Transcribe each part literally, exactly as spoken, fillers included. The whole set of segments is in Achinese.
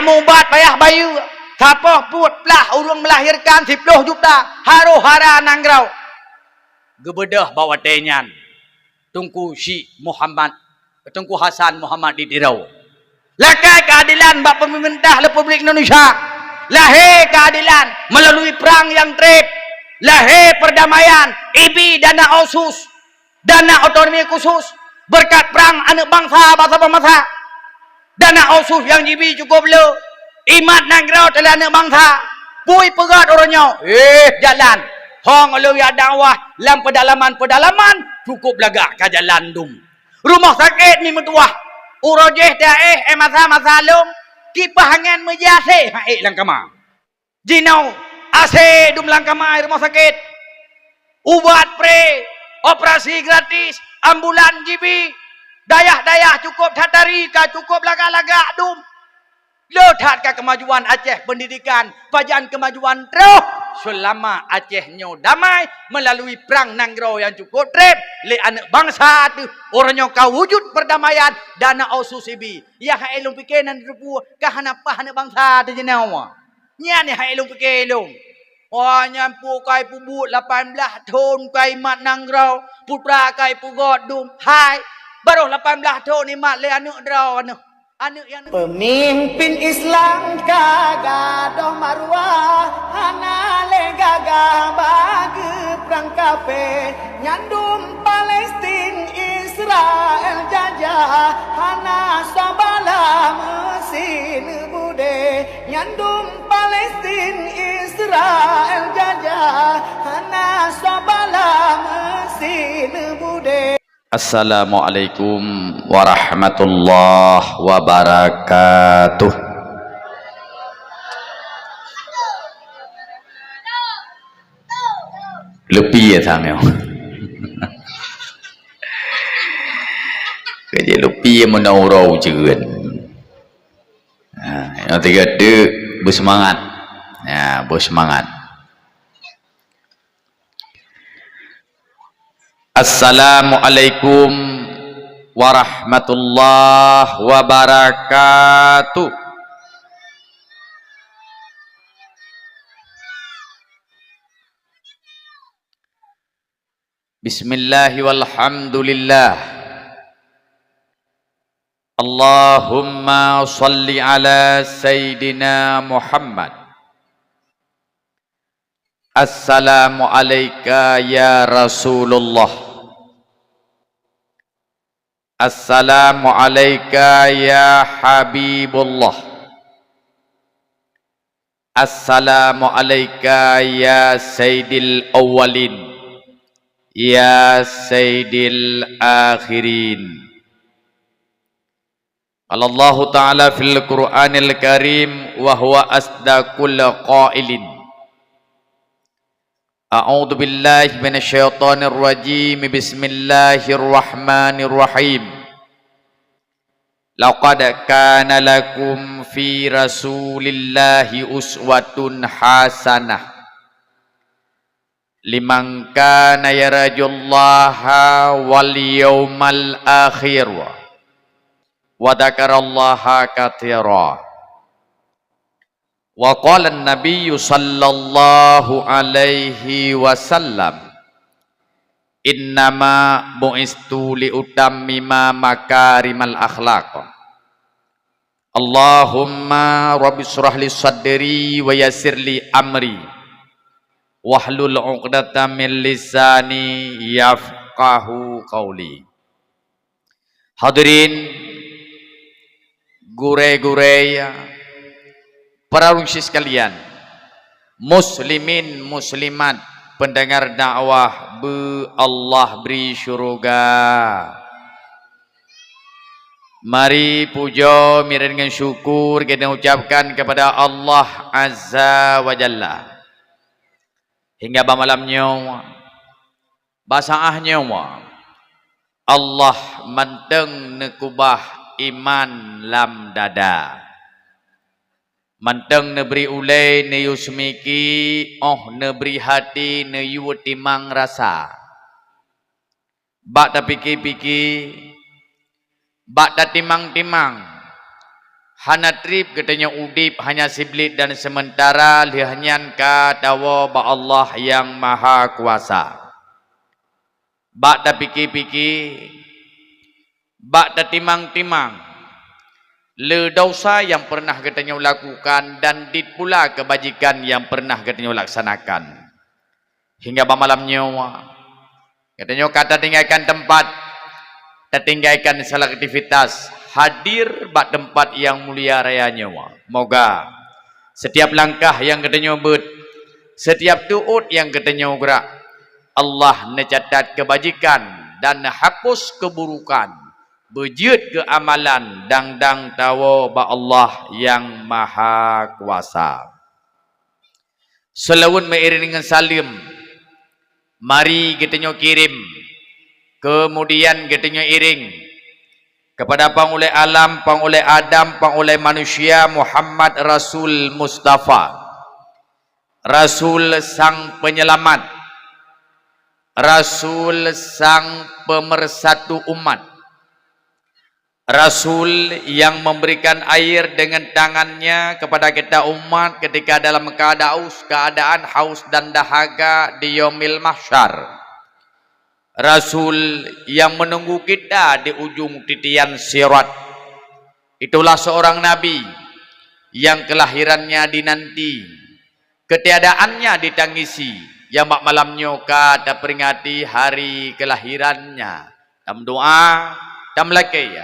Mubat payah bayeue, sapoh peuet plah ureuëng meulahirkan siplôh juta, harôh hara nanggroe. Geubeudôh bak watée nyan Teungku Syik Muhammad, Teungku Hasan Muhammad di Tiro. Lakée keuadelan bak peumeurintah Republik Indonesia. Lahé keuadelan meulalui prang nyang treb. Lahé peurdamaian, ibi dana otsus, dana otonomi khusus, beureukat prang aneuëk bansa bak saboh masa. Dana otsus nyang jibi cukôp le, imat nanggroe teuh lé aneuëk bansa. Pui peugét uroe nyoe, éh, jalan. Hong lôn jak dakwah lam peudalaman-peudalaman, cukôp lagak ka jalan dum. Rumoh sakét mi meutuwah. Uroe jéh teuh éh, éh masa-masa lôn, kipah angén meujasé hak ék lam kama. Jinoe, asé dum lam kama rumoh sakét. Ubat pré, operasi gratis, ambulan jibi. Dayah-dayah cukôp that tari ka cukôp lagak-lagak dum. Le that ka keumajuan Aceh pendidikan, pajan keumajuan troh seulama Aceh nyoe damai meulalui prang nanggroe nyang cukôp treb lé aneuëk bansa teuh. Uroe nyoe ka wujud peurdamaian dana otsus ibi. Nyang hana lôn pike nan teupeue ka hana paih aneuëk bansa teuh jinoe. Nyan nyang hana lôn pike lôn. Wah, nyan peue kai peubuet lapan blaih thon kai mat nanggroe, putra kai peugét dum. Hai, barôh lapan blaih thon imat lé aneuëk droe aneuëk. Aneuëk nyang Peumimpin Islam ka gadôh maruah, hana lé gagah bak geuprang kafé. Nyan dum Palestin, Israel jajah, hana soe bala meusineubudé. Nyan dum Palestin, Israel jajah, hana soe bala meusineubudé. Assalamualaikum warahmatullahi wabarakatuh. Leupie ya sang nyoe. Kerja leupie meunan uroe ujeuen. Ha, nyang tiga tu beuseumangat. Ya, beuseumangat. Assalamualaikum warahmatullahi wabarakatuh. Bismillahi walhamdulillah. Allahumma shalli ala Sayyidina Muhammad. Assalamu alaika ya Rasulullah. Assalamu alaika ya Habibullah. Assalamu alaika ya Sayyidil Awwalin, ya Sayyidil Akhirin. Qala Allahu Ta'ala fil Qur'anil Karim wa huwa asdaqul qailin. A'udzu billahi minasyaitonir rajim. Bismillahirrahmanirrahim. Laqad kana lakum fi Rasulillahi uswatun hasanah liman kana yarjullaha wal yaumal akhir wa dzakarallaha katsira. Wa qala an-nabiyyu sallallahu alaihi wasallam, "Innama bu'istu li utammima makarimal akhlaq." Allahumma rabbi shrah li sadri wa yassir li amri wahlul 'uqdatam min lisani yafqahu qauli. Hadirin, gurée-gurée, para ureuëng sekalian, muslimin, muslimat, pendengar dakwah beu Allah bri syuruga. Mari pujoe, mirah ngon syukur kita ucapkan kepada Allah Azza wa Jalla. Hingga bak malam nyoe, bak saát nyoe, Allah mantong neukubah iman lam dada. Mantong neubri ulée neuyue seumiki, óh neubri hati neuyue timang rasa. Bak tapike-pike, bak tatimang-timang, Hana treb geutanyoe udeb hanya siblét dan seumeuntara, lheueh nyan ka tawoe bak Allah Nyang Mahakuasa. Bak tapike-pike, bak tatimang-timang le desya nyang peureunah geutanyoe lakukan dan dit pula keubajikan nyang peureunah geutanyoe laksanakan. Hingga bak malam nyoe, geutanyoe ka tatinggakan teumpat, tatinggakan segala aktivitas, hadir bak teumpat nyang mulia raya nyoe. Moga setiap langkah nyang geutanyoe beuet, setiap tuot nyang geutanyoe geurak, Allah neucatat keubajikan dan neuhapus keuburukan, beujeuet keu amalan dang-dang tawoe bak Allah Nyang Mahakuasa. Seulaweuet meuiréng ngon saleuem, mari geutanyoe kirém, keumudian geutanyoe iréng keupada Panghulée Alam, Panghulée Adam, Panghulée Manusia, Muhammad Rasul Mustafa, Rasul Sang Penyelamat, Rasul Sang Pemersatu umat, Rasul yang memberikan air dengan tangannya kepada kita umat ketika dalam keadaan haus, keadaan haus dan dahaga di Yaumil Mahsyar. Rasul yang menunggu kita di ujung titian Sirat. Itulah seorang nabi yang kelahirannya dinanti, ketiadaannya ditangisi, nyang bak malam nyoe ka taperingati hari kelahirannya. Tameudoa, tameulakée,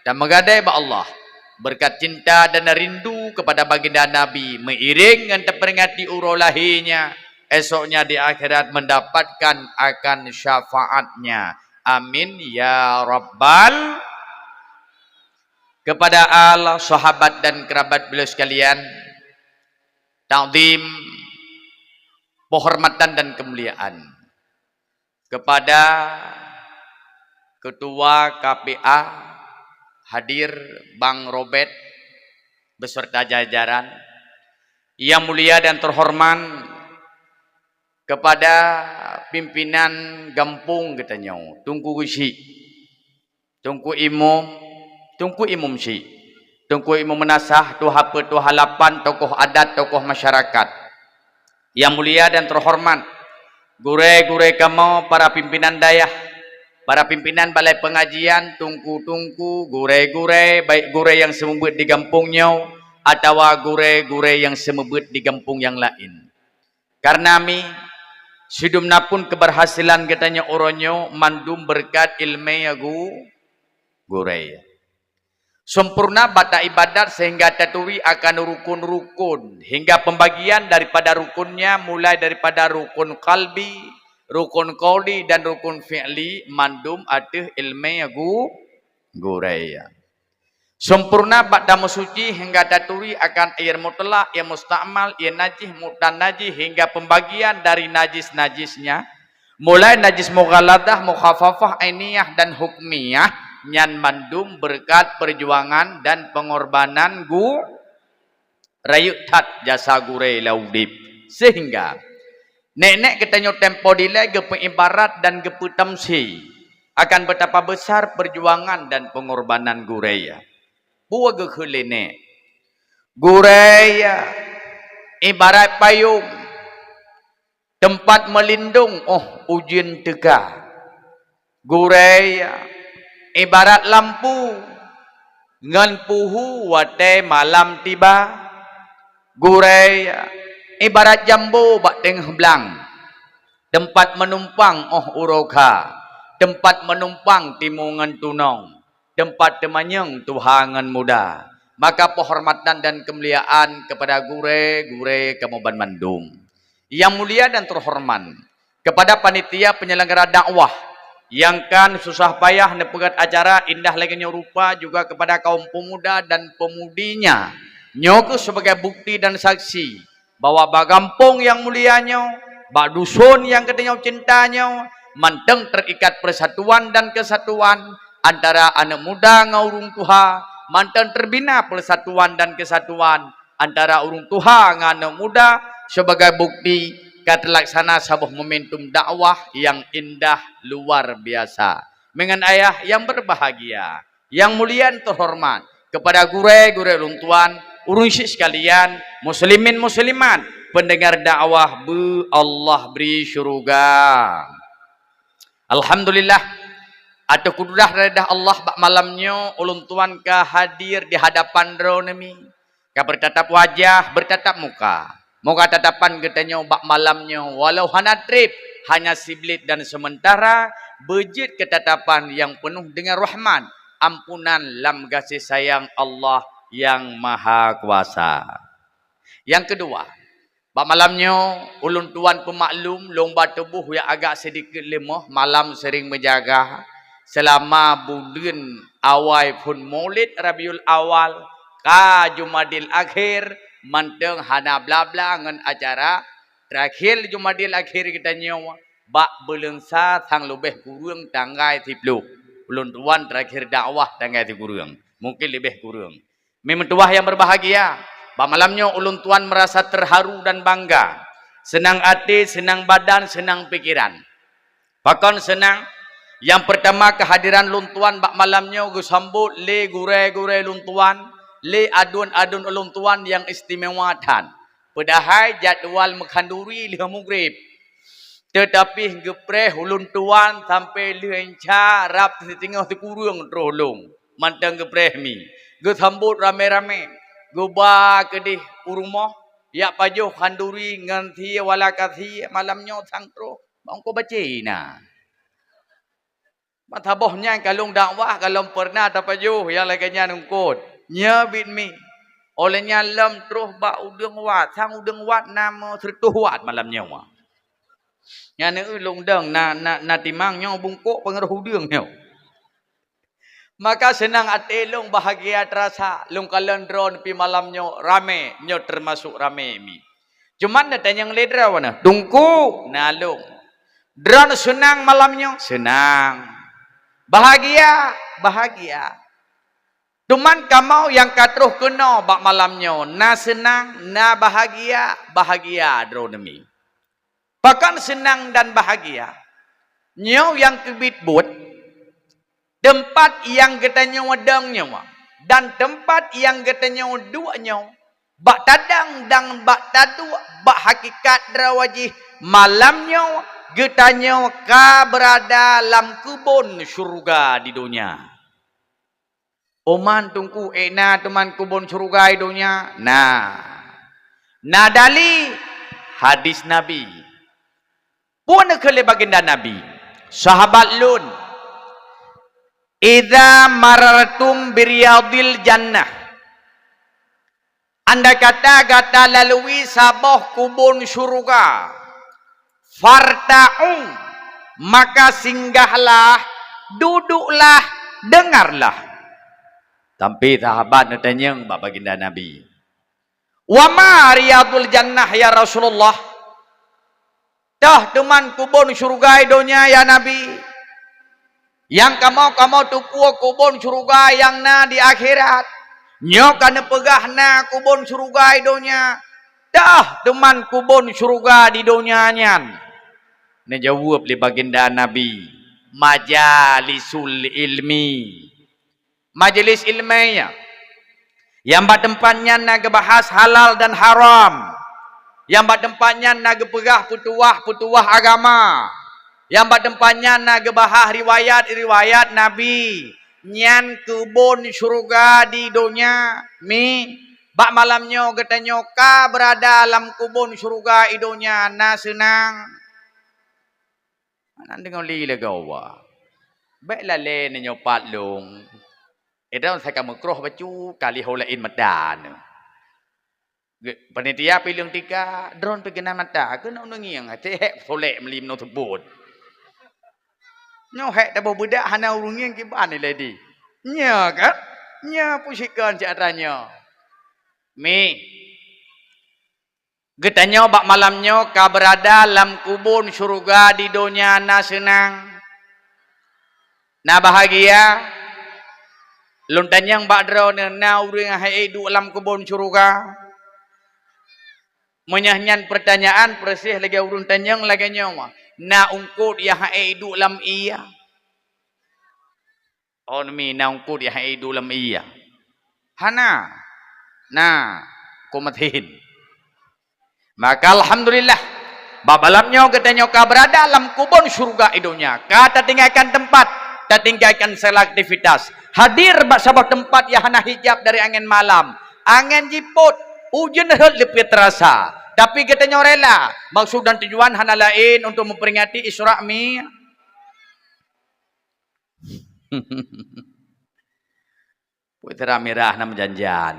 tameugadée bak Allah, beureukat cinta dan rindu kepada baginda Nabi, meuiréng ngon taperingati uroe lahé nyan, esoknya di akhirat mendapatkan akan syafaatnya. Amin ya rabbal. Kepada al, sahabat dan kerabat beliau sekalian, takzim, penghormatan dan kemuliaan. Kepada Ketua K P A hadir Bang Robert beserta jajaran, yang mulia dan terhormat kepada pimpinan gampông geutanyoe, Teungku Geuchik, Teungku Imum, Teungku Imum Chik, Teungku Imum Meunasah, tuha peuet, tuha lapan, tokoh adat, tokoh masyarakat. Yang mulia dan terhormat, gurée-gurée kamoe, para pimpinan dayah, para pimpinan balai pengajian, teungku-teungku, gurée-gurée, baik gurée nyang seumeubeuet di gampông nyoe atawa gurée-gurée nyang seumeubeuet di gampông nyang laén. Kareuna mi, sidum na pun keubeurhasilan geutanyoe uroe nyoe mandum beureukat iéleumé gu-, gurée. Sempurna bak taibadat sehingga taturi akan rukun-rukun, hingga pembagian daripada rukunnya, mulai daripada rukun qalbi, rukun qauli, dan rukun fi'li, mandum ateueh iéleumé gu-, gurée. Sempurna bak tameusuci hingga taturi akan air mutlak, air mustakmal, air najih, mutan najih, hingga pembagian dari najis-najisnya, mulai najis mughaladah, mukhafafah, ainiyah, dan hukmiyah, nyan mandum beureukat peurjuangan dan peungorbanan gu-, rayeuk that jasa gurée lam udeb. Sehingga, nék-nék geutanyoe tempo dilée geupeuibarat dan geupeutamsi akan betapa besar perjuangan dan pengorbanan gurée. Peue geukheun lé nék? Gurée ibarat payong, teumpat meulindong óh ujeuen teuka. Gurée ibarat lampu ngon puhu watée malam tiba. Gurée ibarat jambo bak teungoh blang, teumpat meunumpang óh uroe kha, teumpat meunumpang timu ngon tunong, teumpat teumanyong tuha ngon muda. Maka penghormatan dan keumuliaan kepada gurée-gurée kamoe banmandum. Yang mulia dan terhormat, kepada panitia penyelenggara dakwah nyang ka susah payah neupeugét acara indah lagée nyoe rupa, juga kepada kaum pemuda dan pemudinya. Nyoe keuh sebagai bukti dan saksi bahwa bak gampông nyang mulia nyoe, bak duson nyang geutanyoe cinta nyoe, mantong terikat persatuan dan kesatuan antara aneuk muda ngon ureuëng tuha, mantong terbina persatuan dan kesatuan antara ureuëng tuha ngon aneuk muda, sebagai bukti ka teulaksana saboh momentum dakwah nyang indah luar biasa. Meungon ayah nyang berbahagia, nyang mulia dan terhormat, Kepada gurée-gurée ulôn tuan, ureuëng syiek sekalian, muslimin muslimat, pendengar dakwah beu Allah bri syuruga. Alhamdulillah, ateueh kudrah dan ridha Allah bak malam nyoe ulôn tuan ka hadir di hadapan droeneuh mi. Ka bertatap wajah, bertatap muka. Moga tatapan geutanyoe bak malam nyoe walau hana treb, hanya siblit dan sementara, beujeuet keu tatapan nyang peunoh deungon rahmat, ampunan lam gaséh sayang Allah Nyang Maha Kuasa. Nyang keudua, bak malam nyoe ulôn tuan peumaklum lôn ba tuboh nyang agak sidikit leumoh, malam sering meujaga. Seulama buleuen awai phon Maulid Rabiul Awal, ka Jumadil Akhir, mantong hana bla-bla ngon acara. Terakhir Jumadil Akhir geutanyoe bak buleuen sa sang leubeh kureueng tanggai siploh. Ulôn tuan terakhir dakwah tanggai sikureueng, mungkin leubeh kureueng. Meutuwah nyang berbahagia, bak malam nyoe ulôn tuan merasa terharu dan bangga. Seunang até, seunang badan, seunang pikiran. Pakon seunang? Nyang peurtama, keuhadiran lôn tuan bak malam nyoe geusambot lé gurée-gurée lôn tuan, lé aduen-aduen lôn tuan nyang istimewa that. Padahai jadwal meukhanduri lheueh mugreb. Teutapi geupreh ulôn tuan sampoe lheueh inca rab siteungoh sikureueng troh lôn. Mantong geupreh mi. Geusambot ramé-ramé. Geuba keudeh u rumoh, jak pajoh khanduri ngon sie wala ka sie malam nyoe sang troh. Bang ko bace na. Mata boh nyan ka lôn dakwah, ka lôn peureuna tapajoh nyang lagée nyan eungkot. Nyoe bit mi. Óh lheueh nyan lom troh bak udeueng wat, sang udeueng wat na meuseureutoh wat malam nyoe. Nyan eu lôn dong na, na, na timang nyoe bungkôk peungeurôh udeueng nyoe. Maka seunang até lôn, bahagia teurasa, lôn kalon droeneuh pi malam nyoe ramé, nyoe teumasok ramé mi. Cuman neutanyong lé droeneuh, "Teungku?" "Na lôn." "Droeneuh seunang malam nyoe?" "Seunang." "Bahagia?" "Bahagia." "Cuman kamoe nyang ka troh keunoe bak malam nyoe, na seunang, na bahagia?" "Bahagia droeneuh mi." Pakon seunang dan bahagia? Nyoe nyang keubiet buet, teumpat nyang geutanyoe dong nyoe, dan teumpat nyang geutanyoe duek nyoe, bak tadong dan bak taduek, bak hakikat droe jih, malam nyoe geutanyoe ka beurada lam keubon syeuruga di donya. "Oman Teungku, ék na teuma keubon syeuruga di donya?" "Na. Na dali hadis Nabi." Peue neukheun lé baginda Nabi, "Sahabat lôn, idza marartum biriyadil jannah." Andai kata gata lalui saboh keubon syeuruga, "farta'u," maka singgahlah, duduklah, dengarlah. Tapi sahabat neutanyong bak baginda Nabi, "Wa ma riyadul jannah ya Rasulullah?" "Toh teuma keubon syeuruga di donya, ya Nabi?" "Nyang kamoe, kamoe teupeue keubon syeuruga nyang na di akhirat. Nyoe ka neupeugah na keubon syeuruga di donya. Toh teuma keubon syeuruga di donya nyan?" Neujaweueb lé baginda Nabi, "Majalisul ilmi." Majelis ileumèe, nyang bak teumpat nyan na geubahas halal dan haram, nyang bak teumpat nyan na geupeugah peutuwah-peutuwah agama, nyang bak teumpat nyan na geubahas riwayat-riwayat Nabi, nyan keubon syeuruga di donya. Mi, bak malam nyoe geutanyoe ka beurada lam keubon syeuruga di donya, na seunang. Hana deungoe lé lagèe awak. Bèk lalè neunyoe pat lôn. Edong saka meukroh bacut, ka lheuh ho laén meudan. Ge-, panitia pileung tika, droeneuh pi keunan mata, keunoe neungieng, até hék solek meulim nyoe seupôt. Nyoe hék taboh beudak hana ureueng ngieng kiban ilèe di. Nya kan? Nya pusikeun cit atra nyoe. Mi. Geutanyoe bak malam nyoe ka beurada lam keubon syeuruga di donya na seunang, na bahagia. Lôn tanyong bak droeneuh, na ureueng nyang hana ék duek lam keubon syeuruga? Meunyoe nyan peureuséh lagèe ureueng tanyong lagèe nyoe, na eungkôt nyang hana ék duek lam ié? Oh, mi na eungkôt nyang hana ék duek lam ié. Hana. Nah, kumatin. Maka alhamdulillah, bak malam nyoe geutanyoe ka beurada lam kubon syeuruga i donya, ka tatinggalkan teumpat, tatinggalkan segala aktivitas, hadir bak saboh teumpat nyang hana hijab dari angén malam, angén jipot, ujeuen rhot leupie teurasa. Tapi geutanyoe rela, maksud dan tujuan hana laén untuk memperingati Isra Mi-, Putra mirah na meujanjan.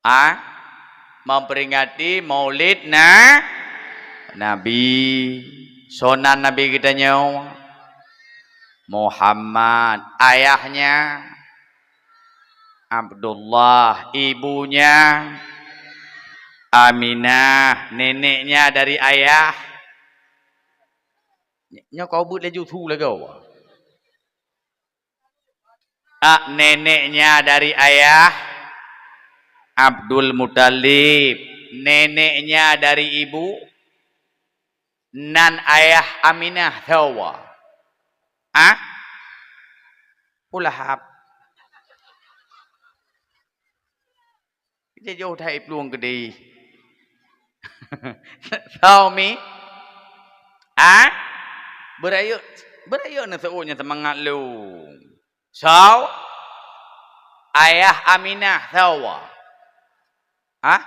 Ah, memperingati Maulid na-, Nabi. Soe nan Nabi geutanyoe? Muhammad. Ayahnya Abdullah, ibunya Aminah, neneknya dari ayah. Nyoe kau buet laju su lagoe. Ah, neneknya dari ayah Abdul Muthalib, neneknya dari ibu, nan ayah Aminah sawa. Ah? Abu Lahab. Jijôh that i plueng keudeh. Soe mi? Ah? Beurayeuk, beurayeuk neuseuôt nyang seumangat lôn. Soe? Ayah Aminah soe? Ah?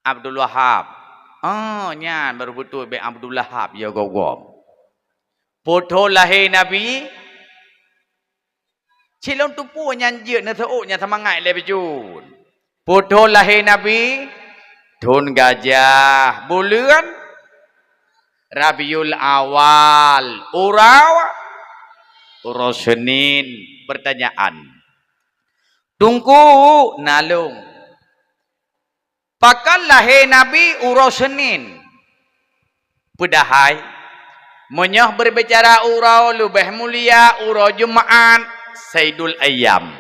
Abdul Wahab. Oh, nyan baru beutôi bék Abdul Lahab ya gob-gob. Putôh lahé Nabi, Cilôn teupeu nyan jeuet neuseuôt nyang seumangat lé beujeuet. Putôh lahé Nabi, thôn gajah, buleuen Rabiul Awal, uroe, uroe Senin. Pertanyaan, Teungku, na lôn. Pakon lahé Nabi uroe Senin? Peudahai, meunyoe beubicara uroe leubeh mulia uroe Jumaat, Saidul Ayyam.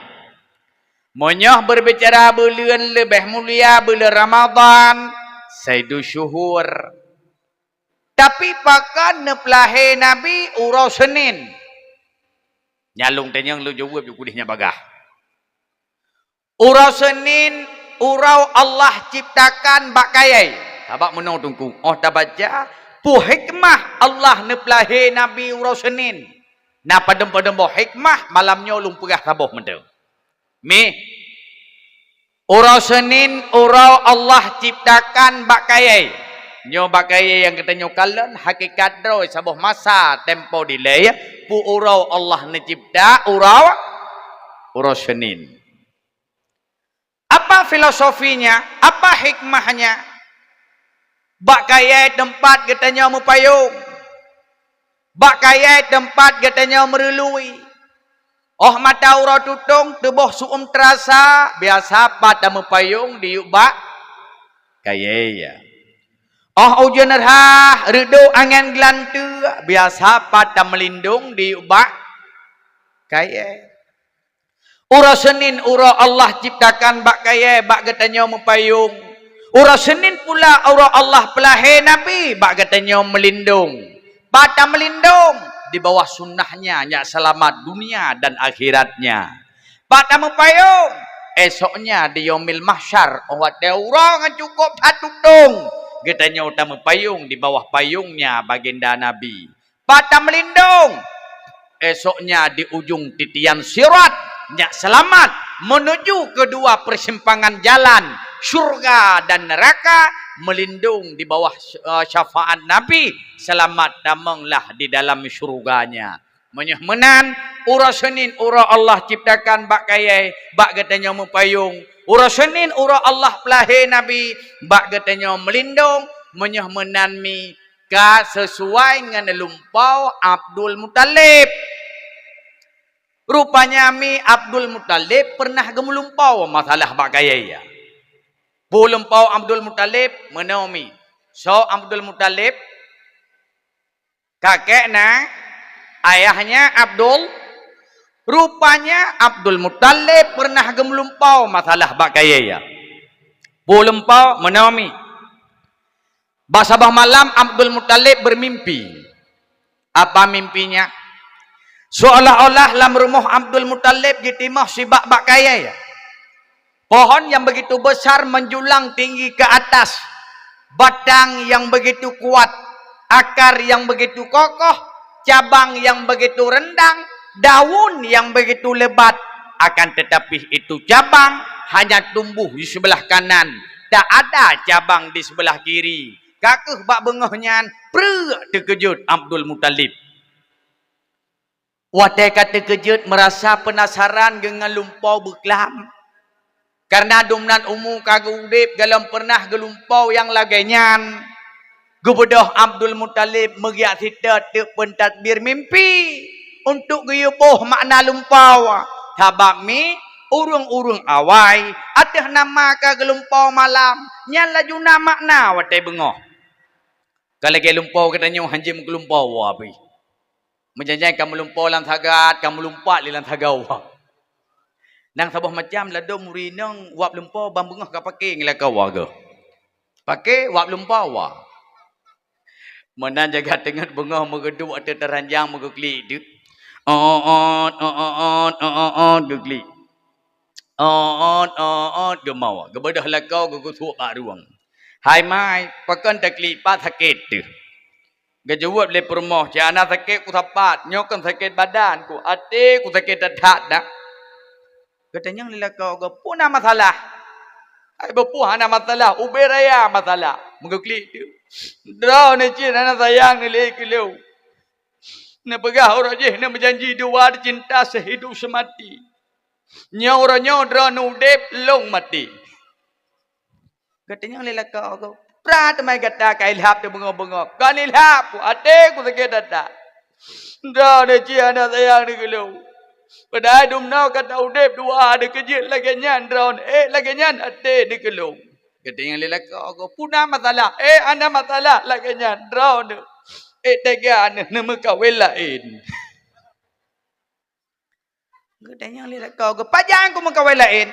Meunyoe beubicara buleuen leubeh mulia buleuen Ramadhan, Saidul Syuhur. Tapi pakon neupeulahé Nabi uroe Senin? Nyan lôn tanyong, lôn jaweueb ju keudeh nyan bagaih. Uroe Senin, uroe Allah ciptakan bak kayée. Sabab meunoe Teungku, óh tabaca, peue hikmah Allah neupeulahé Nabi uroe Senin. Na padum-padum boh hikmah, malam nyoe lôn peugah saboh mantong. Mih, uroe Senin, uroe Allah ciptakan bak kayée. Nyoe bak kayée nyang geutanyoe kalon, hakikat droe saboh masa tempo dilée, peue uroe Allah neucipta, uroe, uroe Senin. Apa filosofinya? Apa hikmahnya? Bak kayée teumpat geutanyoe meupayong. Bak kayée teumpat geutanyoe meureului. Óh mata uroe tutong teuboh su-uem teurasa, biasa pat tameupayong diyueb bak kayée. Óh ujeuen rhah, reudôk angén geulanteue, biasa pat tameulindong diyueb bak kayée. Uroe Senin uroe Allah ciptakan bak kayée bak geutanyoe meupayong. Uroe Senin pula uroe Allah peulahé Nabi bak geutanyoe meulindong. Pat tameulindong, di bawah sunnahnya nyak seulamat dunia dan akhiratnya. Pat tameupayong, esoknya di Yaumil Mahsyar, óh watée uroe nyang cukôp that tutong, geutanyoe tameupayong di bawah payongnya baginda Nabi. Pat tameulindong, esoknya di ujong titian sirat, nyak seulamat meunuju keudua peusimpangan jalan, syeuruga dan neuraka, meulindong di bawah, eh, syafaat Nabi, seulamat tamonglah di dalam syeuruga-Nya. Meunyoe meunan, uroe Senin uroe Allah ciptakan bak kayée, bak geutanyoe meupayong. Uroe Senin uroe Allah peulahé Nabi, bak geutanyoe meulindong. Meunyoe meunan mi, ka seusuai ngon lumpau Abdul Muthalib. Rupanya mi Abdul Muthalib peureunah geumeulumpau masalah bak kayée. Peue lumpau Abdul Muthalib? Meunoe mi. Soe Abdul Muthalib? Kakek na, ayahnya Abdul. Rupanya Abdul Muthalib peureunah geumeulumpau masalah bak kayée. Peue lumpau? Meunoe mi. Bak saboh malam Abdul Muthalib beurmimpi. Apa mimpinya? Seolah-olah lam rumoh Abdul Muthalib jitimoh sibak bak kayée. Pohon yang begitu besar menjulang tinggi ke atas, batang yang begitu kuat, akar yang begitu kokoh, cabang yang begitu rindang, daun yang begitu lebat. Akan tetapi itu cabang hanya tumbuh di sebelah kanan, tak ada cabang di sebelah kiri. Ka keuh bak beungoh nyan, preuk teukeujot Abdul Muthalib. Watée ka teukeujot, meurasa peunasaran geuh ngon lumpoe beuklam. Kareuna dumnan umu ka geuudeb golom peureunah geulumpau nyang lagée nyan. Geubeudôh Abdul Muthalib meugiak sitot teuk peutadbir mimpi untuk geuyue boh makna lumpoe. Sabab mi ureuëng-ureuëng awai ateueh nama ka geulumpau malam, nyan laju na makna watée beungoh. Ka lagée lumpoe geutanyoe hanjeuet meugeulumpau pih. Meujanjan ka meulumpau lam sagat, ka meulumpat lé lam sagoe. Nang saboh macam ladôm ureuëng inong wab lumpoe ban beungoh ka paké ngon lakoe geuh. Paké wab lumpoe. Meunan jaga teungeut beungoh meugeuduek ateueh taranjang meugeuklik teuk. Oot, oot, oot, oot, oot, geuklik. Oot, oot, geumoe. Geubeudôh lakoe geugeusuek bak rueng. "Hai mai, pakon taklik, pat sakét teuh?" Geujaweueb lé peurumoh, "Cit hana sakét kusapat, nyoe kon sakét badan ku, até kusakét that-that dak." Geutanyong lé lakoe geuh, "Peue na masalah?" "Hai beupuih hana masalah, ubé raya masalah." Meugeuklik teuk. "Droeneuh cit hana sayang neuh lé keu lôn. Neupeugah uroe jih neumeujanji dua, cinta sehidup semati. Nyoe uroe nyoe droeneuh udeb, lôn maté." Geutanyong lé lakoe geuh, "Peue teuma gata ka ilhab teubeungoh-beungoh?" "Kon ilhab, até kusakét that-that. Droeneuh cit hana sayang neuh keu lôn. Padahai dumnoe ka taudeb dua, neukeujeuet lagée nyan droeneuh, ék lagée nyan até neuh keu lôn." Geutanyong lé lakoe geuh, "Peue na masalah?" "Ék hana masalah lagée nyan droeneuh, ék teuga neuh neumeukawen laén." Geutanyong lé lakoe geuh, "Pajan kumeukawen laén?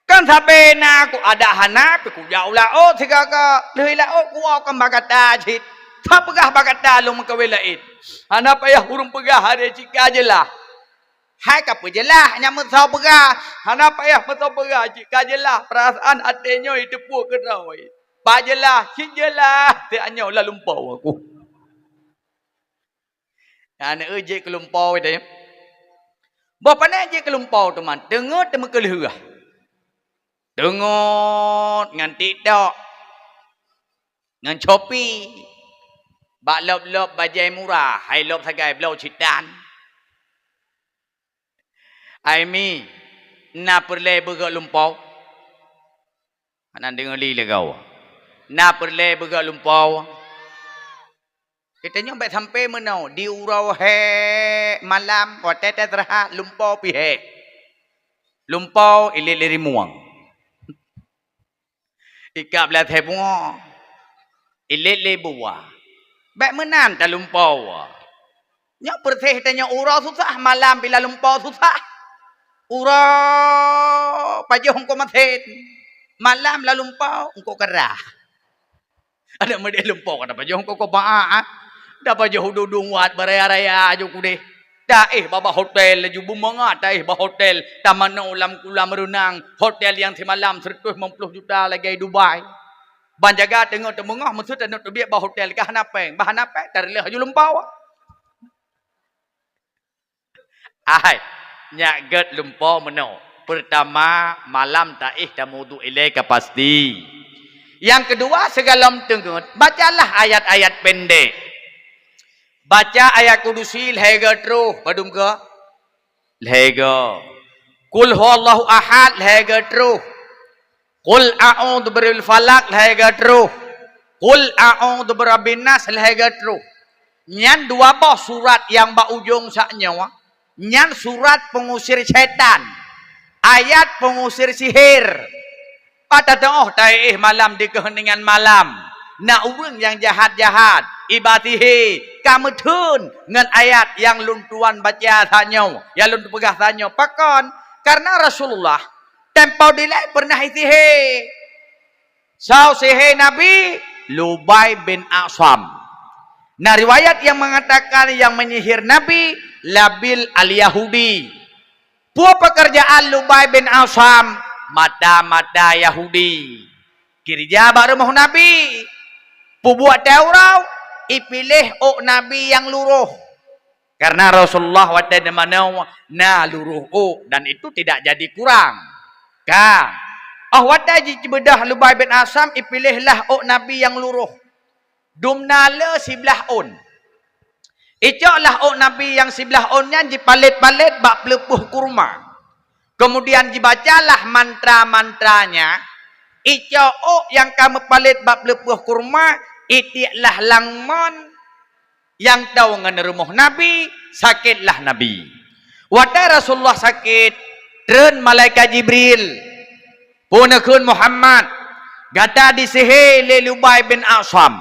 Kan sabe na kuadak hana, pih kujak u laôt sigaga, lheueh laôt kuwoe kon bak gata cit. Soe peugah bak gata lôn meukawen laén? Hana payah ureuëng peugah, até cit ka jeulaih." "Hai ka peujeulaih, nyan meusoe peugah." "Hana payah meusoe peugah, cit ka jeulaih, peurasaan até nyoe jiteupeue keudroe. Pat jeulaih, cit jeulaih, teuk nyoe lam lumpoe ku." Aneuëk jeuet keu lumpoe teuh. Boh pane jeuet keu lumpoe teuma, teungeut teumeukeuleueh. Teungeut ngon TikTok, ngon Shopee, bak lôb-lôb bajée murah, hai lôb sagai bloe sitan. "Hai mi, na peureulée beugét lumpoe?" Hana deungoe lé lagoe. "Na peureulée beugét lumpoe?" Geutanyoe bék sampoe meunoe, di uroe hék malam, watée taistirahat, lumpoe pih hék. Lumpoe ilét lé rimueng. Ikab lé até bungoe, ilét lé buwa. Bék meunan talumpoe. Nyoe peureséh tanyoe uroe susah, malam bila lumpoe susah. Uroe pajoh eungkôt masén, malam lalumpoe eungkôt keurah. Adak meudeh lumpoe ka tapajoh eungkôt keu bak, ah. Tapajoh u dudong wat beuraya-raya aju keudeh. Taéh bak hotel laju beumangat, taéh bak hotel, tamanoe lam kulam reunang, hotel nyang simalam seratus lima puluh juta lagée Dubai. Ban jaga teungoh teumeungoh, meuseu taneuk teubiet bak hotel ka hana péng, bah hana péng tareuloh aju lumpoe. Ai, nyak gét lumpoe meunoe. Peurtama, malam taéh tameuwudhu ilée ka pasti. Nyang keudua, sigohlom teungeut, bacalah ayat-ayat pendek. Baca ayat kudusi lhée goe troh, padum goe? Lhée goe. Qul huwallahu ahad lhée goe troh. Qul a'udzu birabbil falaq lhée goe troh. Qul a'udzu birabbin nas lhée goe troh. Nyan dua boh surat nyang bak ujong sak nyoe, nyan surat peungusir syaitan, ayat peungusir sihir. Pat tateuôh taéh malam di keuheuningan malam, na ureuëng nyang jahat-jahat, iba sihé, ka meutheun ngon ayat nyang lôn tuan baca sak nyoe, nyang lôn peugah sak nyoe. Pakon? Kareuna Rasulullah tempo dilée peureunah isihé. Soe sihé Nabi? Lubai bin Asam. Na riwayat nyang meungatakan nyang menyihir Nabi Labil Al-Yahudi. Peue pekerjaan Lubai bin Asam? Mata-mata Yahudi. Kirja bak rumoh Nabi. Peubuet teuh uroe, ipiléh ôk Nabi nyang luroh. Karena Rasulullah watée dimanoe na luroh ôk dan itu tidak jadi kurang. Ka. Oh watée jibeudôh Lubai bin Asam, ipiléh lah ôk Nabi nyang luroh. Dumna le siblaih ôn. Icok lah ôk Nabi nyang siblaih ôn nyan jipalét-palét bak peuleupeue kurma. Kemudian jibacalah mantra-mantranya, icok ôk nyang ka meupalét bak peuleupeue kurma, itiek lah lam mon nyang toe ngon rumoh Nabi, sakét lah Nabi. Watée Rasulullah sakét, treun malaikat Jibril. Peue neukheun Muhammad, gata disihé lé Lubai bin Asam.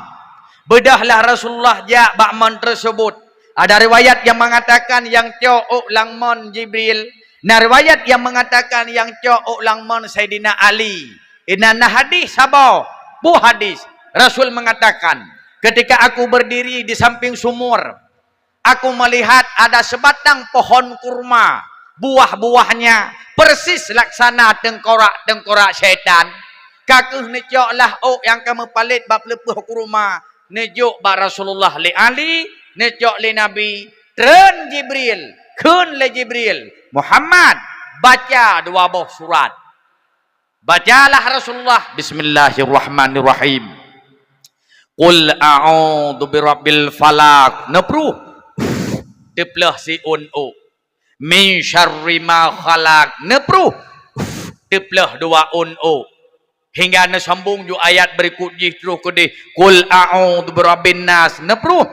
Beudôhlah Rasulullah jak bak mon tersebut. Ada riwayat yang mengatakan yang cok ôk lam mon Jibril. Na riwayat yang mengatakan yang cok ôk lam mon Saidina Ali. Inan na hadis saboh, peue hadis. Rasul mengatakan, ketika aku berdiri di samping sumur, aku melihat ada sebatang pohon kurma, buah-buahnya persis laksana tengkorak-tengkorak syaitan. Ka kheueh neucok lah ôk nyang ka meupalét bak peuleupeue kurma, neujok bak Rasulullah lé Ali, neucok lé Nabi, treun Jibril, kheun lé Jibril, "Muhammad, baca dua boh surat." Bacalah Rasulullah, "Bismillahirrahmanirrahim. Qul a'udzu birabbil falaq." Neupruh. Teupleuh siôn ôk. "Min syarri ma khalaq." Neupruh. Teupleuh dua ôn ôk. Hingga neusambong ju ayat berikut jih troh keudeh, "Qul a'udzu birabbin nas." Neupruh.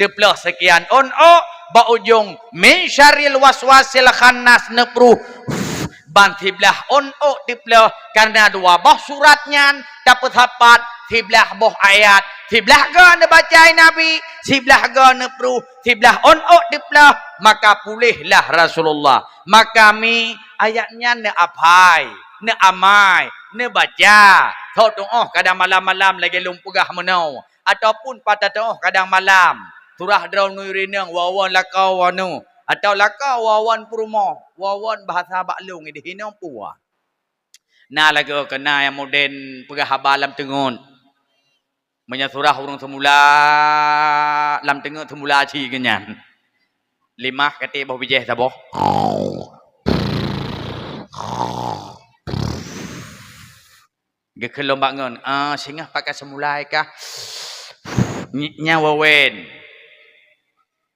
Teupleuh sekian ôn ôk, bak ujong, "Min syarril waswasil khannas." Neupruh. Ban siblaih ôn ôk teupleuh, karena dua boh surat nyan tapeusapat siblaih boh ayat, siblaih goe neubaca Nabi, siblaih goe neupruh, siblaih ôn ôk teupleuh, maka puléh lah Rasulullah. Maka mi ayat nyan neuaphai, neuamai, neubaca. Soe tuoh kadang malam-malam lagée lôn peugah meunoe, ataupun pat teuh kadang malam, surah droeneuh rineueng wawan lakoe waneuk, atawa lakoe wawan peurumoh, wawan bahasa bak lôn ideh hinoe puah. Na lagoe keu na nyang modern peugah haba lam teungeut. Meunyoe surah ureuëng seumula lam teungeut seumula cit geuh nyan. Limah katé boh bijéh saboh. Geukheun lom bak ngon, "Ah, singoh pakai seumulai kah?" Ny-, nyan wawen.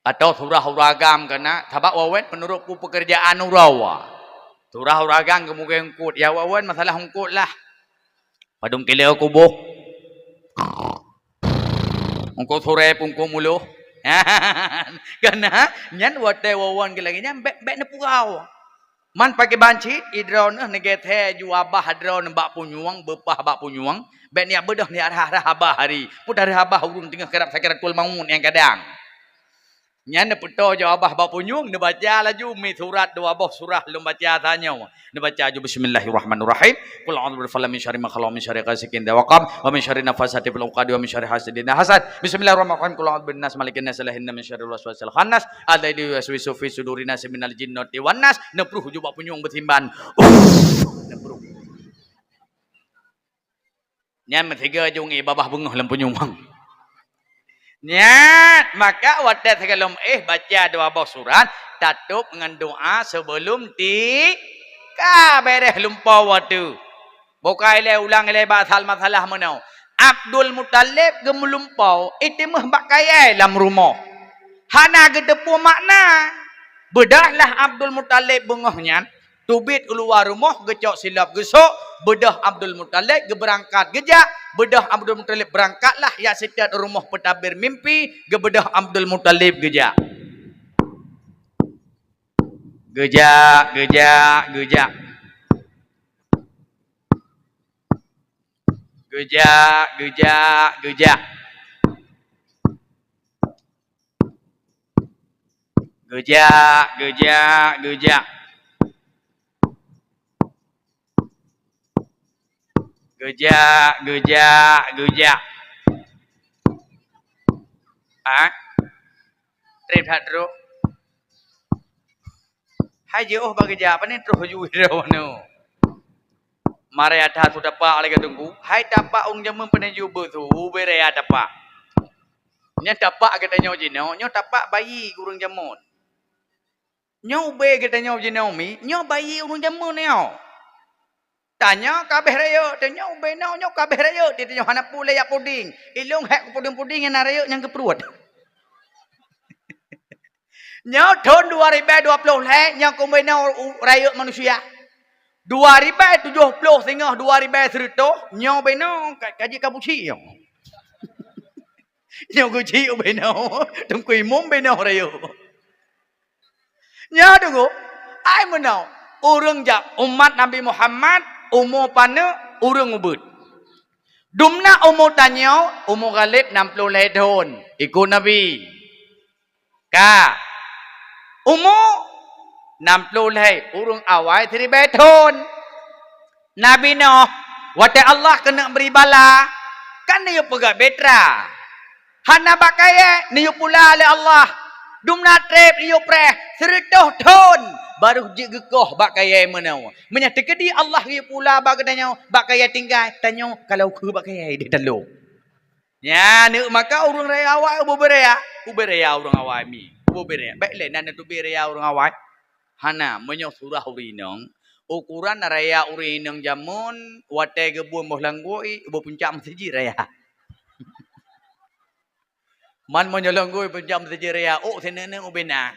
Atawa surah ureuëng agam keunan, sabab wawen meunurot peue peukeurjaan uroe. Surah ureuëng agam geumugée eungkot, ya wawen masalah eungkot lah. Padum kilo kuboh. Eungkot surée pungkong muloh. Keunan, nyan watée wawen geuh lagée nyan bék, bék neupugau. Man pakriban cit, i droeneuh neugét thée ju abah droeneuh bak punyueng, beupah bak punyueng, bék neujak beudôh neujak rhah-rhah abah hari, peue tarhah abah ureuëng teungoh karab sakaratul maut nyang gadang. Nyan neupeutoe ju abah bak punyueng, neubaca laju mi surat dua boh surah lôn baca tanyoe. Neubaca laju, "Bismillahirrahmanirrahim. Qul a'udzu birabbil falaq, min syarri ma khalaq, min syarri ghasiqin idza waqab, wa min syarri nafasati fil 'uqad, wa min syarri hasidin idza hasad. Bismillahirrahmanirrahim. Qul a'udzu birabbin nas, malikin nas, ilahin nas, min syarril waswasil khannas, alladzi yuwaswisu fi sudurin nas minal jinnati wan nas." Neupruh ju bak punyueng beusimban. Uff, neupruh. Nyan meusigoe ju ngi babah beungoh lam punyueng. Nyan, maka watée sigohlom éh baca dua boh surat, tatôb ngon doa sibeulom ti-, ka béréh lumpoe watée. Bukai lé ulang lé bak asal masalah meunoe. Abdul Muthalib geumeulumpoe, itimeuh bak kayée lam rumoh. Hana geuteupeue makna. Beudôhlah Abdul Muthalib beungoh nyan, teubiet u luwa rumoh geucok silop geusok, beudôh Abdul Muthalib geubeurangkat geujak, beudôh Abdul Muthalib beurangkatlah jak seutôt rumoh peutabir mimpi, geubeudôh Abdul Muthalib geujak. Geujak, geujak, geujak. Geujak, geujak, geujak. Geujak, geujak, geujak. Geujak, geujak, geujak. Ha? Trép that trok. Hai jiôh bak geujak, pane troh ju droe nyoe. Maraya that su tapak lagée teungku. Hai tapak ureuëng jameun pane ju beuet su, ubé raya tapak. Nyan tapak geutanyoe jinoe, nyoe tapak bayi ureuëng jameun. Nyoe ubé geutanyoe jinoe mi, nyoe bayi ureuëng jameun nyoe. Tanyoe ka abéh rayeuk, tanyoe ubé nyoe, nyoe ka abéh rayeuk, tanyoe hana pue lé jak puding. Ilong hék puding-puding nyang na rayeuk nyang geupruet. Nyoe thon dua ribée dua ploh lhée nyoe keumbénoe u-, rayeuk manusia. Dua ribée tujoh ploh singoh dua ribée sireutôh nyoe binoe ka, ka jeuet ka buci nyoe. Nyoe geuci u binoe, teungku imum binoe rayeuk. Nyoe deungoe, ai meunoe, ureuëng jak umat Nabi Muhammad, umu paneuk, ureuëng ubeuet. Dumna umu tanyoe, umu Ghalib nam ploh lhée thon, ikot Nabi. Ka. Umu nam ploh lhée, ureuëng awai siribée thon. Nabi Nuh, watée Allah keuneuk bri bala, kan neuyue peugah bahtera. Hana bak kayée, neuyue pula lé Allah. Dumna treb neuyue preh, sireutôh thon, barô jeuet geukoh bak kayée meunoe. Meunyoe teukeudi Allah geuyue pula bak geutanyoe, bak kayée tinggai, tanyoe kalau keu bak kayée deh talo. Nyan neuk maka ureuëng raya awai ubé raya, ubé raya ureuëng awai mi, ubé raya. Bék lé na neuteubiet raya ureuëng awai. Hana, meunyoe surah ureuëng inong, ukuran raya ureuëng inong jameun watée geubuet boh langgoi, ubé puncak meuseujid raya. Man meunyoe langgoi puncak meuseujid raya, ôk sineuk-neuk ubé na.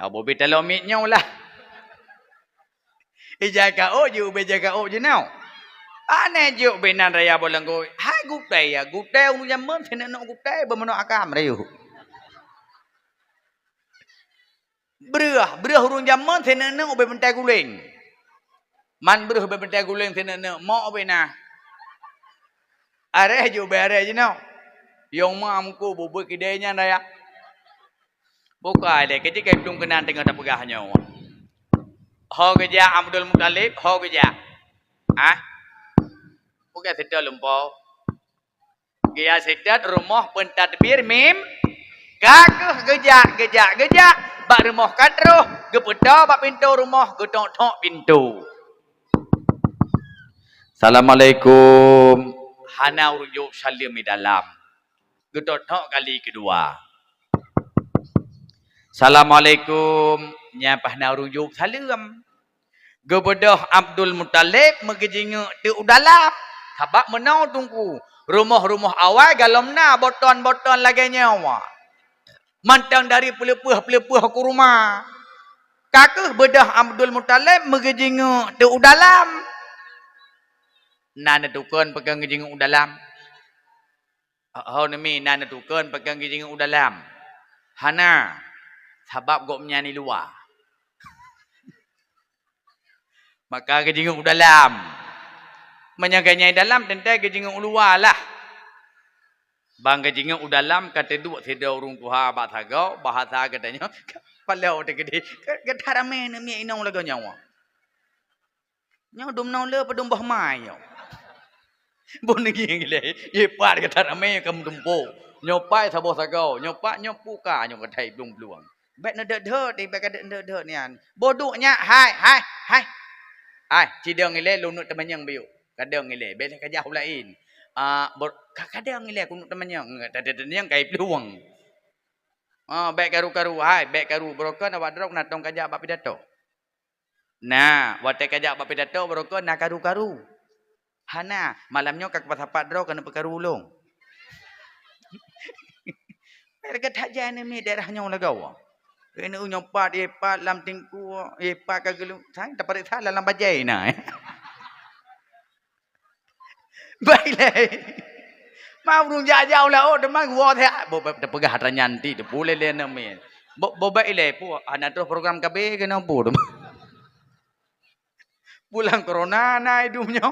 Ubé taloe miet nyoe lah. Ijai ka ôk jih, ubé jai ka ôk jinoe. Aneh jeuet ubé nan raya boh langgoi. Hai gutée ya, gutée ureuëng jameun sineuk-neuk gutée beumeunok akam rayeuk. Breuh, breuh ureuëng jameun sineuk-neuk ubé beuntée guléng. Man breuh ubé beuntée guléng sineuk-neuk mok ubé na. Areh jeuet ubé areh jinoe. Yong ma meuko bubui kidée nyan raya. Bukai lé, keuji kai plueng keunan teungoh tapeugah nyoe. Ho geujak Abdul Muthalib, ho geujak. Ah? Bukai seutôt lumpo. Geujak seutôt rumoh peutadbir mim. Ka keuh geujak, geujak, geujak. Bak rumoh ka troh, geupeutoe bak pintoe rumoh, geutok-tok pintoe. Assalamualaikum. Hana ureuëng jaweueb saleuem di dalam. Geutok-tok kali keudua. Assalamualaikum. Nyan paih na ureuëng jaweueb saleuem. Geubeudôh Abdul Muthalib meugeujingeuk teuk u dalam. Sabab meunoe teungku, rumoh-rumoh awai galom na boton-boton lagée nyoe. Mantong dari peuleupeueh-peuleupeueh kurma. Ka keuh beudôh Abdul Muthalib meugeujingeuk teuk u dalam. Na neutukon pakon geujingeuk u dalam? Ho neumi na neutukon pakon geujingeuk u dalam? Hana, sabab gobnyan di luwa. Maka geujingeuk u dalam. Meunyoe gobnyan di dalam, teuntée geujingeuk u luwa lah. Ban geujingeuk u dalam ka teuduek sidroe ureuëng tuha bak sagoe, bahasa geutanyoe, palao teukeudi, ka, ka that ramé aneuk miet inong lagée nyoe. Nyoe dum noe le peudum boh mai nyoe. Boh neungieng ilée, ye pat ka that ramé ka meutumpôk. Nyoe pat saboh sagoe, nyoe pat nyoe puka nyoe ka that plueng-plueng. Bék neudeuet-deuet, bék ka deuet-deuet nyan. Boh duek nyak, hai, hai, hai. Hai, cidong ilée lôn neuk teumanyong biyuk. Kadong ilée, bék lé kajak u laén. Ah, ber-, ka-, kadong ilée keuneuk teumanyong, ta-, ta-, teumanyong kai plueng. Ah, bék karu-karu, hai, bék karu. Beurokon awak droe na tong kajak bak pidato. Na, watée kajak bak pidato beurokon na karu-karu. Hana, malam nyoe ka kupasapat droe keuneuk peukaru ulôn. Lagée that jai aneuk miet daerah nyoe lagoe. Keuneuk nyoe pat, ye pat lam tingkue, ye pat ka geuleueng, sang tapareksa lam bajée na. Baik lé. Ma ureuëng jak-jak u laôt teuma geuwoe that. Bo-, bo-, teupeugah atra nyan ti, teupuléh lé aneuk miet. Bo-, bo-, baik lé, pu, hana troh program K B keunoe pu teuma. Bulan corona na idum nyoe.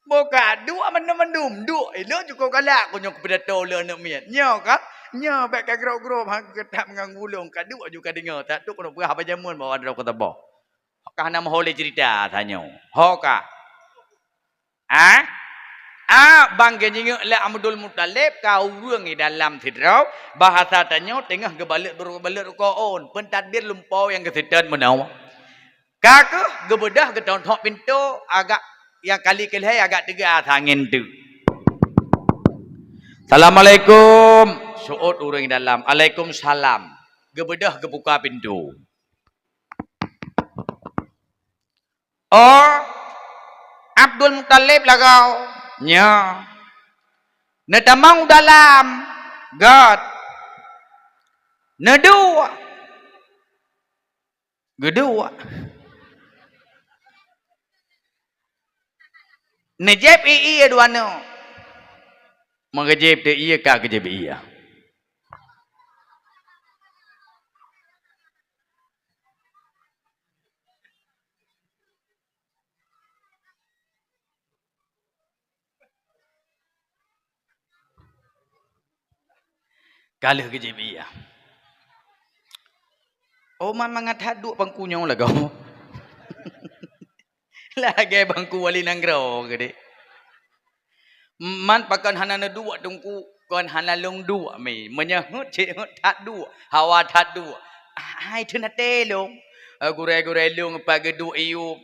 Boh ka duek mandum-mandum, duek ilôn cukôp galak ku nyoe keupidato lé aneuk miet. Nyoe ka, nyoe bék ka grop-grop, ha, geutak meungan gulong, ka duek ju ka deungoe, tak tu keuneuk peugah haba jameun bak droe keu saboh. Ka hana meuho lé ceurita tanyoe. Ho ka. Ah? Ah, ban geujingeuk lé Abdul Muthalib ka ureuëng di dalam sidroe, bahasa tanyoe teungoh geubalot, geubalot rukoon, peutadbir lumpoe nyang geuseutôt meunoe. Ka kheueh geubeudôh geuthok-thok pintoe, agak nyang kali keulhèe agak teuga angén teuk. "Assalamualaikum." Seuôt ureuëng di dalam, "Alaikumsalam." Geubeudôh geubuka pintoe. "Oh, Abdul Muthalib lagoe?" "Nyo." "Neutamong u dalam?" "Göt." "Neuduek?" "Geuduek." "Neujieb ié dua nyoe?" "Meugeujéb teuh ié, ka geujéb ié." Ka lheueh geujép ié. Oh, man mangat that duek bangku nyoe lagoe. Lagèe bangku wali nanggroe keudéh. Man pakon hana neuduek teungku, kon hana lôn duek mi. Meunyoe heuet cit heuet that duek, hawa that duek. Hai teunate lôn. Eh, gurèe-gurèe lôn pat geuduek iyup.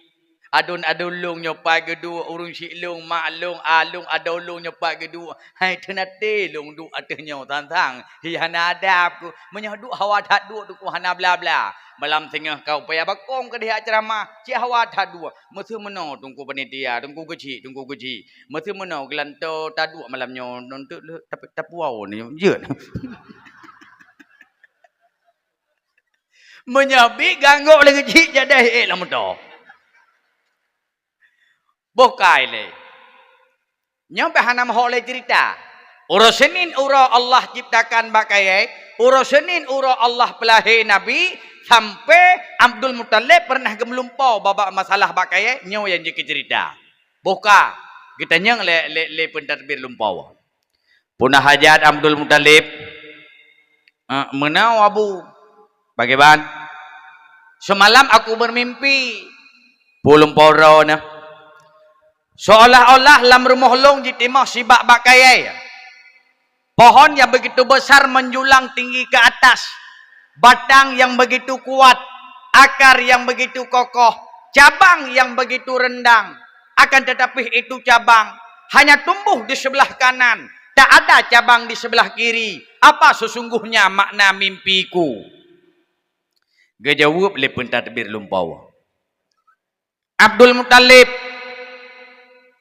Aduen-aduen lôn nyoe pat geuduek, ureueng chik lôn, mak lôn, a lôn, adoe lôn nyoe pat geuduek. Hai teunate lôn duek ateueh nyoe sang-sang. Hi hana adab ku. Meunyoe duek hawa that duek teungku hana bla-bla. Malam singoh ka upaya bakong keudéh ceramah, cit hawa that duek. Meuseu meunoe teungku panitia, teungku keuchik, teungku keuchik. Meuseu meunoe geulantoe taduek malam nyoe, nontot lé tapi tapuwoe nyoe jeuet. Meunyoe bit ganggu lagèe jih jadeh ék lam moto. Boh kai lé. Nyoe pih hana meuhok lé ceurita. Uroe Senin uroe Allah ciptakan bak kayèe, uroe Senin uroe Allah peulahé Nabi, sampai Abdul Muthalib pernah geumeulumpoe babah masalah bak kayèe, nyoe nyang jeuet keu ceurita. Boh ka geutanyong lé, lé, lé peutadbir lumpoe. Peue na hajat Abdul Muthalib? "Eh, meunoe, Abu." "Bagaimana?" "Semalam aku bermimpi." "Peue lumpoe droeneuh?" "Seolah-olah lam rumoh lôn jitimoh sibak bak kayèe. Pohon yang begitu besar menjulang tinggi ke atas, batang yang begitu kuat, akar yang begitu kokoh, cabang yang begitu rindang. Akan tetapi itu cabang hanya tumbuh di sebelah kanan, tak ada cabang di sebelah kiri. Apa sesungguhnya makna mimpiku?" Geujaweueb lé peutadbir lumpoe. "Abdul Muthalib,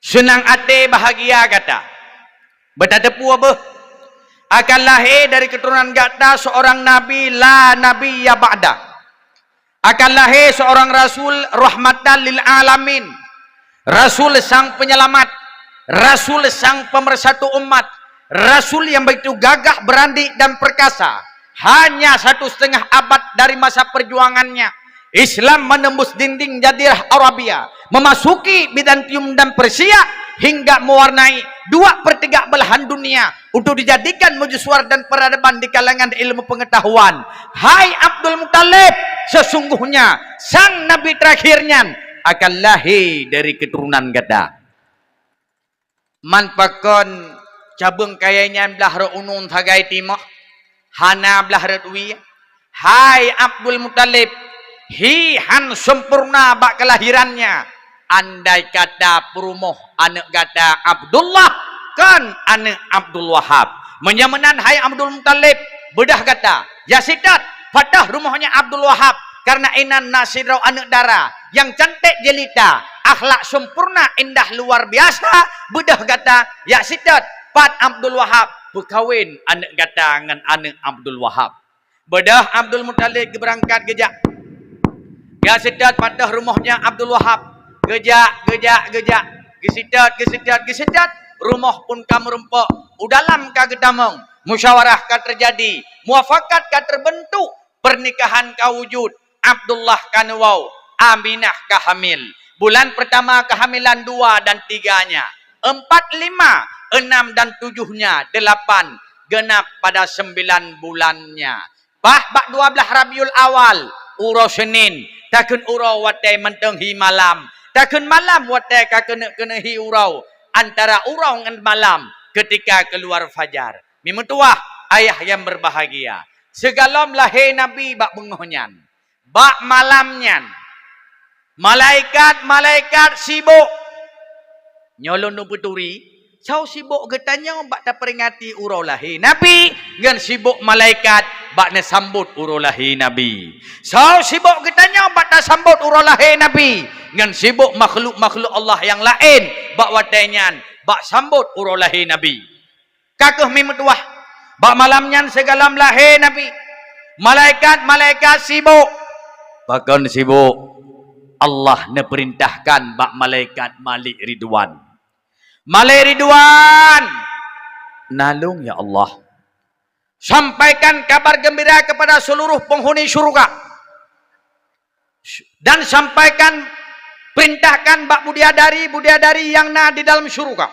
seunang até bahagia gata. Beutateupeue beuh, akan lahé dari keuturonan gata seurang nabi la nabiyya ba'dah. Akan lahé seurang rasul rahmatan lil alamin, rasul sang penyelamat, rasul sang pemersatu umat, rasul yang begitu gagah, berani dan perkasa. Hanya satu setengah abad dari masa perjuangannya, Islam menembus dinding Jazirah Arabia, memasuki Bizantium dan Persia, hingga mewarnai dua per tiga belahan dunia untuk dijadikan mercusuar dan peradaban di kalangan ilmu pengetahuan. Hai Abdul Muthalib, sesungguhnya sang nabi terakhir nyan akan lahé dari keuturonan gata. Man pakon cabeueng kayèe nyan blah rot uneun sagai timoh, hana blah rot wie? Hai Abdul Muthalib, hi han sempurna bak kelahirannya, andai kata peurumoh aneuk gata Abdullah, kon aneuk Abdul Wahab. Meunyoe meunan, hai Abdul Muthalib, beudôh gata, jak seutôt, pat rumohnya Abdul Wahab, kareuna inan na sidroe aneuk dara nyang cantik jelita, akhlak sempurna, indah luar biasa, beudôh gata, jak seutôt, pat Abdul Wahab, peukawen aneuk gata ngon aneuk Abdul Wahab. Beudôh Abdul Muthalib geubeurangkat geujak. Jak seutôt pat rumohnya Abdul Wahab. Geujak, geujak, geujak. Geuseutôt, geuseutôt, geuseutôt. Rumoh pun ka meurumpok. U dalam ka geutamong. Musyawarah ka teujadi. Mufakat ka teubeuntuk. Pernikahan ka wujud. Abdullah ka neuwoe. Aminah ka hamil. Bulan pertama kehamilan dua dan tiganya. Empat, lima, enam dan tujuhnya, delapan, genap pada sembilan bulannya. Bah bak dua blah Rabiul Awal, uroe Senin, takheun uroe watèe mantong hi malam, takheun malam watèe ka keuneuk-keuneuk hi uroe, antara uroe ngon malam ketika keluar fajar. Mimeutuwah, ayah nyang berbahagia, sigohlom lahé Nabi bak beungoh nyan, bak malam nyan, malaikat-malaikat sibok. Nyoe lôn peuturi, soe sibok geutanyoe bak taperingati uroe lahé Nabi, ngon sibok malaikat bak neusambot uroe lahé Nabi. Soe sibok geutanyoe bak tasambot uroe lahé Nabi, ngon sibok makhluk-makhluk Allah nyang laén bak watée nyan bak sambot uroe lahé Nabi. Ka kheueh mimeutuwah, bak malam nyan sigohlom lahé Nabi, malaikat-malaikat sibok. Pakon sibok? Allah neupeurintahkan bak malaikat Malik Ridwan. Malik Ridwan, nalông ya Allah. Sampaikan kabar gembira kepada seluruh penghuni syurga. Dan sampaikan, perintahkan bak budiadari-budiadari nyang na di dalam syurga.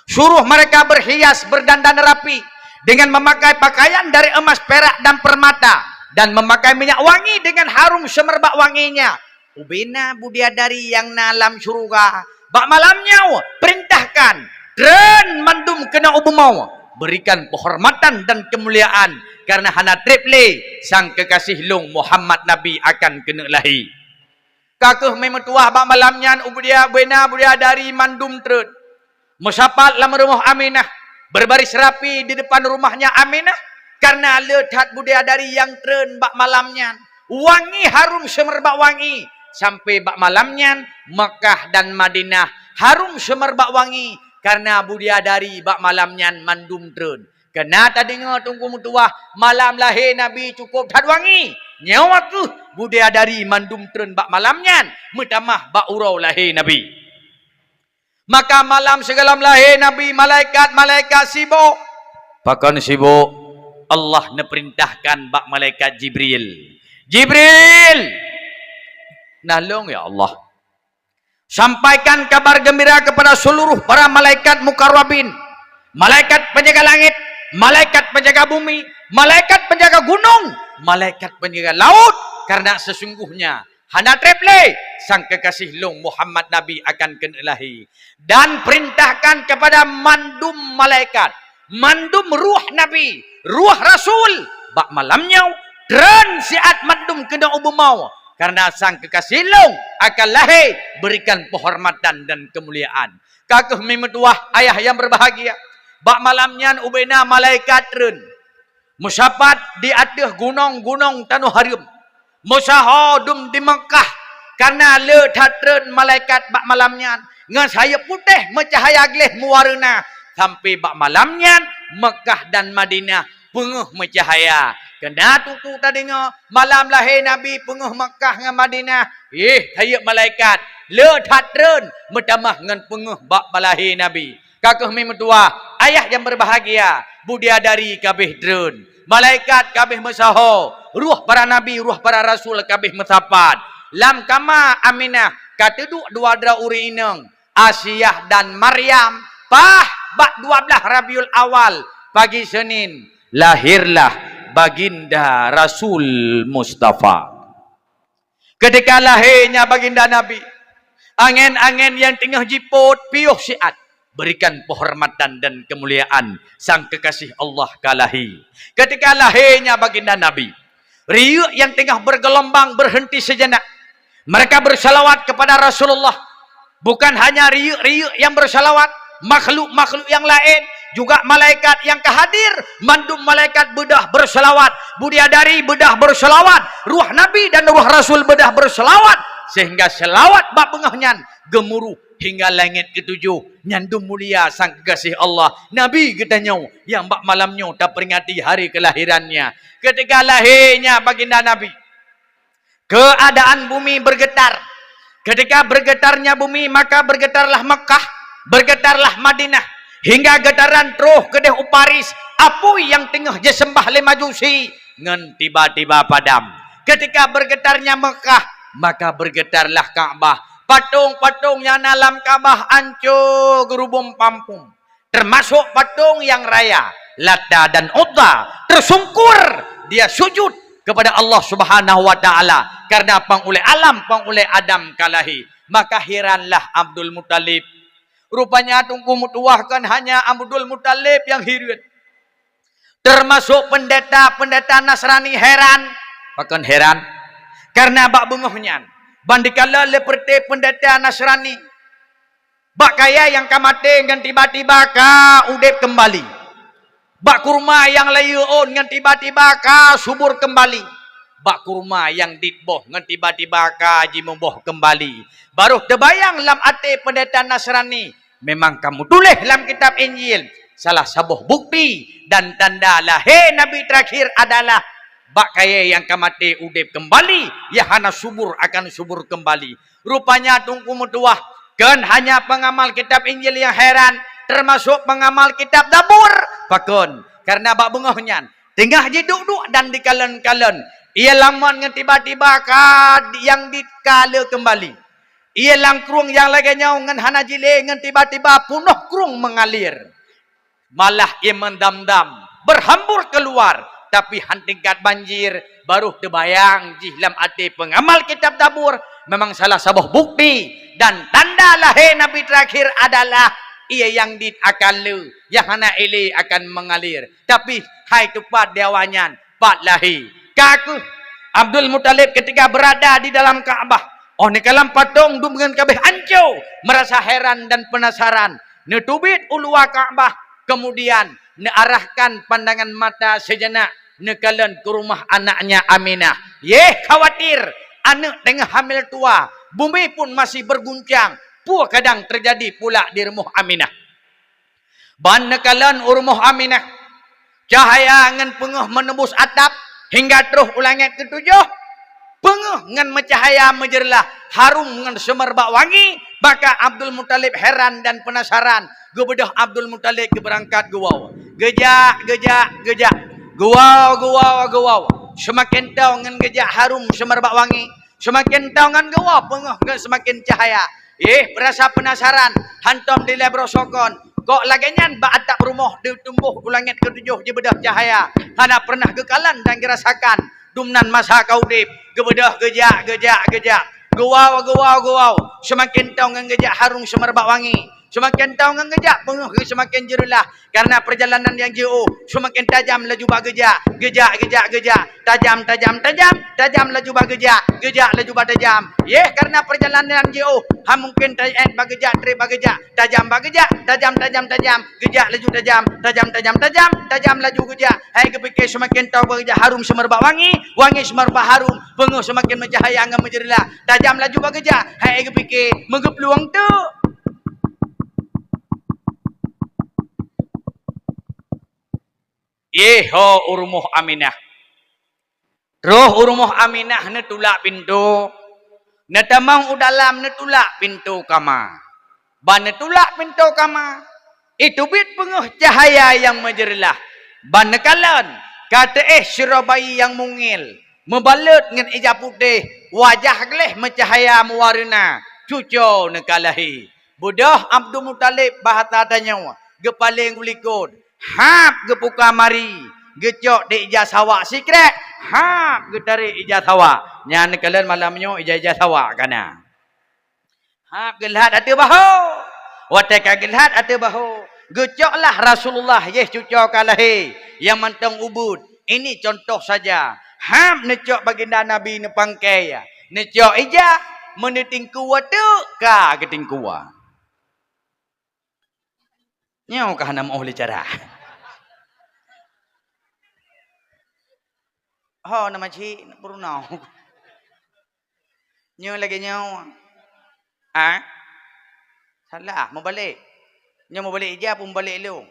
Suruh mereka berhias, berdandan rapi dengan memakai pakaian dari emas, perak, dan permata, dan memakai minyak wangi dengan harum semerbak wanginya. Ubena budiadari nyang na lam syurga, bak malam nyoe perintahkan, treun mandum keunoe u bumoe, berikan penghormatan dan kemuliaan, karena hana treb lé sang kekasih lôn Muhammad Nabi akan keuneuk lahé. Ka kheueh mimeutuwah bak malam nyan, ubena budiadari mandum treun. Meusapat lam rumoh Aminah, berbaris rapi di depan rumahnya Aminah, karena le that budiadari nyang treun bak malam nyan. Wangi harum semerbak wangi, sampai bak malam nyan Mekah dan Madinah harum semerbak wangi, karena budiadari bak malam nyan mandum treun. Keunan tadeungoe Teungku meutuwah, malam lahé Nabi cukup that wangi. Nyoe kheueh budiadari mandum treun bak malam nyan, meutamah bak uroe lahé Nabi. Maka malam sigohlom lahé Nabi, malaikat-malaikat sibok. Pakon sibok? Allah neupeurintahkan bak malaikat Jibril, "Jibril, nalông ya Allah. Sampaikan kabar gembira kepada seluruh para malaikat mukarrabin, malaikat penjaga langit, malaikat penjaga bumi, malaikat penjaga gunong, malaikat penjaga laut, karena sesungguhnya hana treb lé sang kekasih lôn Muhammad Nabi akan keuneuk lahé. Dan perintahkan kepada mandum malaikat, mandum ruh Nabi, ruh Rasul, bak malam nyoe treun siat mandum keunoe u bumoe, karena sang kekasih lôn akan lahé, berikan penghormatan dan kemuliaan." Ka kheueh mimeutuwah, ayah nyang berbahagia, bak malam nyan ubena malaikat treun meusapat di ateueh gunong-gunong tanoh hareuem. Meusaho dum di Mekah, karena le that treun malaikat bak malam nyan, ngon sayeuep putéh meucahya gleh meuwareuna, sampai bak malam nyan Mekah dan Madinah peungeuh meucahya. Keunan Teungku tadeungoe, malam lahé Nabi peungeuh Mekah ngon Madinah, éh, sayeuep malaikat le that treun meutamah ngon peungeuh bak lahé Nabi. Ka kheueh mimeutuwah, ayah nyang berbahagia, budiadari ka abéh treun, malaikat ka abéh meusaho, ruh para nabi, ruh para rasul ka abéh meusapat. Lam kama Aminah ka teuduek dua droe ureuëng inong, Asiah dan Maryam. Paih bak dua blaih Rabiul Awal, pagi Senin, lahirlah Baginda Rasul Mustafa. Ketika lahé nyan Baginda Nabi, angén-angén nyang teungoh jipôt piôh siat, berikan penghormatan dan kemuliaan, sang kekasih Allah ka lahé. Ketika lahé nyan Baginda Nabi, riyeuk nyang teungoh bergelombang berhenti sejenak. Mereka bersalawat kepada Rasulullah. Bukan hanya riyeuk-riyeuk nyang bersalawat, makhluk-makhluk nyang laén, juga malaikat nyang ka hadir, mandum malaikat beudôh bersalawat, budiadari beudôh bersalawat, ruh nabi dan ruh rasul beudôh bersalawat, sehingga salawat bak beungoh nyan geumuruh hingga langét keutujôh. Nyan dum mulia sang kekasih Allah, Nabi geutanyoe nyang bak malam nyoe taperingati hari kelahirannya. Ketika lahirnya Baginda Nabi, keadaan bumi bergetar. Ketika bergetarnya bumi, maka bergetarlah Mekah, bergetarlah Madinah, hingga getaran troh keudeh u Paris, apui nyang teungoh jiseumbah lé Majusi ngon tiba-tiba padam. Ketika bergetarnya Mekah, maka bergetarlah Ka'bah. Patong-patong nyang na lam Ka'bah anco geurubom pampum. Termasuk patong nyang raya, Lata dan Uzza, tersungkur dia sujud kepada Allah Subhanahu wa Ta'ala karena pangulée alam, pangulée Adam ka lahé. Maka hiranlah Abdul Muthalib. Rupanya Teungku meutuwah kon hanya Abdul Muthalib nyang hireuen. Teumasok peundeta-peundeta Nasrani heran. Pakon heran? Karena bak beungoh nyan, ban dikalon lé peureuté peundeta Nasrani, bak kayèe nyang ka maté ngon tiba-tiba ka udeb keumbali. Bak kurma nyang layeue ôn ngon tiba-tiba ka subur keumbali. Bak kurma nyang dit boh ngon tiba-tiba ka jimuboh keumbali. Barô teubayang lam até peundeta Nasrani, memang ka meutuléh lam kitab Injil, salah saboh bukti dan tanda lahé Nabi teurakhir adalah bak kayèe nyang ka maté udeb keumbali, nyang hana subur akan subur keumbali. Rupanya Teungku meutuwah, kon hanya peungamal kitab Injil nyang heran, teumasok peungamal kitab Zabur. Pakon? Karena bak beungoh nyan, teungoh jiduek-duek dan dikalon-kalon, ie lam mot ngon tiba-tiba ka nyang dit ka le keumbali. Ie lam krueng nyang lagèe nyoe ngon hana jilé ngon tiba-tiba peunoh krueng meungalir. Malah ie meudam-dam, berhambur keluar, tapi han tingkat banjir, barô teubayang jih lam até peungamal kitab Zabur, memang salah saboh bukti dan tanda lahé Nabi teurakhir adalah ie nyang dit akan le, nyang hana ilé akan meungalir. Tapi hai teupat di awaknyan, pat lahé. Ka kheueh Abdul Muthalib ketika berada di dalam Ka'bah, 'oh neukalon patong dum ngon ka abéh anco, merasa heran dan penasaran. Neuteubiet u luwa Ka'bah, kemudian neuarahkan pandangan mata sejenak neukalon keu rumoh anaknya Aminah. Yeh, khawatir aneuk teungoh hamil tuwa, bumi pun masih berguncang, peue kadang teujadi pula di rumoh Aminah. Ban neukalon u rumoh Aminah, cahya ngon peungeuh meunembus atap hingga troh u langét keutujoh. Peungeuh ngon meucahya meujeureulah, harum ngon seumeubak wangi, maka Abdul Muthalib heran dan penasaran. Geubeudôh Abdul Muthalib geubeurangkat geuwoe. Geujak, geujak, geujak. Geuwoe, geuwoe, geuwoe. Seumaken tông ngon geujak harum seumeubak wangi. Seumaken tông ngon geuwoe peungeuh ngon seumaken cahya. Yeh, beurasa peunasaran, hantom dilèe baroe sokon. Kok lagèe nyan bak atap rumoh teutumboh u langét keutujoh jibeudôh cahya. Hana peureunah geukalon dan geurasakan. Dum nan masa ka udeb, geubeudôh geujak, geujak, geujak. Geuwoe, geuwoe, geuwoe. Seumaken tông ngon geujak harum seumeubak wangi. Seumaken tông ngon geujak peungeuh seumaken jeureulah. Karena peurjalanan nyang jiôh, seumaken tajam laju bak geujak, geujak, geujak, geujak, tajam, tajam, tajam, tajam laju bak geujak, geujak laju bak tajam. Yeh, karena peurjalanan jiôh, han mungken taék bak geujak, trép bak geujak, tajam bak geujak, tajam, tajam, tajam, geujak laju tajam, tajam, tajam, tajam, tajam laju geujak. Hai geupike seumaken tông bak geujak harum seumeubak wangi, wangi seumeubak harum, peungeuh seumaken meucahya ngon meujeureulah, tajam laju bak geujak. Hai geupike meugeuplueng teuk. Yeh, ho u rumoh Aminah. Troh u rumoh Aminah neutulak pintoe, neutamong u dalam neutulak pintoe kama. Ban neutulak pintoe kama, iteubiet peungeuh cahya nyang meujeureulah. Ban neukalon, ka teuéh sidroe bayi nyang mungil, meubalot ngon ija putéh, wajah gleh meucahya meuwareuna, cuco neukalahé. Beudôh Abdul Muthalib bahasa tanyoe, geupaleng u likot, hab geupuka mari, geucok di ija sawak sikrek, hab geutarek ija sawak. Nyan neukalon malam nyoe ija-ija sawak ka na. Hab geulhat ateueh bahô. Watèe ka geulhat ateueh bahô, geucoklah Rasulullah, yeh cuco ka lahé, nyang mantong ubeut. Ini contoh saja. Hab neucok baginda Nabi neupangkai, neucok ija, meuneutingkue teuk ka geutingkue. Nyoe ka hana meu'oh lé cara. Ho, nama cit peurunoe. Nyoe lagèe nyoe. Ah? Salah, meubalek. Nyoe meubalek ija pun meubalek lôn.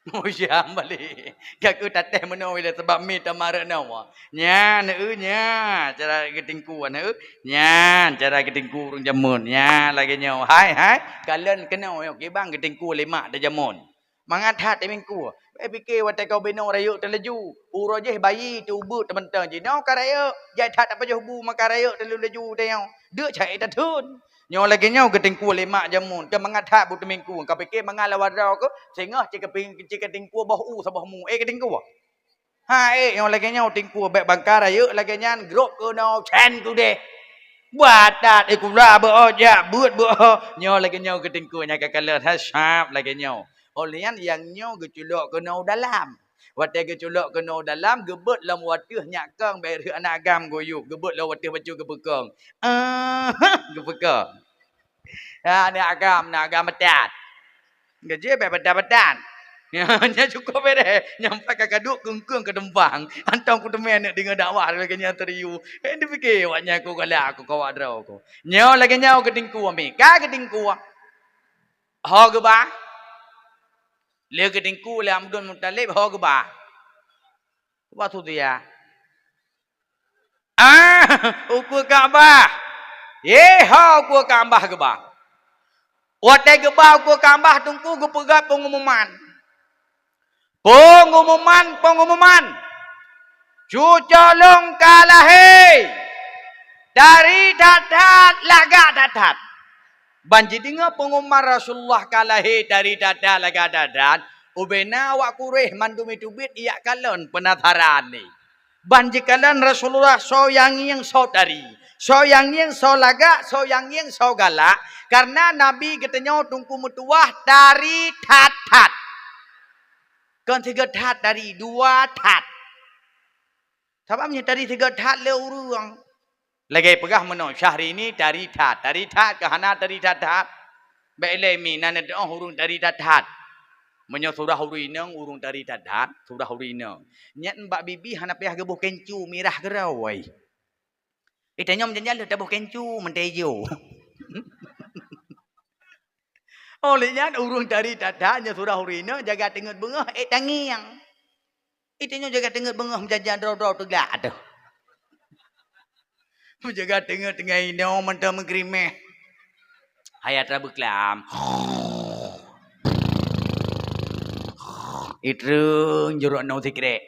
Mujam balek. Ka keu tatéh meunoe ilèe sabab mi tamarot nyoe. Nyan, eu, nyan cara geutingkue, eu. Nyan cara geutingkue ureueng jameun. Nyan lagèe nyoe. Hai, hai. Kalon keunoe nyoe, kiban geutingkue lé mak teuh jameun. Mangat that teumingkue. Eh, pike watèe ka ubenoe rayeuk teulaju. Uroe jih bayi teuh ubeut teumantong jinoe ka rayeuk. Jai that tapajoh bu maka rayeuk teulaju tanyoe. Deuk cai tatheun. Nyoe lagèe nyoe geutingkue lé mak jameun, teumangat that bu teumingkue, ka pike mangat lawa droe keuh, singoh cit keupi-, cit keutingkue boh u saboh mu, eh, keutingkue. Ha, eh, nyoe lagèe nyoe tingkue, bèk bangka rayeuk lagèe nyan, grob keunoe, cen keudeh. Batat, eh, kula beuo jak, beuet beuo. Nyoe lagèe nyoe keu teungku nyang ka kalon, ha, sab lagèe nyoe. Óh lheueh nyan nyang nyoe geuculok keunoe u dalam. Watèe geuculok keunoe u dalam, geubeuet lom u ateueh nyak kong bèk rhot aneuk agam geuyue, geubeuet lom u ateueh bacut geupeukong. Ah, geupeukong. Ha, aneuk agam, aneuk agam batat. Gaji bèk batat-batat. Nyan cukôp bèrèh. Nyang pat ka kaduek keung-keung ka teumpang. Hantom kuteumèe aneuk deungö dakwah lagèe nyan teuh. Eh, dipike awak nyan ku galak, ku kawak droe ku. Nyoe lagèe nyoe keu teungku ami. Ka keu teungku. Ho geuba. Lé keu teungku lé Abdul Muthalib ho geuba. Geuba su dia. Ah, ukeue Ka'bah. Ye, ho ukeue Ka'bah geuba. Watèe geuba ukeue Ka'bah teungku geupeugah pengumuman. Pengumuman, pengumuman. Cuco lôn ka lahé. Tari that-that, lagak that-that. Ban jideungö pengumuman Rasulullah ka lahé tari that-that, lagak that-that, ubena awak Quraisy mandum iteubiet ijak kalon, peunasaran ni. Ban jikalon Rasulullah soe nyang ngieng soe tari, soe nyang ngieng soe lagak, soe nyang ngieng soe galak, kareuna Nabi geutanyoe teungku meutuwah tari that-that. Kon sigoe that tari, dua that. Sabab meunyoe tari sigoe that lé ureueng. Lagèe peugah meunoe, Syahrini tari that. Tari that keu hana tari that-that. Bèk ilèe mi na neuteu'oh ureueng tari that-that. Meunyoe surah ureueng inong, ureueng tari that-that, surah ureueng inong. Nyan bak bibi hana payah geuboh kencu mirah keudroe. Ita nyoe meujan-jan lheueh taboh kencu meuntée ijo. Óh lheueh nyan ureueng tari that-that nyoe surah ureueng inong jaga teungeut beungoh ék tangieng. Ita nyoe jaga teungeut beungoh meujan-jan droe-droe teuglak ateueh. Meujaga teungeut teungoh inoe mantong meukeurimeh. Hai atra beuklam. Itreung jurok nong sikrek.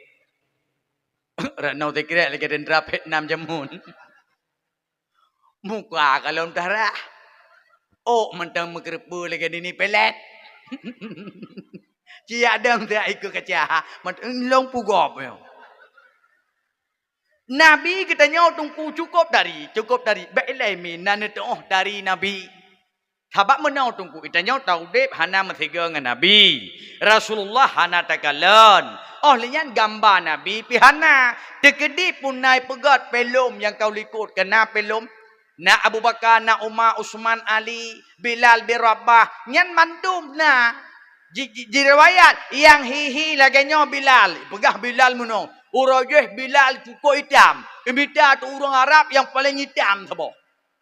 Rot nong sikrek lagèe teuntara Vietnam jameun. Muka ka lom tarah. Ôk mantong meukeureupeue lagèe nini pelet. Ciyak dong siat ikeue kaca, mantong lôn pugop nyoe. Nabi geutanyoe teungku cukôp tari, cukôp tari. Bèk ilèe mi na neuteu'oh tari Nabi. Sabab meunoe teungku, geutanyoe taudép hana meusigoe ngon Nabi. Rasulullah hana takalon. Óh lheueh nyan gamba Nabi pih hana. Teukeudi pun na ipeugöt peulom nyang ka u likot, ka na peulom. Na Abu Bakar, na Umar, Utsman, Ali, Bilal bin Rabah. Nyan mandum na. Ji-, ji-, jiriwayat nyang hi-hi lagèe nyoe Bilal. Peugah Bilal meunoe. Uroe jih Bilal cukôp itam. Imita ateueh ureueng Arab nyang paleng itam saboh.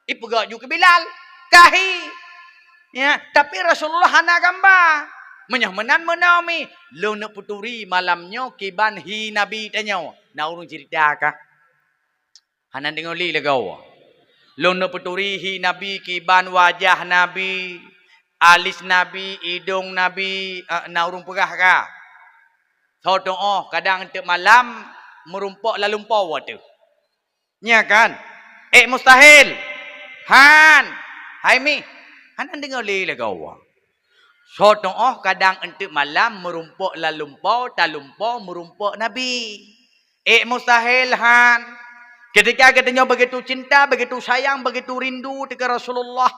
Ipeugah ju keu Bilal, "Ka hi." Ya, tapi Rasulullah hana gamba. Meunyoe meunan meunoe mi, lôn neuk peuturi malam nyoe kiban hi Nabi tanyoe. Na ureueng ceurita kah? Hana deungoe lé lagoe. Lôn neuk peuturi hi Nabi kiban wajah Nabi, alis Nabi, idong Nabi, eh, na ureueng peugah kah? Soe tu'oh kadang teuk malam meurumpok lam lumpoe ateueh. Nya kan? Ék mustahil. Han. Hai mi. Hana deungoe lé lagoe. Soe tu'oh kadang eunteuk malam meurumpok lam lumpoe, talumpoe meurumpok Nabi. Ék mustahil han. Ketika geutanyoe begitu cinta, begitu sayang, begitu rindu teuka Rasulullah.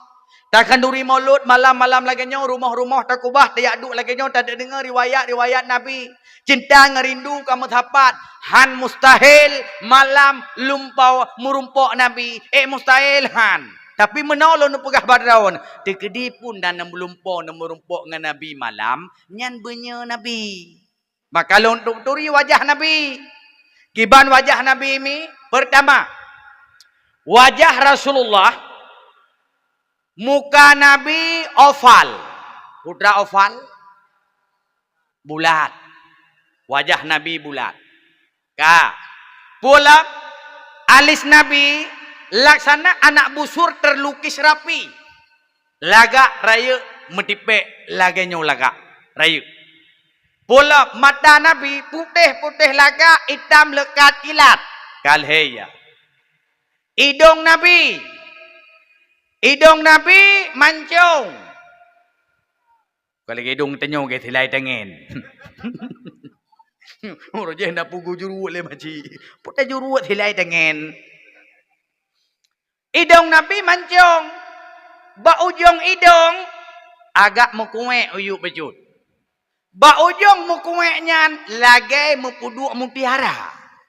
Takhanduri maulud malam-malam lagèe nyoe, rumoh-rumoh takeubah, tajak duek lagèe nyoe, tadeungoe riwayat-riwayat Nabi. Cinta ngon rindu ka meusapat, han mustahil malam lumpoe meurumpok Nabi. Ék mustahil han. Tapi meunoe lôn peugah bak droeneuh, teukeudi pun na neumeurumpok, neumeurumpok ngon Nabi malam, nyan beunyoe Nabi. Maka lôn tu-, turi wajah Nabi. Kiban wajah Nabi mi, pertama, wajah Rasulullah, muka Nabi oval. Peue oval? Bulat. Wajah Nabi bulat. Ka. Peue lom, alis Nabi laksana anak busur terlukis rapi. Lagak rayeuk meutipék lagèe nyoe lagak rayeuk. Peue lom, mata Nabi putéh-putéh lagak, itam leukat kilat. Ka lhèe ya. Idong Nabi, idong Nabi mancong. Ka lagèe idong tanyoe gét hilai tangen. Uroe jih na pugu juruek lé maci. Putéh juruek hilai tangen. Idong Nabi mancong. Bak ujong idong, agak meukuék uyuek bacut. Bak ujong meukuék nyan lagée meupeuduek mutiara.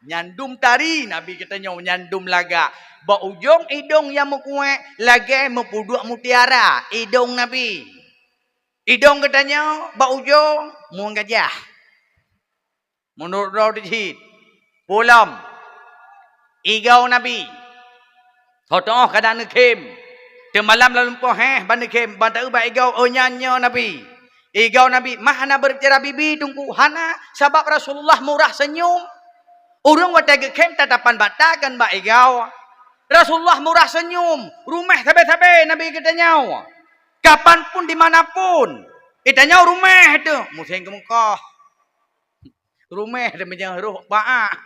Nyan dum tari Nabi geutanyoe, nyan dum lagak. Bak ujong idong nyang meukuék lagée meupeuduek mutiara idong Nabi. Idong geutanyoe bak ujong mueng gajah. Meunurot droe teuh cit, peue lom, igoe Nabi. Ho teuoh ka na neukhém. Teumalam lam lumpoh héh ban neukhém, ban taeu bak igoe, oh nyan nyoe Nabi. Igoe Nabi, mah hana beubicara bibi Teungku, hana, sabab Rasulullah murah seunyum. Ureuëng watée geukhém tatapan bak ta kon bak igoe. Rasulullah murah seunyum, ruméh sabe-sabe Nabi geutanyoe. Kapan pun, di mana pun, geutanyoe ruméh teuh, musém keu Meukah. Ruméh teuh meunyoe roh bak.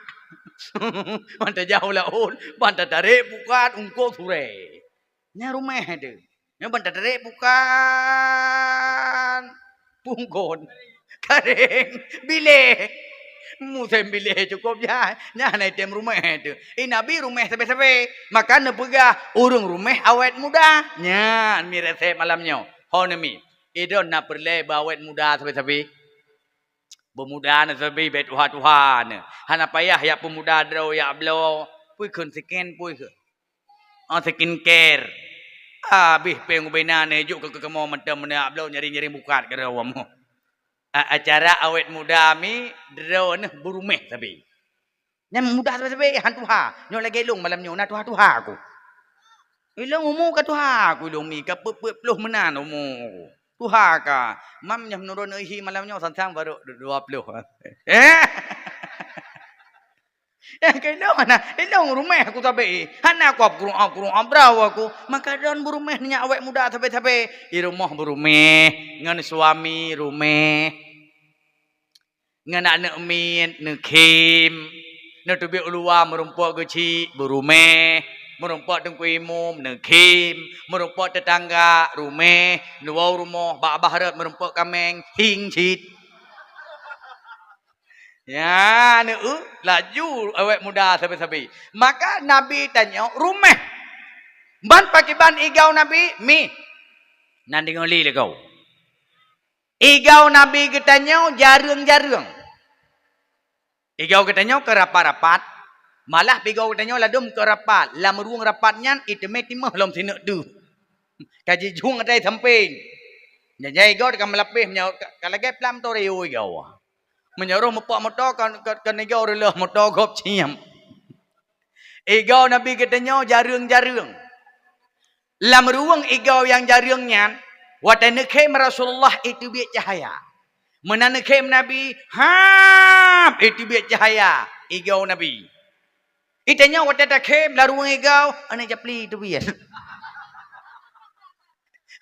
Ban tajak u laôt, ban tatarek pukat ungkôt surée. Nyan ruméh teuh. Nyan ban tatarek pukat pungkon. Karéng, biléh. Musém biléh cukôp jai. Nyan item ruméh teuh. I Nabi ruméh sabe-sabe. Maka neupeugah ureuëng ruméh awét muda. Nyan mi resep malam nyoe. Ho neumi. Idong na peureulée bak awét muda sabe-sabe. Beumuda na sabe bék tuha-tuha na. Hana payah jak peumuda droe jak bloe. Pui kheun skin, pui kheun. Oh, skincare. Habéh péng ubena na jok keu keukamoe mantong meunak bloe nyaring-nyaring bukat keu droe mo. A-, acara awét muda mi droe neuh beuruméh sabe. Nyan muda sabe-sabe han tuha. Nyoe lagée lôn malam nyoe na tuha-tuha ku. Ilôn umu ka tuha ku ilôn mi, ka peuet-peuet ploh meunan umu ku. Tuha ka. Mam nyoe meunurot neuhi malam nyoe sang-sang barô du-, dua ploh. Eh? Eh, ka ilôn hana, ilôn ruméh ku sabe. Hana ku kurang-kurang brau aku. Maka don beuruméh nyak awét muda sabe-sabe. I rumoh beuruméh, ngon suami ruméh. Ngon aneuk miet neukhém, neuteubiet u luwa meurumpok geuchik beuruméh, meurumpok teungku imum neukhém, meurumpok teutangga ruméh, neuwoe u rumoh bak abah rot meurumpok kaméng hieng cit. Ya, neu laju awét muda sabe-sabe. Maka Nabi tanyoe ruméh. Ban pakriban igoe Nabi mi. Nan deungoe lé lagoe. Igoe Nabi geutanyoe jareueng-jareueng. Igoe geutanyoe keu rapat-rapat, malah igoe geutanyoe ladôm keu rapat, lam ruweueng rapat nyan iteumé timoh lom sineuk deuh. Ka jijueng atai sampéng. Nyan jai igoe ka meulapéh meunyoe ka, ka lagée plam toreo igoe. Meunyoe roh mupok moto kon, kon, kon igoe reuloh moto gob ciam. Igoe Nabi geutanyoe jareueng-jareueng. Lam ruweueng igoe nyang jareueng nyan, watée neukhém Rasulullah iteubiet cahya. Meunan neukhém Nabi, hab iteubiet cahya igoe Nabi. Itanyoe watée takhém lam ruweueng igoe, aneuk japli teubiet.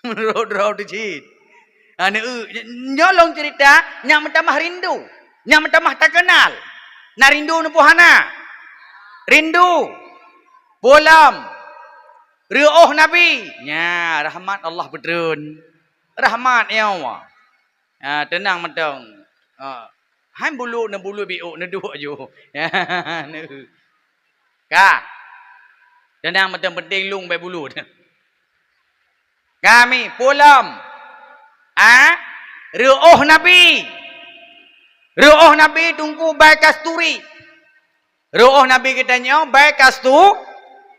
Meunurot droe teuh cit. Aneuk, nyoe lôn ceurita nyang meutamah rindu, nyang meutamah takeunal. Na rindu neupeue hana? Rindu. Peue lom? Reuôh Nabi. Nya, rahmat Allah peutreun. Rahmat nyoe. Ha, teunang mantong. Ha. Hai bulu neubulu biôk neuduek ju. Ka. Teunang mantong, penting lôn bék bulu. Kami peue lom. Ah, reuôh Nabi. Reuôh Nabi Teungku bai kasturi. Reuôh Nabi geutanyoe bai kastu-,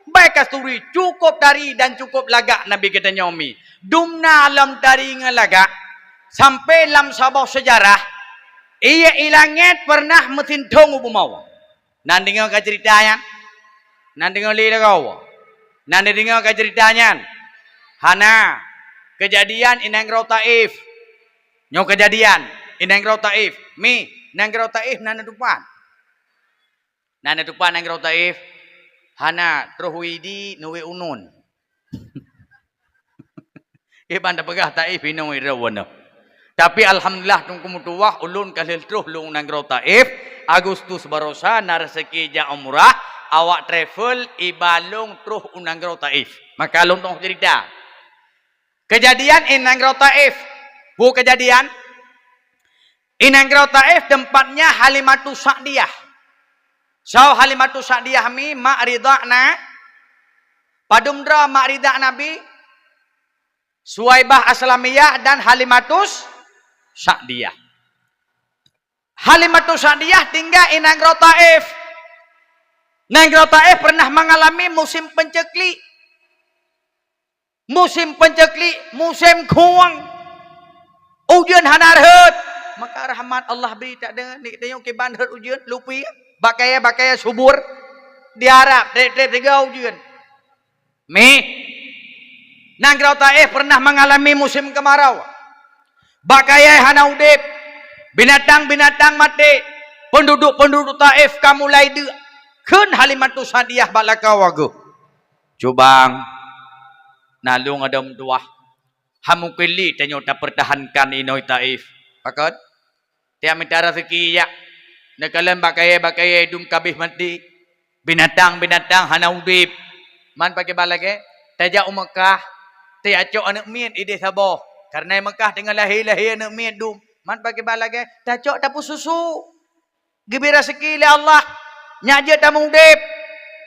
bai kasturi, cukôp tari dan cukôp lagak Nabi geutanyoe mi. Dumna lom tari ngon lagak, sampoe lam saboh seujarah, ié i langét peureunah meusinthong u bumoe. Nan deungoe ka ceurita nyan? Nan deungoe lé lagoe? Nan deungoe ka ceurita nyan? Hana. Keujadian i nanggroe Taif. Nyoe keujadian i nanggroe Taif. Mi, nanggroe Taif na neutupat? Na neutupat nanggroe Taif? Hana, troh u Idi neuwé uneuen. Iban tapeugah Taif inong ireuw nyoe. Tapi alhamdulillah, Teungku meutuwah, ulôn ka lheueh troh lôn nanggroe Taif, Agustus baroesa na raseuki jak umrah, awak travel iba lôn troh u nanggroe Taif. Maka lôn tong ceurita. Keujadian i nanggroe Taif. Peue keujadian? I nanggroe Taif teumpat nyan Halimatus Sa'diyah. Soe Halimatus Sa'diyah mi? Mak Ridha na, Padum droe mak ridha Nabi, Suwaibah Aslamiyah dan Halimatus Sa'diyah. Halimatus Sa'diyah tinggai i nanggroe Taif. Nanggroe Taif pernah mengalami musim penceklik. Musim penceklik, musim khueng. Ujeuen hana rhot. Maka rahmat Allah bri, tak deungoe, ni tanyoe kiban rhot ujeuen, lupi, bakaya-bakaya subur. Di Arab, treb-treb tiga ujeuen. Mih. Nanggroe Taif pernah mengalami musim kemarau. Bakaya hana udeb, binatang-binatang maté, penduduk-penduduk Taif ka mulai deuk. Kheun Halimatus Sa'diyah bak lakoe geuh, "Cubang, na lôn adoe meutuwah. Hana mungken lé tanyoe tapeurtahankan inoe Taif." Pakon? Tiep mita raseuki jak. Neukalon bakaya-bakaya dum ka abéh maté. Binatang-binatang hana udeb. Man pakriban lagée? Tajak u Meukah, tajak cok aneuëk miet ideh saboh. Kareuna i Meukah teungoh lahé-lahé aneuëk miet dum. Man pakriban lagée? Tacok tapeususu. Geubri raseuki lé Allah, nyak jeuet tamong udeb.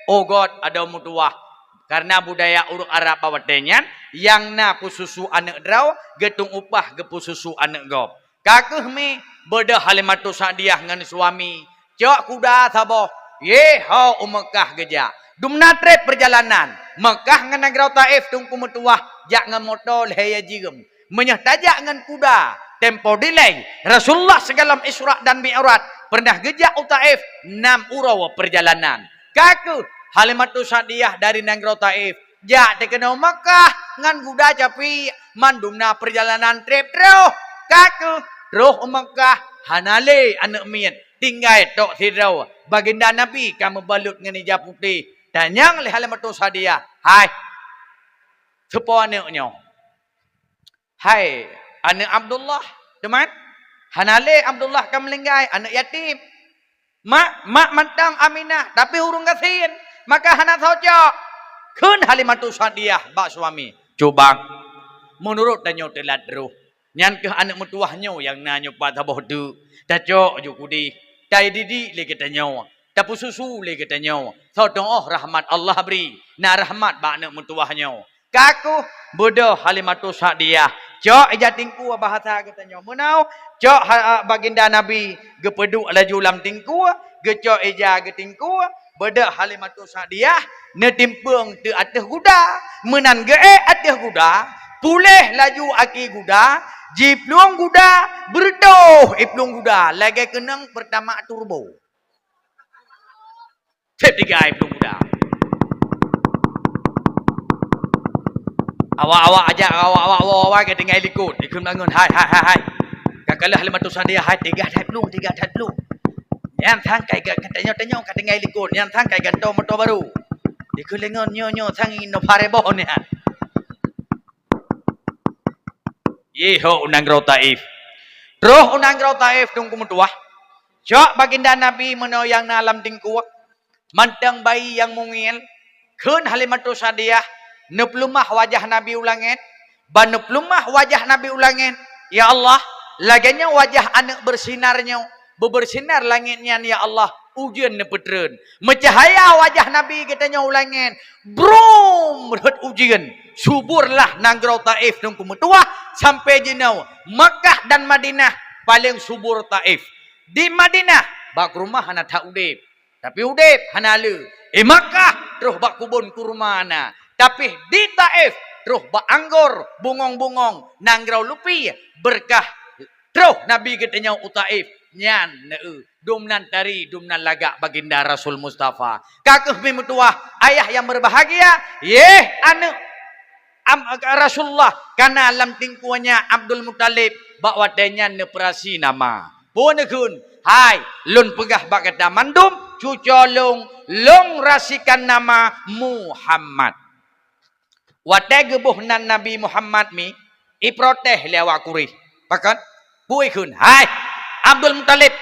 Oh gét, adoe meutuwah. Kareuna budaya ureuëng Arab bak watée nyan, nyang na peususu aneuëk droe, geutung upah geupeususu aneuëk gob. Ka kheueh mi, beudôh Halimatus Sa'diyah ngon suami, cok kuda saboh, yeh ho u Meukah geujak. Dumna treb peurjalanan, Meukah ngon nanggroe Taif Teungku meutuwah, jak ngon moto lhée jeuem. Meunyoe tajak ngon kuda, tempo dilée, Rasulullah sigohlom Isra dan Mi'raj pernah geujak u Taif nam uroe peurjalanan. Ka kheueh Halimatus Sa'diyah dari nanggroe Taif jak teukeunoe Meukah ngon kuda capiek, mandum na peurjalanan treb troh. Ka kheueh troh u Meukah hana lé aneuëk miet, tinggai tok sidroe. Baginda Nabi ka meubalot ngon ija putéh. Tanyong lé Halimatus Sa'diyah, "Hai, soe po aneuëk nyoe?" "Hai, aneuëk Abdullah, teuma hana lé Abdullah ka meuninggai, aneuëk yatim. Mak, mak mantong Aminah, tapi ureuëng gasien, maka hana soe cok." Kheun Halimatus Sa'diyah bak suami, "Cubang, meunurot tanyoe teulat roh, nyan kheueh aneuëk meutuwah nyoe nyang na nyoe pat saboh teuk. Tacok ju kudeh, taididik lé geutanyoe, tapeususu lé geutanyoe. Soe teungoh rahmat Allah bri, na rahmat bak aneuëk meutuwah nyoe." Ka kheueh beudôh Halimatus Sa'diyah, cok ija tingkue bahasa geutanyoe meunoe, cok ha-, Baginda Nabi geupeuduek laju lam tingkue, geucok ija geutingkue, beudôh Halimatus Sa'diyah neutimpeueng teuk ateueh guda, meunan geuék ateueh guda, puléh laju aki guda, jiplueng guda, beureutoh iplueng guda lagée keunong Pertamax turbo. Sép tiga ai plueng guda. Awak-awak ajak, awak-awak woe-woe ka tinggai likot. Ikheun bangon, "Hai, hai, hai, hai. Ka kalheueh Halimatus Sa'diyah, hai, tiga that plueng, tiga that plueng. Nyan sang kai ga-, ka tanyoe-tanyoe ka tinggai likot. Nyan sang kai gantoe moto barô." Ikheun lé ngon, "Nyoe, nyoe sang inoe paré boh nyan." Yeh ho u nanggroe Taif. Troh u nanggroe Taif Teungku meutuwah. Cok Baginda Nabi meunoe nyang na lam tingkue, mantong bayi nyang mungil, kheun Halimatus Sa'diyah, neupeuleumah wajah Nabi u langét, ban neupeuleumah wajah Nabi u langét, "Ya Allah, lagée nyoe wajah aneuëk beusinar nyoe, beubeursinar langét nyan, ya Allah, ujeuen neupeutreun. Meucahya wajah Nabi geutanyoe u langét, brum, rhot ujeuen. Suburlah nanggroe Taif Teungku meutuwah, sampoe jinoe Makkah dan Madinah paleng subur Taif. Di Madinah, bak rumoh hana that udeb, tapi udeb hana le. Di Makkah, troh bak kubon kurma na. Tapi di Taif, troh bak anggor, bungong-bungong, nanggroe lupi, beureukat." Troh Nabi geutanyoe u Taif, nyan neu, dum nan tari, dum nan lagak Baginda Rasul Mustafa. Ka kheueh mi meutuwah, ayah nyang beubahgia, yeh aneuëk am-, Rasulullah, ka na lam tingkue nyan Abdul Muthalib, bak watée nyan neupeurasi nama. Peue neukheun, "Hai, lôn peugah bak gata mandum, cuco lôn, lôn rasikan nama Muhammad." Watée geuboh nan Nabi Muhammad mi, iprotes lé awak Quraisy. Pakon? Peue ikheun, "Hai, Abdul Muthalib,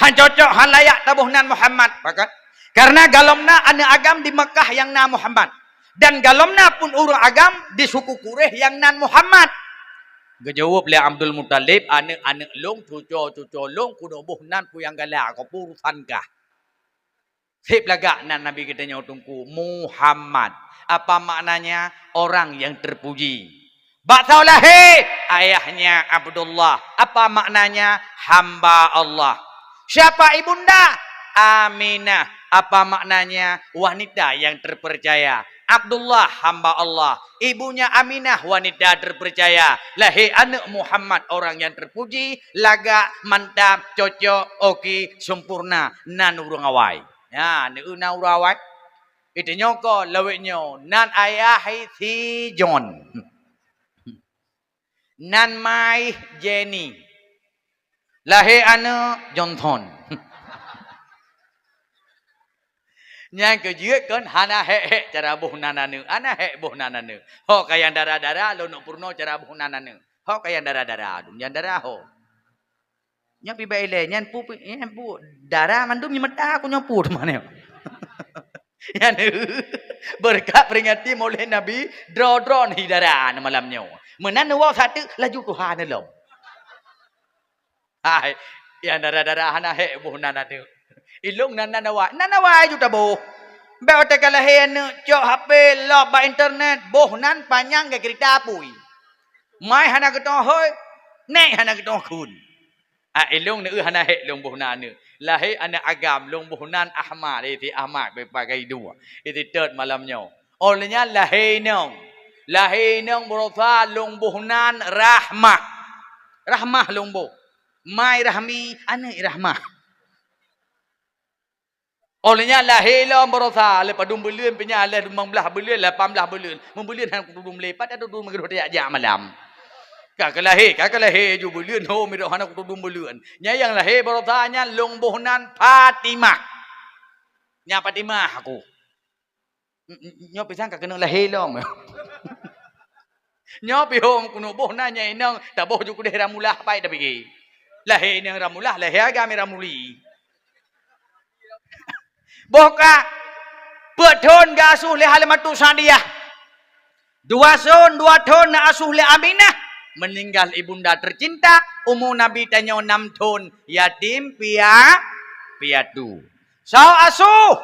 han cocok, han layak taboh nan Muhammad." Pakon? "Kareuna gohlom na aneuëk agam di Makkah nyang na Muhammad, dan gohlom na pun ureuëng agam di suku Quraisy nyang nan Muhammad." Geujaweueb lé Abdul Muthalib, "Aneuëk-aneuëk lôn, cuco-cuco lôn, keuneuk boh nan peue nyang galak, keu peue urusan kah." Seb lagak nan Nabi geutanyoe Teungku, Muhammad. Apa maknanya? Orang yang terpuji. Bak saboh lahé, ayahnya Abdullah. Apa maknanya? Hamba Allah. Siapa ibunda? Aminah. Apa maknanya? Wanita yang terpercaya. Abdullah hamba Allah. Ibunya Aminah wanita terpercaya. Lahé aneuk Muhammad orang yang terpuji, lagak, mantap, cocok, oke, sempurna. Nan ureuëng awai. Ya, neu na ureuëng awai. Itu nyoko lawet nyo. Nan ayah si John. Nan mai Jenny. Lahé aneuk Johnson. Nyang keujeuet kon hana hék-hék cara boh nan aneuk. Hana hék boh nan aneuk. Ho ka nyang dara-dara, lôn neuk peurunoe cara boh nan aneuk. Ho ka nyang dara-dara, dum nyang dara ho. Nyoe pih bak ilée, nyan pu, nyan pu dara mandum nyang meuta ku nyoe pu teuma nyoe. Nyan beureukat peuringati Maulid Nabi, droe-droe neuhi dara malam nyoe. Meunan neuwoe sateuk laju tuha neulom. Hai, nyang dara-dara hana hék boh nan aneuk. Ilong nan, nan awai, nan awai ju taboh. Bék watée ka lahé aneuk cok H P lop bak internet, boh nan panyang keu keurita apui. Mai hana geutoh hôi, nék hana geutoh khun. Ah, ilong neu hana hék lôn boh nan aneuk. Lahé aneuk agam lôn boh nan Ahmad, eh, si Ahmad beupagai dua. Ititot malam nyoe. Óh lheueh nyan lahé inong. Lahé inong barosa lôn boh nan Rahmah. Rahmah lôn boh. Mai Rahmi, aneuk Rahmah. Óh lheueh nyan lahé lom barosa, lé padum buleuen pih nyan, lé limong blaih buleuen, lapan blaih buleuen. Meubuleuen hana kutudum lé, pat tatudum meugeudoh tajak-jak malam. Ka keu lahé, ka keu lahé ju buleuen, ho meudok hana kutudum buleuen. Nyan nyang lahé barosa nyan lôn boh nan Fatimah. Nyan Fatimah aku. Nyoe pisang ka keuneuk lahé lom. Nyoe pih hom keuneuk boh na nyang inong, taboh ju keudeh Ramulah pai tapike. Lahé inong Ramulah, lahé agam Ramuli. Boh ka, peuet thon geuasoh lé Halimatu Sa'diyah. Dua thon, dua thon na asoh lé Aminah, meninggal ibunda tercinta, umu Nabi tanyoe nam thon, yatim pia-, piatu. Soe asoe?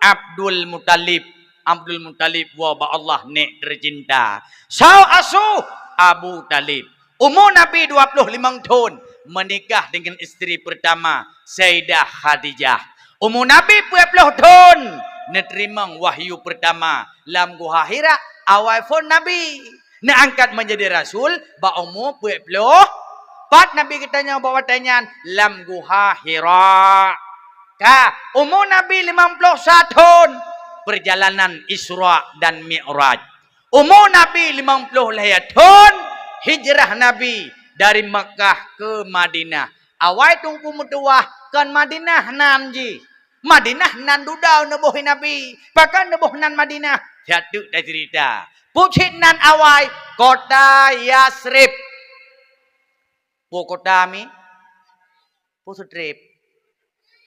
Abdul Muthalib. Abdul Muthalib woe bak Allah nék tercinta. Soe asoe? Abu Thalib. Umu Nabi dua ploh limong thon, menikah dengan istri pertama, Saidah Khadijah. Umu Nabi peuet ploh thon, neuteurimong wahyu pertama lam Guha Hira, awai phon Nabi. Neuangkat menjadi rasul bak umu peuet ploh pat Nabi geutanyoe bak watée nyan lam Guha Hira. Ka, umu Nabi limong ploh sa thon, perjalanan Isra dan Mi'raj. Umu Nabi limong ploh lhée thon, hijrah Nabi dari Makkah ke Madinah. Awai Teungku meutuwah, kon Madinah nan jih. Madinah nan dudoe neuboh Nabi. Pakon neuboh nan Madinah? Siat teuk taceurita. Peue cit nan awai? Kota Yasrib. Peue kota mi? Peue Strip?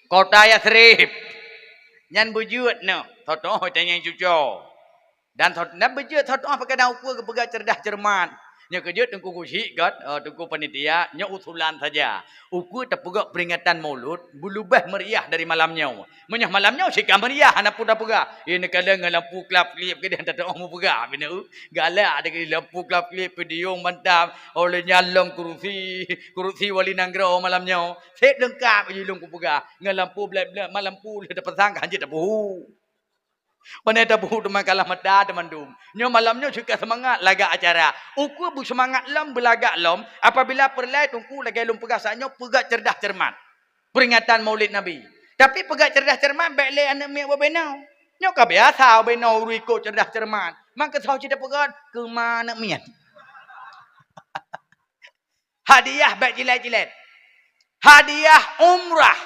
Kota Yasrib. Nyan beujeuet nyoe, soe tuoh tanyong cuco. Dan soe, nyan beujeuet soe tuoh pakon na ukeue geupeugah cerdas cermat. Nyoe keujeuet Teungku Gusyik göt, eh, Teungku Panitia, nyoe usulan saja. Ukeue tapeugah peringatan Maulud, beuleubeh meriah dari malam nyoe. Meunyoe malam nyoe sika meriah hana peue tapeugah. Ie neukalon ngon lampu klap-klip keudeh tatuoh meupeugah, bina u. Galak deungon lampu klap-klip, peudiong mantap. Óh lheueh nyan lom kurusi, kurusi wali nanggroe malam nyoe. Seb leungkap jih lôn kupeugah. Ngon lampu blek-blek, ma lampu lheueh tapasang ka hanjeuet tapuhu. Pane tapuhu teuma kalah mata teumandum. Nyoe malam nyoe seuka seumangat lagak acara. Ukeue beuseumangat lom, beulagak lom, apabila peureulée Teungku lagée lôn peugah saat nyoe peugah cerdas cermat. Peringatan Maulid Nabi. Tapi peugah cerdas cermat bék lé aneuk miet bubena. Nyoe ka biasa bubena ureuëng ikot cerdas cermat. Mangkeusau cit tapeugah keuma aneuk miet. Hadiah bék jilet-jilet. Hadiah umrah.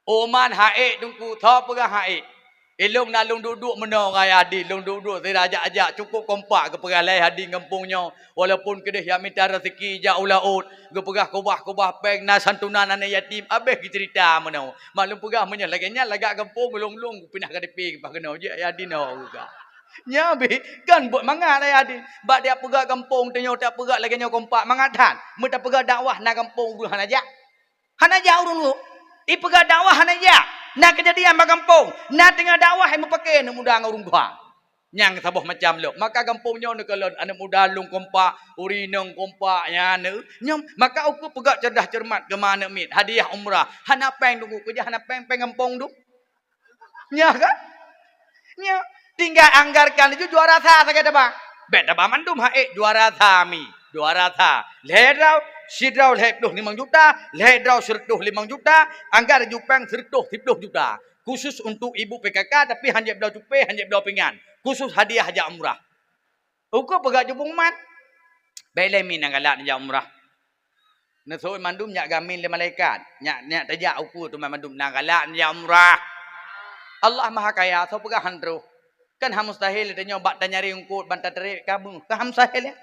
Oman haék Teungku, tho peugah haék. Ilong na lôn duek-duek meunoe ngon Yaya Adin, lôn duek-duek sira jak-jak, cukup kompak geupeugah lé Yaya Adin gampông nyoe. Walaupun keudeh jak mita raseuki jak u laôt, geupeugah keubah-keubah péng na santunan aneuk yatim, abéh geuceurita meunoe. Mak lôn peugah meunyoe lagée nyan lagak gampông lôn-lôn pinah K T P geupeugah keunoe jeuet Yaya Adin ho geupeugah. Nyan bih, kan buet mangat Yaya Adin. Bak tiep peugah gampông tanyoe tiep peugah lagée nyoe kompak mangat that. Meutapeugah dakwah na gampông ureuëng hana jak. Hana jak ureuëng nyoe. Ipeugah dakwah hana jak. Na keujadian bak gampông, na teungoh dakwah hai meupake aneuk muda ngon ureueng tuha. Nyang saboh macam lom. Maka gampông nyoe neukalon aneuk muda lôn kompak, ureueng inong kompak, nyan nyoe. Maka ukeue peugah cerdas cermat keu ma aneuk miet, hadiah umrah. Hana péng teungku, keujah hana péng, péng gampông tu. Nyoe kan? Nyoe. Tinggai anggarkan laju juara sa sagai taba. Bèk taba mandum ha ék juara sa mi. Juara sa. Lhèe droe, sidroe lhèe ploh limong juta, lhèe droe sireutôh limong juta, anggar laju péng sireutôh siploh juta. Khusus untuk ibu P K K, tapi hanjeuet bloe cupé, hanjeuet bloe pingan. Khusus hadiah jak umrah. Ukeue peugah jubông mat. Bèk lé mi nyang galak jak umrah. Neusôi mandum nyak gamin lé malaikat. Nyak, nyak tajak ukeue teuma mandum nyang galak jak umrah. Allah Maha Kaya, soe peugah han troh. Kan han mustahil tanyoe bak tanyari eungkôt ban tatarek kamoe. Kan han mustahil, ya?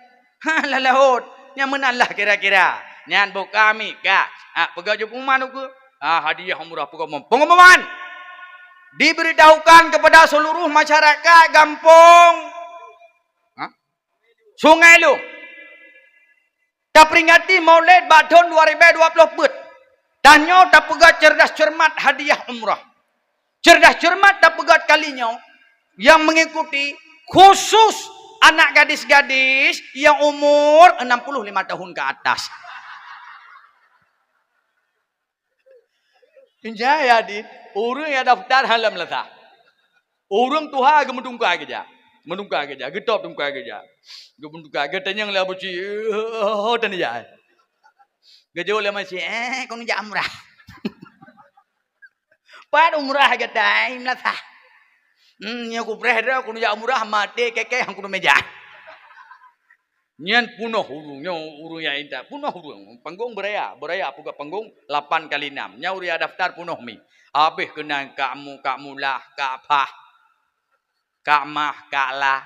Ha, lam laôt. Nyan meunan lah kira-kira. Nyan boh kami, ka. Ha, peugah jubông mat ukeue. Ha, hadiah umrah pengumuman. Pengumuman! Diberitahukan kepada seluruh masyarakat gampông, ha? Sungai Lueng. Taperingati Maulid bak thôn dua ribèe dua ploh peuet. Tanyoe tapeugah cerdas cermat hadiah umrah. Cerdas cermat tapeugah kali nyoe nyang mengikuti khusus anak gadis-gadis nyang umur enam puluh lima tahun ke atas. Injai adin, ureueng nyang daftar hana meulasa. Ureueng tuha geumeutungkai geujak. Meutungkai geujak, geutôb tungkai geujak. Geumeutungkai, geutanyong lé Abu Cik, "Oh, oh, oh, oh, tan jai." Geujaweueb lé Abu Cik, "Eh, keuneuk jak umrah." "Pat umrah gata, eh, meulasa?" "Hmm, nyoe kupreh droe, keuneuk jak umrah, maté kèe-kèe han keuneuk meujan." Nyan peunoh ureueng, nyoe ureueng nyang intat. Peunoh ureueng. Panggong beuraya. Beuraya peugah panggong lapan kali enam. Nyan ureueng nyang daftar peunoh mi. Habéh keunan kak mu, kak mulah, kak pah, kak mah, kak la,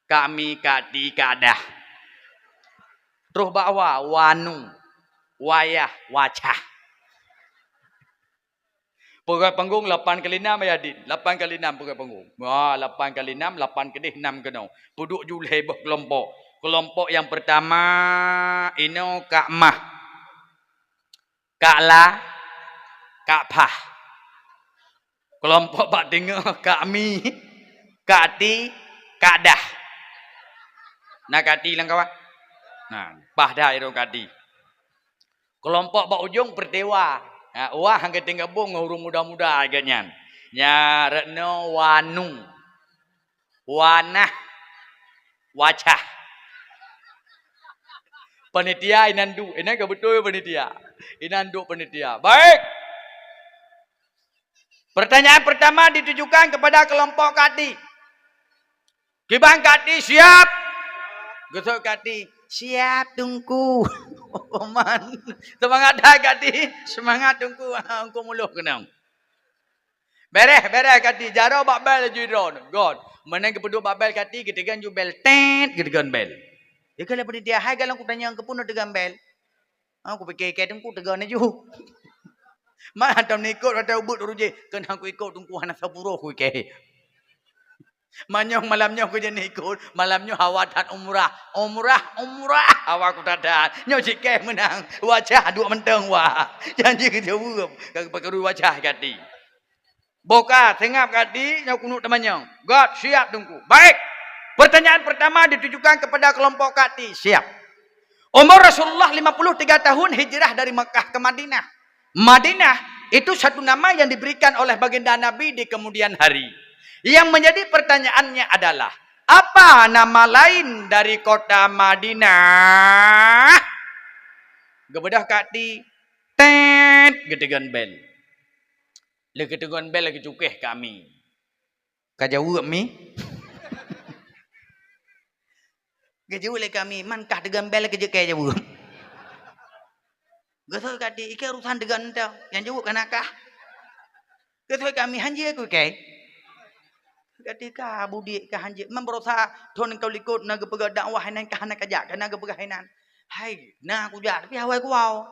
kak mi, kak ti, kak dah. Troh bak wa, wanu, wayah, wacah. Peugöt panggong lapan kali enam, ya, Din. Lapan kali enam peugöt panggong. Wah, lapan kali enam, lapan keudeh enam keunoe. Peuduek ju lhèe boh keulompok. Keulompok nyang peurtama, inoe Kak Mah, Kak La, Kak Phah. Keulompok bak teungoh, Kak Mi, Kak Ti, Kak Dah. Na Kak Ti lam kawan? Na, paih that droe Kak Ti. Keulompok bak ujong Pertiwa. Ha, wah, han geutinggai bong ngon ureueng muda-muda geuh nyan. Nya, Retno, Wanu, Wanah, Wacah. Panitia inan duek. Inan ka beutôi panitia. Inan duek panitia. Baik. Pertanyaan pertama ditujukan kepada kelompok Kak Ti. Kiban Kak Ti siap? Geusut Kak Ti, "Siap, Teungku." Man. Seumangat that Kak Ti? Seumangat, Teungku. Ha, Teungku muloh keunong. Bereh, bereh Kak Ti. Jaroe bak bel laju droe. Göt. Meunan geupeuduek bak bel Kak Ti, geuteugon ju bel, tet, geuteugon bel. Ikheun lé panitia, "Hai galong kutanyong, keupeue neuteugon bel?" Ha, kupike-ike Teungku teugon laju. Man hantom neuikot, watèe ubeuet ureueng jih, "Keunan kuikot Teungku, hana sapuroh kuike." Manyong malam nyoe kujeuet neuikot, malam nyoe hawa that umrah. Umrah, umrah, hawa kuthat that. Nyoe cit kèe meunang, Wacah duek mantong wah. Janji geujaweueb, ka geupakarui Wacah Kak Ti. Boh ka, seungab Kak Ti, nyoe keuneuk teumanyong. Göt, siap Teungku. Baik. Pertanyaan pertama ditujukan kepada kelompok Kak Ti. Siap. Umur Rasulullah lima puluh tiga tahun hijrah dari Mekah ke Madinah. Madinah itu satu nama yang diberikan oleh baginda Nabi di kemudian hari. Yang menjadi pertanyaannya adalah, apa nama lain dari kota Madinah? Geubeudôh Kak Ti, tet, geuteugon bel. Lé geuteugon bel lagèe cukéh Kak Mi. Ka jaweueb Mi? Geujaweueb lé Kak Mi, man kah teugon bel lagèe jeuet kèe jaweueb. Geusut Kak Ti, "Ikheun urusan teugon teuh, nyang jaweueb ka na kah." Geusut Kak Mi, "Han jeuet keu kèe?" Kak Ti, "Ka budiek ka han jeuet. Man baroesa thôn ka likot na geupeugah dakwah inan ka hana kajak, ka na geupeugah inan." "Hai, na kujak, tapi awai kuwoe."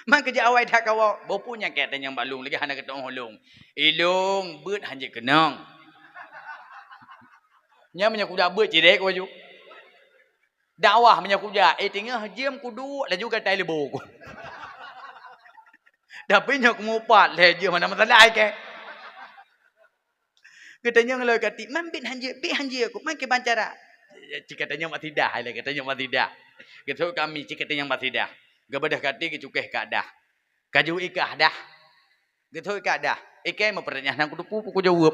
Man keujak awai that kawoe, boh peue nyang kèe tanyong bak lôn, lagèe hana geuteu'oh lôn. Ilôn beuet han jeuet keunong. Nyan meunyoe kujak beuet cit deh ku laju. Dakwah meunyoe kujak, eh, teungoh jeuem kuduek laju gatai leubô ku. Tapi nyoe keumeupat lé jeuh, mana masalah ai kèe. Geutanyong lé kati, "Man bit hanjeuet, bit hanjeuet aku, man kiban cara?" Cit katanyong mak sidah, ai lé katanyong mak sidah. Geusok kami cit katanyong mak sidah. Geubeudôh kati geucukéh keu adah. Kaju ikah dah. Geusok ikah dah. Ikèe meupeurtanyaan hana kuteupeue peue kujaweueb.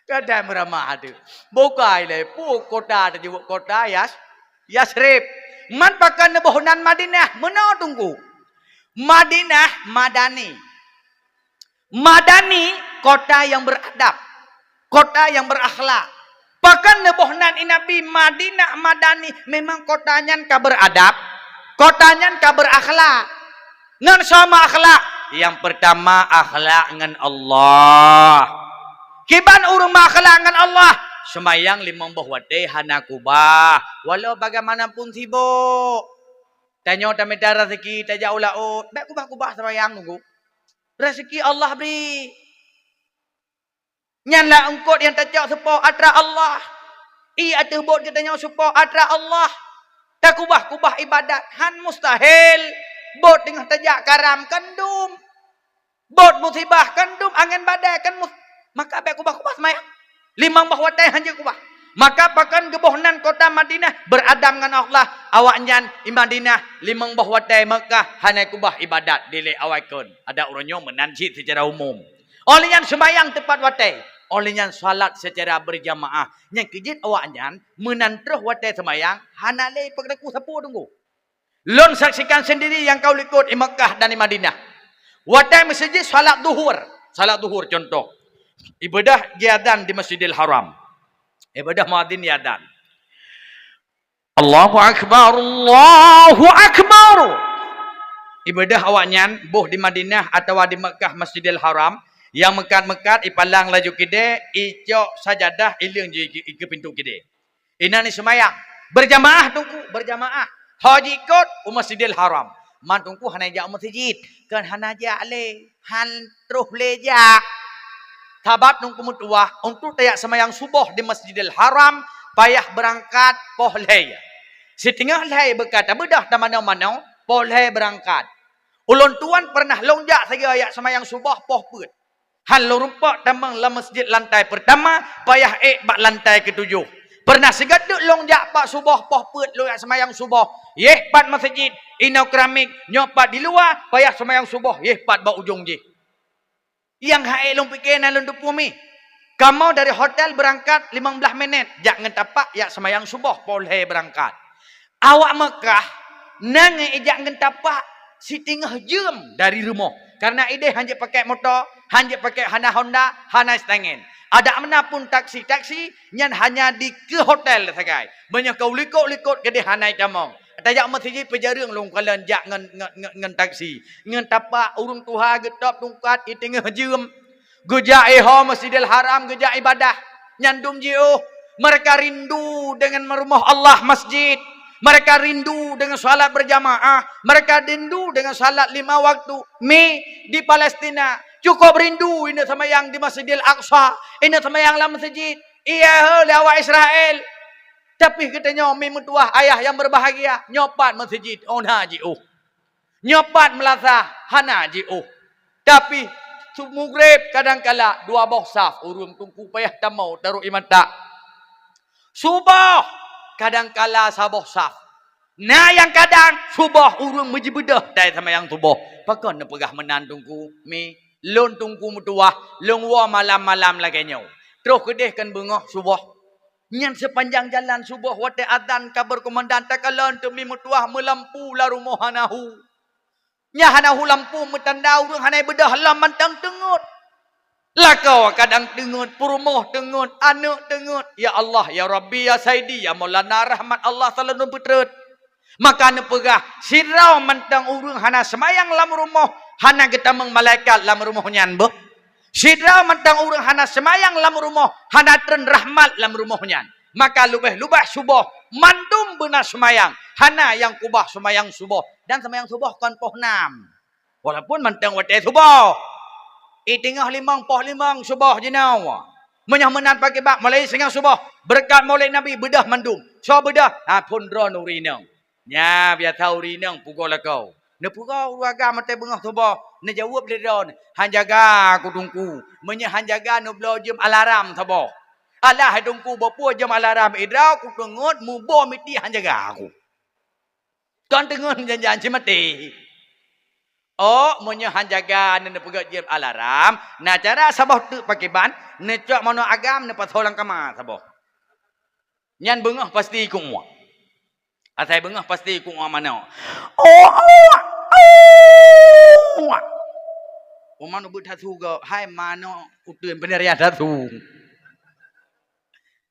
Kadang meuramah tu. Bukai lé, peue kota tajaweueb kota Yas-, Yasrib. Man pakon neuboh nan Madinah, meunoe Teungku. Madinah madani. Madani, kota yang beradab, kota yang berakhlak. Pakon neuboh nan i Nabi Madinah madani, memang kota nyan ka beradab, kota nyan ka berakhlak. Ngon soe meuakhlak? Nyang peurtama akhlak ngon Allah. Kiban ureueng meuakhlak ngon Allah, seumayang limong boh watèe hana kubah, walau bagaimanapun sibok. Tanyoe tamita raseuki tajak u laôt, bèk kubah-kubah seumayang Teungku. Raseuki Allah bri. Nyan lam eungkôt nyang tacok seupôt atra Allah. Ié ateueh bot geutanyoe seupôt atra Allah. Takubah-kubah ibadat, han mustahil. Bot teungoh tajak karam kan dum. Bot musibah kan dum, angén badai kan mus-, maka bèk kubah-kubah seumayang. Limong boh watèe hanjeuet kubah. Maka pakon geuboh nan kota Madinah beradab ngon Allah, awaknyan i Madinah limong boh watèe Meukah hana kubah ibadat dilèe awai kon. Adak uroe nyoe meunan cit seucara umum. Óh lheueh nyan seumayang teupat watèe. Óh lheueh nyan salat seucara beurjamaah. Nyang keujeuet awaknyan meunan troh watèe seumayang hana lé peukeuteukue sapeue Teungku. Lôn saksikan sendiri nyang ka lôn likot i Meukah dan i Madinah. Watèe meuseujid salat duhur, salat duhur contoh, ibadah jiadan di Masjidil Haram. Ibadah muadzin jiadan. Allahu Akbar, Allahu Akbar. Ibadah awaknyan boh di Madinah atawa di Meukah Masjidil Haram, nyang meukat-meukat ipalang laju keudè, icok sajadah ileueng ju i keu pintoe keudè. Inan jiseumayang. Beurjamaah Teungku, beurjamaah. Ho jikot u Masjidil Haram. Man Teungku hana jak u meuseujid, kon hana jak lé, han troh lé jak. Sabab Teungku meutuwah, untuk tajak seumayang suboh di Masjidil Haram, payah beurangkat poh lhèe. Siteungoh lhèe beuka tabeudôh tamanoe-manoe, poh lhèe beurangkat. Ulôn tuan peureunah lôn jak sagai jak seumayang suboh poh peuet. Han lôn rumpok tamong lam meuseujid lantai peurtama, payah ék bak lantai keutujoh. Peureunah sigoe teuk lôn jak bak suboh poh peuet lôn jak seumayang suboh, yeh pat meuseujid, inoe keuramik, nyoe pat di luwa, payah seumayang suboh, yeh pat bak ujong jih. Nyang han ék lôn pike na lôn teupeue mi. Kamoe dari hotel beurangkat limong blaih minét, jak ngon tapak jak seumayang suboh poh lhèe beurangkat. Awak Meukah na ngon ijak ngon tapak siteungoh jeuem dari rumoh. Kareuna idéh han jeuet pakèk moto, han jeuet pakèk hana Honda, hana Stangen. Adak meunan pun taksi-taksi nyan hanya di keu hotel sagai. Meunyoe ka u likot-likot keudéh hana itamong. Tajak meuseujid peujareueng lôn kalon jak ngon, ngon, ngon, ngon taksi. Ngon tapak ureueng tuha geutôb tungkat iteungoh jeuem. Geujak iho Masjidil Haram, geujak ibadah. Nyan dum jiôh. Mereka rindu dengan rumoh Allah masjid. Mereka rindu dengan salat berjamaah. Mereka rindu dengan salat lima waktu. Mi di Palestina. Cukup rindu ineuk seumayang di Masjidil Aqsa. Ineuk seumayang lam masjid. Iya, he, lé awak Israel. Tapi geutanyoe mi meutuwah ayah nyang berbahagia, nyoe pat meuseujid, oh na jiôh. Nyoe pat meulasah, hana jiôh. Tapi, su-, mugreb kadangkala dua boh saf, ureueng teungku payah tamong tarok ié mata. Suboh, kadangkala saboh saf. Na nyang kadang suboh ureueng meujibeudôh tai seumayang suboh. Pakon neupeugah meunan teungku? Mi, lôn teungku meutuwah, lôn woe malam-malam lagèe nyoe. Troh keudéh kan beungoh suboh. Nyan seupanjang jalan suboh watèe adzan ka beureukeumandan takalon teumi meutuwah meulampu lam rumoh hana hu. Nyan hana hu lampu meutanda ureueng hana ibeudôh lom mantong teungeut. Lakoe kadang teungeut, peurumoh teungeut, aneuk teungeut. Ya Allah, ya Rabbi, ya Saidi, ya Maulana, rahmat Allah selalu peutrôt. Maka neupeugah, sidroe mantong ureueng hana seumayang lam rumoh, hana geutamong malaikat lam rumoh nyan beuh. Sidroe mantong ureueng hana seumayang lam rumoh, hana treun rahmat lam rumoh nyan. Maka leubeh-leubeh suboh, mandum beuna seumayang, hana nyang kubah seumayang suboh. Dan seumayang suboh kon poh nam. Walaupun mantong watèe suboh. Iteungoh limong poh limong suboh jinoe. Meunyoe meunan pakriban mulai singoh suboh, beureukat Maulid Nabi beudôh mandum. Soe beudôh? Ha, phon droeneuh ureueng inong. Nyan biasa ureueng inong pugoe lakoe. Neupeugah ureuëng agam watée beungoh suboh, neujaweueb lé droe, "Han jaga ku Teungku. Meunyoe han jaga neubloe jeuem alarm saboh." "Alah hai Teungku, bak peue jeuem alarm idroe, ku teungeut muboh miti han jaga ku. Kon teungeut janjan cit maté." "Oh, meunyoe han jaga neupeugét jeuem alarm, na cara saboh teuk pakriban, neucok manok agam neupasoe lam kama saboh. Nyan beungoh pasti ku uak." Asai beungoh pasti ku uak manok. "Oh, uak, uak." Uak manok beuet that su gob, hai manok uteuen peunarian that su.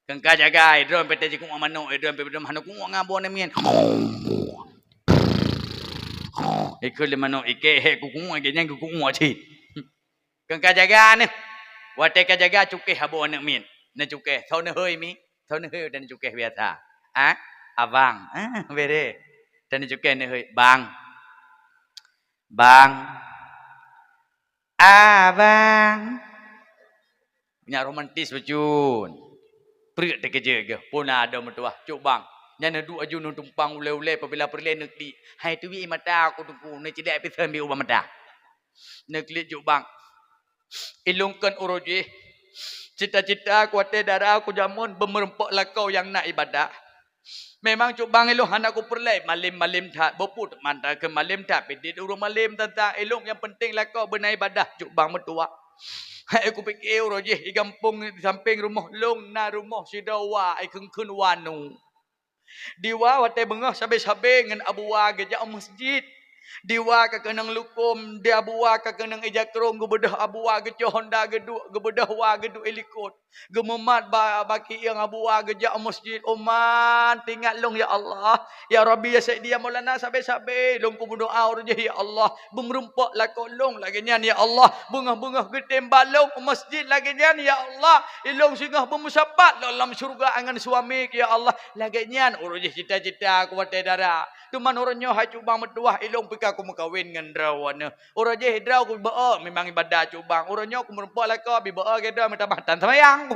Keu ka jaga, droe pete jikuek manok, droe pete manok kuek ngon boh aneuk miet. Ikheun lé manok, ikehek kukuek, gobnyan geukuek cit. Keu ka jaga neh. Watée ka jaga, cukéh saboh aneuk miet. Neucukéh, "Soe neuhôi mi?" "Soe neuhôi?" Dan cukéh biasa. "Ah, abang." "Ah, bere." Dan cukéh neuhôi, "Bang." "Bang." "Abang." Nyak romantis bacut. Peureuk teukeujot geuh. Pun ada meutuah, "Cok bang, nyan neuduek aju neutumpang ulée-ulée, pabila peureulée neuklik." "Hai teubiet mata ku Teungku, neucilek piseuen bi ubak mata." Neuklik, "Cok bang, ilong kon uroe jih. Cita-cita ku watée dara ku jameun beumeureumpok lakoe nyang na ibadah. Memang cok bang ilong hana kupeureulée malem-malem that, buput mata keu malem that, pidit ureuëng malem teuntang ilong nyang peunteng lakoe beuna ibadah cok bang meutuah. Hai kupike uroe jih i gampông di sampéng rumoh long na rumoh sidroe wa ikheun-kheun wa nu. Di wa watée beungoh sabe-sabe ngon abu wa geujak u meuseujid. Di wa ka keunong lukom, di abu wa ka keunong ija krong geubeudôh abu wa geucok honda geuduek, geubeudôh wa geuduek i likot." Geumumat ba-, baki ieng abu wa geujak u meuseujid, "Uman, teuingat lôn ya Allah. Ya Rabbi, ya Sayyidi, ya Maulana, sabe-sabe lôn kumeudoa uroe jih ya Allah. Beumeurumpok lakoe lôn lagée nyan ya Allah. Beungoh-beungoh geutem balong u meuseujid lagée nyan ya Allah. Ilôn singoh beumeusapat lom lam syeuruga ngon suami ya Allah." Lagée nyan uroe jih cita-cita ku watée dara. Teuma uroe nyoe hai cubang meutuah ilôn pih ka kumeukawen ngon droe nyoe. Uroe jih droe kubeuo memang ibadah cubang. Uroe nyoe kumeurumpok lakoe bibeuo geudoe meutamah tan seumayang.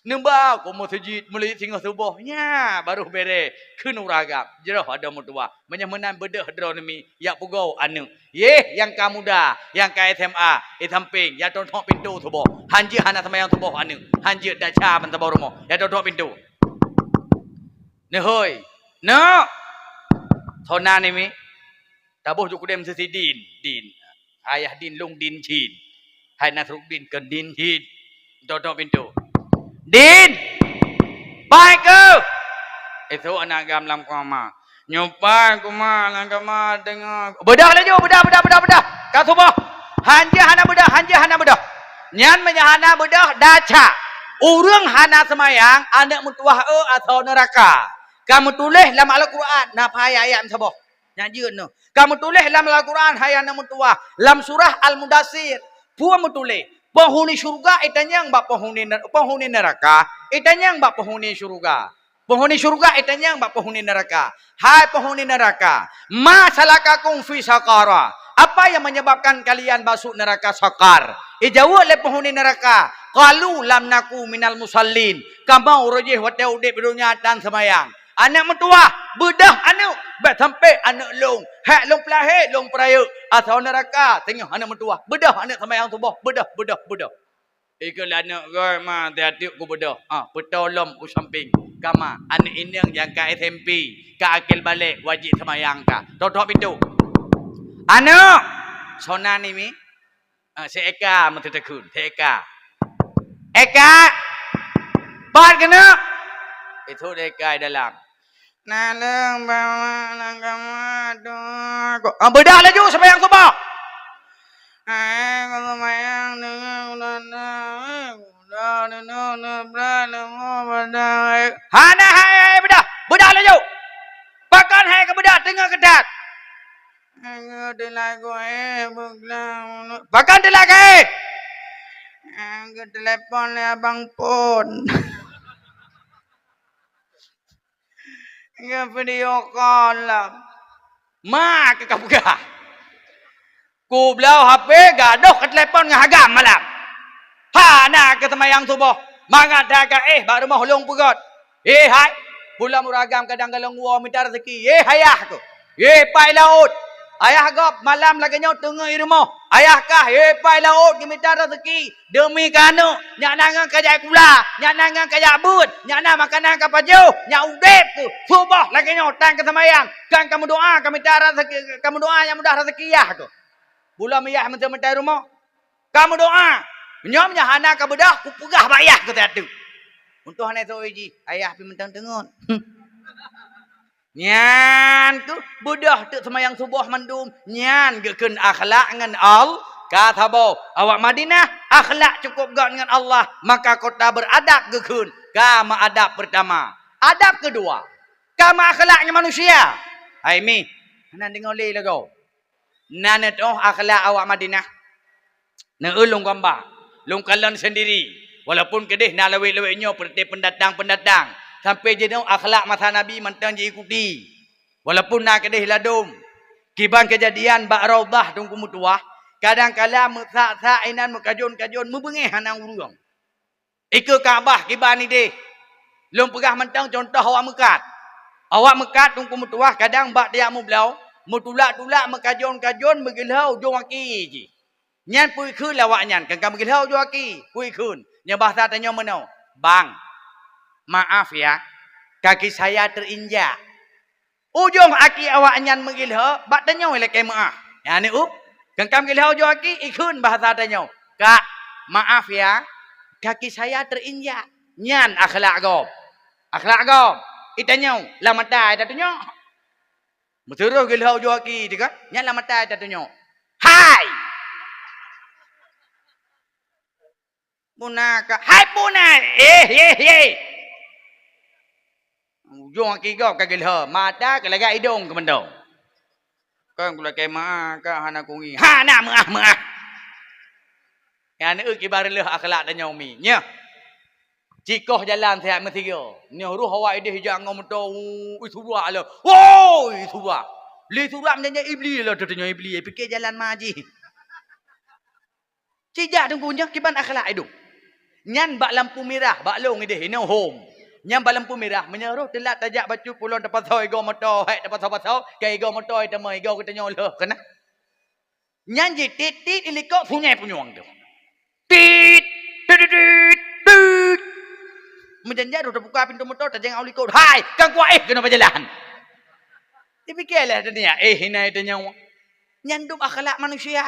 Neuba ku meuseujid mulai singoh suboh. Nya, baru bere. Kheun ureuëng agam. Jroh adoe meutuah. Meunyoe meunan beudôh droe neumi, yak pugoe aneuk. Yeh, nyang ka muda, nyang ka S M A, di sampéng, yak tôk-tôk pintoe suboh. Hanjeuet hana seumayang suboh aneuk. Hanjeuet daca ban saboh rumoh. Yak tôk-tôk pintoe. Neuhôi. Neuk. Sona neumi. Taboh ju kudem sisi Din. Din. Ayah Din, lôn Din cit. Hai Nasruddin, keu Din cit. Tôk-tôk pintoe. "Din! Pai keuh!" Esok aneuk agam lam koma. "Nyoe pai koma lam koma teungoh." "Beudôh laju, beudôh, beudôh, beudôh, beudôh. Ka suboh." Hanjeuet hana beudôh, hanjeuet hana beudôh. Nyan meunyoe hana beudôh, daca. Ureuëng hana seumayang, aneuk meutuah eu asoe neuraka. Ka meutuléh lam Alquran, na pai ayat saboh. Nyan jeuet nyoe. Ka meutuléh lam Alquran hai aneuk meutuah, lam surah Al-Mudassir. Peue meutuléh? Penghuni syurga itanyong bak penghuni ner-, penghuni neuraka, itanyong bak penghuni syurga. Penghuni syurga itanyong bak penghuni neuraka. "Hai penghuni neuraka, ma salakakum fi saqara?" Apa yang menyebabkan kalian masuk neraka Saqar? Ijaweueb lé penghuni neuraka, "Qalu lam naku minal musallin." Kamoe uroe jih watée udeb di donya tan seumayang. Aneuk meutuah, beudôh aneuk, bék sampoe aneuk lôn, hék lôn peulahé lôn peurayeuk, asoe neuraka teungoh aneuk meutuah, beudôh aneuk seumayang suboh, beudôh, beudôh, beudôh. Ikeu lé aneuk goe ma, tiep-tiep kubeudôh, ha, peutoe lom u sampéng kama, aneuk inong nyang ka S M P, ka akil balek, wajéb seumayang ka. Tôk-tôk pintoe. "Aneuk!" Sona neumi. Ah, si Eka meuteukheun, si Eka. "Eka! Pat keuneuk?" Itu Eka di dalam. "Na lôn bawa lam kama tu." Ah, beudôh laju seumayang suboh. Hai, kalau seumayang deungon ulôn na, eh, udah deungon neubra leumo padang, eh. Hana hai, hai, beudôh. Beudôh laju. Pakon hai keu beudôh teungoh keutat. Pakon teulak keu, eh? Geuteulepon lé abang phon. Geuvideo call lom. Ma keu ka peugah. Kubloe H P, gadôh ka telepon ngon agam malam. Hana keu seumayang suboh. Mangat that ka éh bak rumoh lôn peugét. "Eh, hai, bulan uragam kadang golom woe mita raseuki. Eh, hayah keuh. Eh, pai laôt. Ayah gob malam lagée nyoe teungeut i rumoh. Ayah kah, "Hei pai laôt geumita raseuki deumi keu aneuëk, nyak na ngon kajak kula, nyak na ngon kajak beuet, nyak na makanan ka pajoh, nyak udeb keuh. Suboh lagée nyoe tan keu seumayang, kan ka meudoá ka mita raseuki, ka meudoá nyang mudah raseuki yah keuh." Bulam yah meuteumeutai rumoh. Ka meudoá. Meunyoe, meunyoe hana ka beudôh, kupeugah bak yah keu teuh. Untoh hana soe jih, ayah pih mantong teungeut. Nyan keuh beudôh teuk seumayang suboh mandum. Nyan geukheun akhlak ngon Al-, ka saboh. Awak Madinah, akhlak cukup göt ngon Allah, maka kota beuradab geukheun. Ka meuadab peurtama. Adab keudua, ka meuakhlak ngon manusia. Hai mi, hana deungoe lé lagoe. Na neutoh akhlak awak Madinah. Neu lôn gamba, lôn kalon sendiri. Walaupun keudeh na lawét-lawét nyoe peureuté pendatang-pendatang, sampai jinoe akhlak masa Nabi mantong jiikuti. Walaupun na keudeh ladom, kiban keujadian bak Raudhah Teungku meutuwah, kadang kala meusak-sak inan meukajon-kajon meubeungéh hana ureuëng. Ikeue Ka'bah kiban ideh. Lôn peugah mantong contoh awak meukat. Awak meukat Teungku meutuwah kadang bak tiep mubloe, meutulak-tulak meukajon-kajon meugeulheu ujong aki jih. Nyan peue kheun lé awaknyan, kan ka meugeulheu ujong aki, peue kheun. Nyoe bahasa tanyoe meunoe, "Bang, maaf ya, kaki saya terinjak." Ujong aki awaknyan meugeulheu, bak tanyoe lakée meuáh. Nyan ni, uh, kangkam geulheu ujong aki, ikheun bahasa tanyoe, "Kak, maaf ya, kaki saya terinjak." Nyan akhlak gob. Akhlak gob. Itanyoe, lam mata itatunyok. Meusurôh geulheu ujong aki teuka, nyan lam mata itatunyok. Hai! Puna ka, hai puna, eh, eh, eh. Ujong aki gob ka geulheu, mata ka lagak idong keu mantong. Kan kulakée meuáh ka hana kungi. Hana meuáh-meuáh. Nyan eu kiban reuloh akhlak tanyoe mi. Nyoe. Cikoh jalan sihat meusigoe. Nyoe roh awak ideh ijak ngon moto, ui, surak le. Woi, surak. Lé surak meujanji Iblis le, tanyoe Iblis, pike jalan ma jih. Cijak Teungku nyoe kiban akhlak idong. Nyan bak lampu mirah, bak lôn ideh inoe hom. Nyan bak lampu mirah, meunyoe roh teulat tajak bacut pulo tapasoe igoe moto, hék tapasoe-pasoe, ka igoe moto teuma igoe geutanyoe lheueh keunan. Nyan jitit-tit ilikot sunyai punyueng tu. Tit, tit, tit, tit, tit. Meujanji roh tabuka pintoe moto, tajak ngon likot, hai, kan kuat eh keunoe pajalan. Dipike lé dunia, eh, hina tanyoe. Nyan dum akhlak manusia.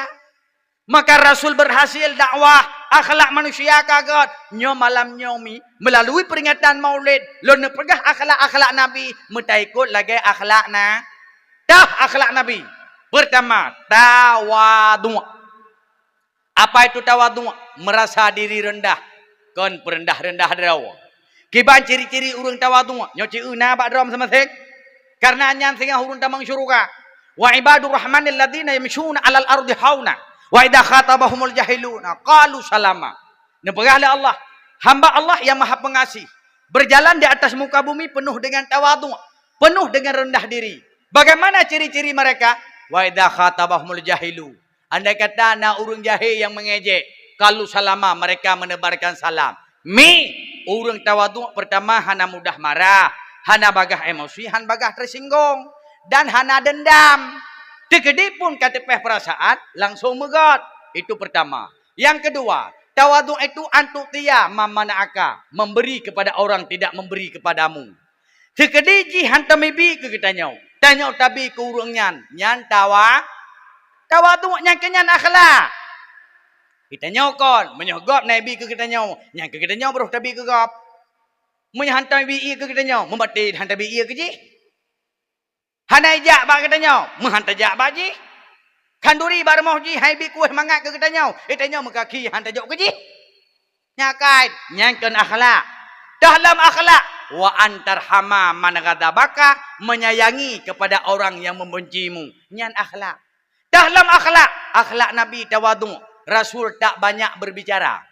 Maka Rasul berhasil dakwah akhlak manusia ka göt. Nyoe malam nyoe mi, melalui peringatan Maulid, lôn neupeugah akhlak-akhlak Nabi, meutaikot lagée akhlak na-, tah akhlak Nabi. Pertama, tawadhu'. Apa itu tawadhu'? Merasa diri rendah, kon peureundah-reundah droe. Kiban ciri-ciri ureuëng tawadhu', nyoe ci-eu na bak droe maséng-maséng. Kareuna nyan singoh ureuëng tamong syeuruga. "Wa ibadur rahmanil ladzina yamsyuna 'alal ardi hauna, wa idza khatabahumul jahiluna qalu salama." Neupeugah lé Allah, hamba Allah yang Maha Pengasih, berjalan di atas muka bumi penuh dengan tawadhu', penuh dengan rendah diri. Bagaimana ciri-ciri mereka? "Wa idza khatabahumul jahilu." Andai kata na ureuëng jahé nyang meungejek, qalu salama, mereka menebarkan salam. Mi, ureuëng tawadhu' pertama hana mudah marah, hana bagaih emosi, hana bagaih teusinggong, dan hana dendam. Teukeudi pun ka teupeh peurasaan, langsong meugöt. Itu pertama. Nyang keudua, tawadhu' itu an tu'tiya mimman mana'aka, memberi kepada orang tidak memberi kepadamu. Teukeudi jih hana mibi keu geutanyoe, tanyoe tabi keu ureuëng nyan, nyan tawa-, tawadhu' nyan keuh nyan akhlak. Geutanyoe kon, meunyoe gob na ibi keu geutanyoe, nyan keuh geutanyoe baroh tabi keu gob. Meunyoe hana ibi ié keu geutanyoe, meubaten hana tabi ié keu jih. Hana ijak bak geutanyoe, meuhan tajak bak jih. Khanduri bak rumoh jih hai bi kueh mangat keu geutanyoe, geutanyoe meukaki han tajok keu jih. Nyan kai, nyan kon akhlak. Dalam akhlak, wa antarhama man ghadabaka, menyayangi kepada orang yang membencimu. Nyan akhlak. Dalam akhlak, akhlak Nabi tawadhu, Rasul tak banyak berbicara.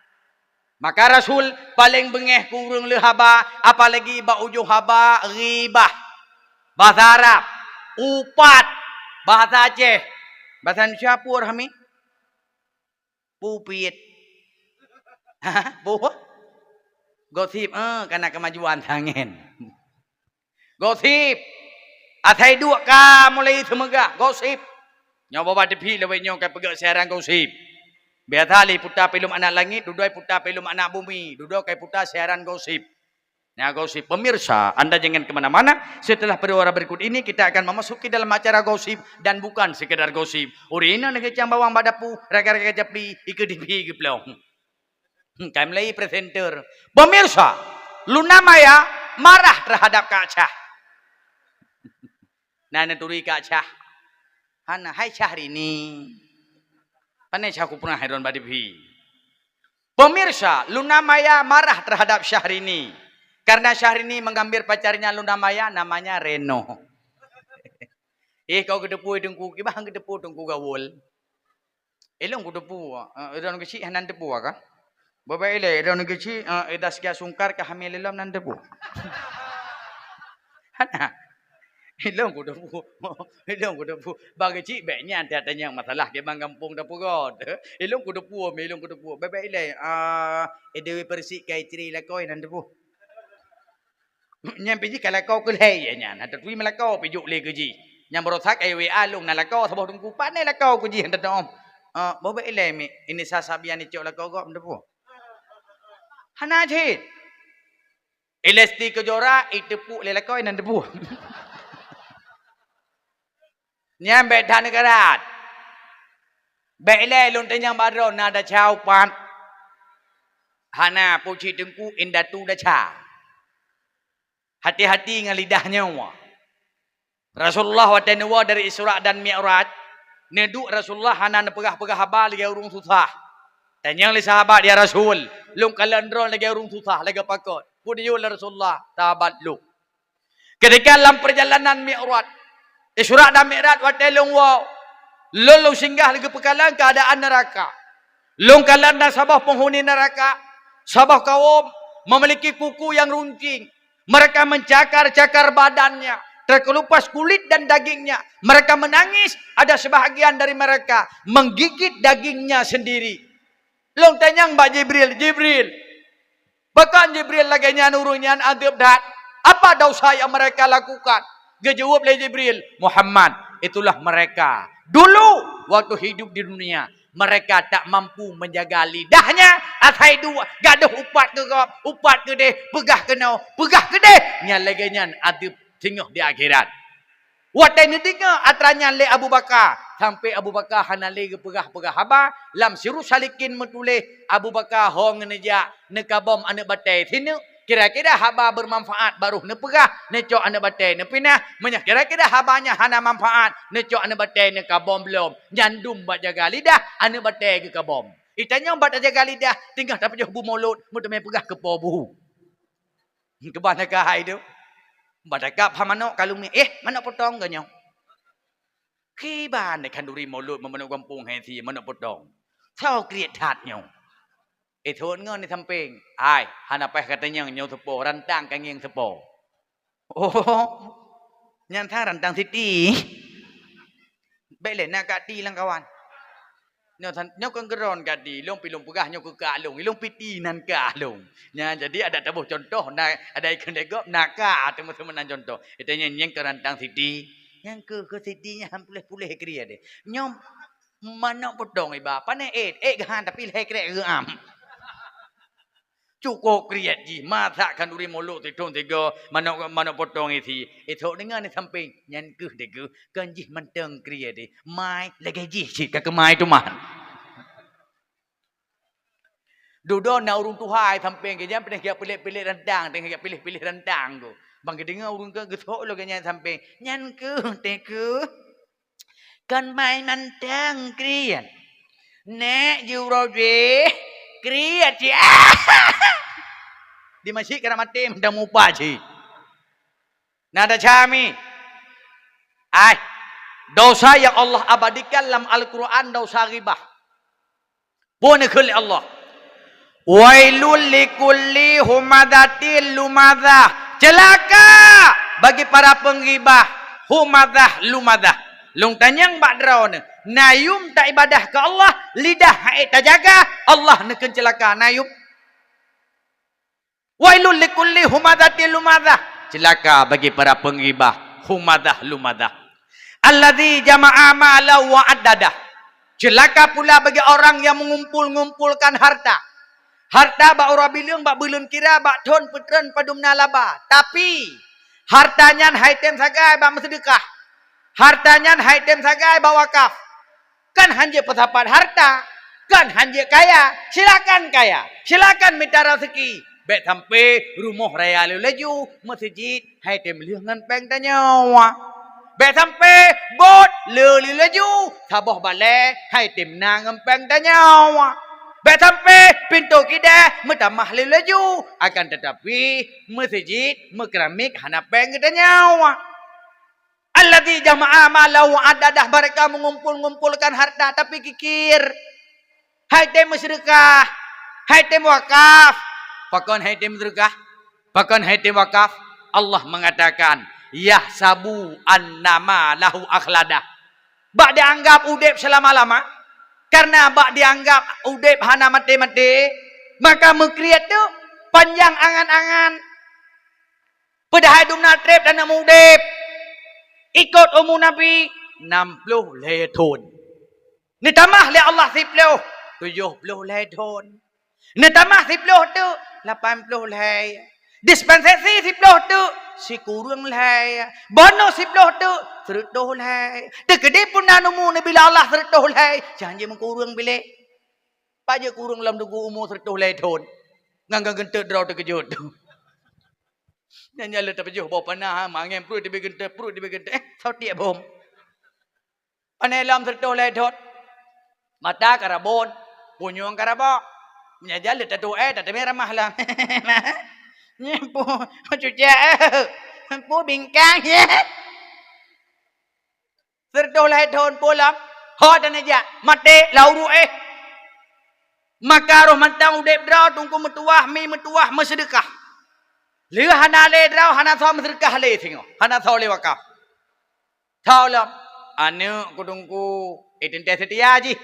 Maka Rasul paleng beungéh keu ureuëng le haba, apalagi bak ujoe haba ghibah. Bahasa Arab, upat. Bahasa Aceh. Bahasa Indonesia peue, Hami? Pupiet. Hah? Peue? Gosip, eh, kana kemajuan tangen. Gosip. Asai duek ka mulai seumeugah, gosip. Nyoe boh bak T V lawét nyoe ka peugah siaran gosip. Biasa lé puta filem Anak Langit, dudoe puta filem Anak Bumi, dudoe ka puta siaran gosip. Nah, gosip. Pemirsa, Anda jangan ke mana-mana. Setelah pariwara berikut ini, kita akan memasuki dalam acara gosip dan bukan sekedar gosip. Ureueng inong neugeucang bawang bak dapu, raga-raga japli, ikeue T V geuplong. Hmm, ka mulai presenter. Pemirsa, Luna Maya marah terhadap Kak Chah. Nah, neuturi Kak Chah. Hana, "Hai Syahrini." Pane Chah kupeureulèe hai droen bak T V. Pemirsa, Luna Maya marah terhadap Syahrini karena Syahrini mengambil pacarnya Luna Maya, namanya Reno. Eh, kau geuteupeue Teungku, kiban geuteupeue Teungku gaul. Ilôn kuteupue, eh, droen keuchik hana teupue ka? Bèk-bèk ilèe, droen keuchik, eh, Zaskia Sungkar ka hamé lé lom hana teupue. Hana. Ilôn kuteupue, ilôn kuteupue. Bak keuchik bèk nyan that tanyong masalah kiban gampông tapeugöt. Ilôn kuteupue, mi ilôn kuteupue. Bèk-bèk ilèe, ah, eh, Dewi Persik ka istri lakoe hana teupue. Nyan pih jih ka lakoe keu lhèe nyan, hana taturi meulakoe pih jok lé keu jih. Nyan baroesa ka W A lôn na lakoe saboh Teungku, pane lakoe keu jih hana teu'oh. Ah, boh bèk ilèe mi, ini Sasabian icok lakoe gob teupue. Hana cit. Ilesti Kejora iteupuk lé lakoe nan teupue. Nyan bèk that neugarat. Bèk ilèe lôn tanyong bak droen na desya upat. Hana, pucit Teungku indatu desya. Hati-hati ngon lidah nyoe. Rasulullah watèe neuwoe dari Isra dan Mi'raj, neuduek Rasulullah hana neupeugah-peugah haba lagèe ureueng susah. Tanyong lé sahabat, "Ya Rasul, lôn kalon droen lagèe ureueng susah, lagèe pakon." Peue neuyue lé Rasulullah, sahabat lôn. Ketika lam perjalanan Mi'raj, Isra dan Mi'raj watèe lôn woe, lôn, lôn singgah lagèe peukalon keuadaan neuraka. Lôn kalon na saboh penghuni neuraka, saboh kawöm memiliki kuku yang runcing. Mereka mencakar-cakar badannya, terkelupas kulit dan dagingnya. Mereka menangis, ada sebahagian dari mereka menggigit dagingnya sendiri. Lôn tanyong bak Jibril, "Jibril, pakon Jibril lagèe nyan ureueng nyan adeueb that? Apa dosa yang mereka lakukan?" Geujaweueb lé Jibril, "Muhammad, itulah mereka dulu waktu hidup di dunia, mereka tak mampu menjaga lidahnya, asai dua, gadôh upat keu gob, upat keudeh, peugah keunoe, peugah keudeh, nyan lagèe nyan adeueb singoh di akhirat." Watèe neudeungö atra nyan lé Abu Bakar, sampoe Abu Bakar hana lé geupeugah-peugah haba, lam Sirus Salikin meutuléh, Abu Bakar ho ngon neujak neukabom aneuk batèe sineuk, kira-kira haba beumanfaat barô neupeugah, neucok aneuk batèe neupinah, meunyoe kira-kira haba nyan hana manfaat, neucok aneuk batèe neukabom lom, nyan dum bak jaga lidah, aneuk batèe geukabom. Itanyong bak tajaga lidah, teungoh tapajoh bu mulod, meuteumé peugah keu po bu. Keubah neukah hai tu. Bak dakab ha manok kalung mi, "Eh, manok potong geuh nyoe." Kiban deh khanduri mulod, manok gampông hai si manok potong. Soe kriet that nyoe. Eh, thon ngon di sampéng. "Ai, hana paih ka tanyong nyoe seupo, rantang ka ngieng seupo." Oh, nyan sang rantang siti. Bèk lé na kati lam kawan. Nyoe san, nyoe kon geuron kati, lôn pi lôn peugah nyoe keu kah lôn, lôn piti nan kah lôn. Nyan jadi adak taboh cuntoh, na adak ikheun lé gob, na kah teuma-teuma nan cuntoh. Itanyong nyan keu rantang siti. Nyan keu, keu siti nyan puléh-puléh kriet deh. Nyoe manok potong iba, pane ék, ék geuhan tapi lhèe krek geuam. Cukôp kriet jih, masak khanduri mulod sithôn sigoe, manok, manok potong isi. Ésok deungon di sampéng, nyan keuh deh keuh, kon jih mantong kriet deh. Mai lagèe jih cit ka keumai teuma. Dudoe na ureueng tuha di sampéng geuh, nyan peureulèe geujak piléh-piléh rantang, teungoh geujak piléh-piléh rantang tu. Ban geudeungoe ureueng keu geusok lom geuh nyan sampéng, nyan keuh deh keuh. Kon mai mantong kriet. Nèk jih uroe jih kriet cit. Di masjid keuneuk maté mantong mupa cit. Na desya mi. Ai, dosa yang Allah abadikan lam Al-Quran dosa ghibah. Peue neukheun lé Allah? "Wailul likulli humazatil lumazah." Ceulaka bagi para peunggibah, humazah, lumazah. Lôn tanyong bak droeneuh, na yum taibadah keu Allah, lidah han ék tajaga, Allah neukheun ceulaka, na yum? "Wailul likulli humazatil lumazah." Ceulaka bagi para peunggibah, humazah, lumazah. Alladzi jama'a malahu wa addadah. Celaka pula bagi orang yang mengumpul-ngumpulkan harta. Harta bak uroe bileueng, bak buleuen kira, bak thon peutreun padum na laba. Tapi, harta nyan han tem sagai bak meuseudeukah. Harta nyan han tem sagai bak wakaf. Kan hanjeuet peusapat harta, kan hanjeuet kaya. Silakan kaya, silakan mita raseuki. Bèk sampai rumoh raya lé laju, meuseujid han tem lheueh ngon péng tanyoe. Bèk sampai bot le lé laju, saboh balèe han tem na ngon péng tanyoe. Bèk sampai pintoe kidèe meutamah lé laju, akan tetapi meuseujid meukeramik hana péng geutanyoe. Alladzi jama'a malahu addadah, mereka mengumpul-ngumpulkan harta tapi kikir. Han tem meuseudeukah, han tem wakaf. Pakon han tem meuseudeukah? Pakon han tem wakaf? Allah mengatakan, "Yahsabu annama lahu akhladah." Bak dianggap udép seulama-lama, karena bak dianggap udép hana maté-maté, maka meukriet tu panjang angan-angan. Padahai dumna trép dan meu-udép. Ikot umu Nabi, nam ploh lhèe thon. Neutamah lé Allah siploh, tujoh ploh lhèe thon. Neutamah siploh teuk, lapan ploh lhèe. Dispensasi siploh teuk, sikureueng lhèe. Bonus siploh teuk, seureutôh lhèe. Teukeudi pun na umu neubila Allah seureutôh lhèe, janji meukureueng bilék. Pajoh kureueng lom teungku umu seureutôh lhèe thon. Ngon geugeunteuk droe teukeujot tu. Nyan, nyan lé tapajoh boh panah, ha, mangén pruet teubiet geunteuk, pruet teubiet geunteuk. Eh, soe tiek bom. Panai lom seureutôh lhèe thon. Mata karabon, punyueng karabok. Meunyo jan lé tatuek, tateumé ramah lom. Nyan pu, cucak, eh. Pu bingkang, ya. Seureutôh lhèe thon pulang, ho dan neujak, maté, lau ruh, eh. Maka roh mantong udép droe teungku meutuwah, mi meutuwah, meuseudeukah. Lheueh hana lé droe, hana soe meuseudeukah lé singoh, hana soe lé wakaf. Tho lom, aneuk keu teungku, eh, teuntèe seutia jih.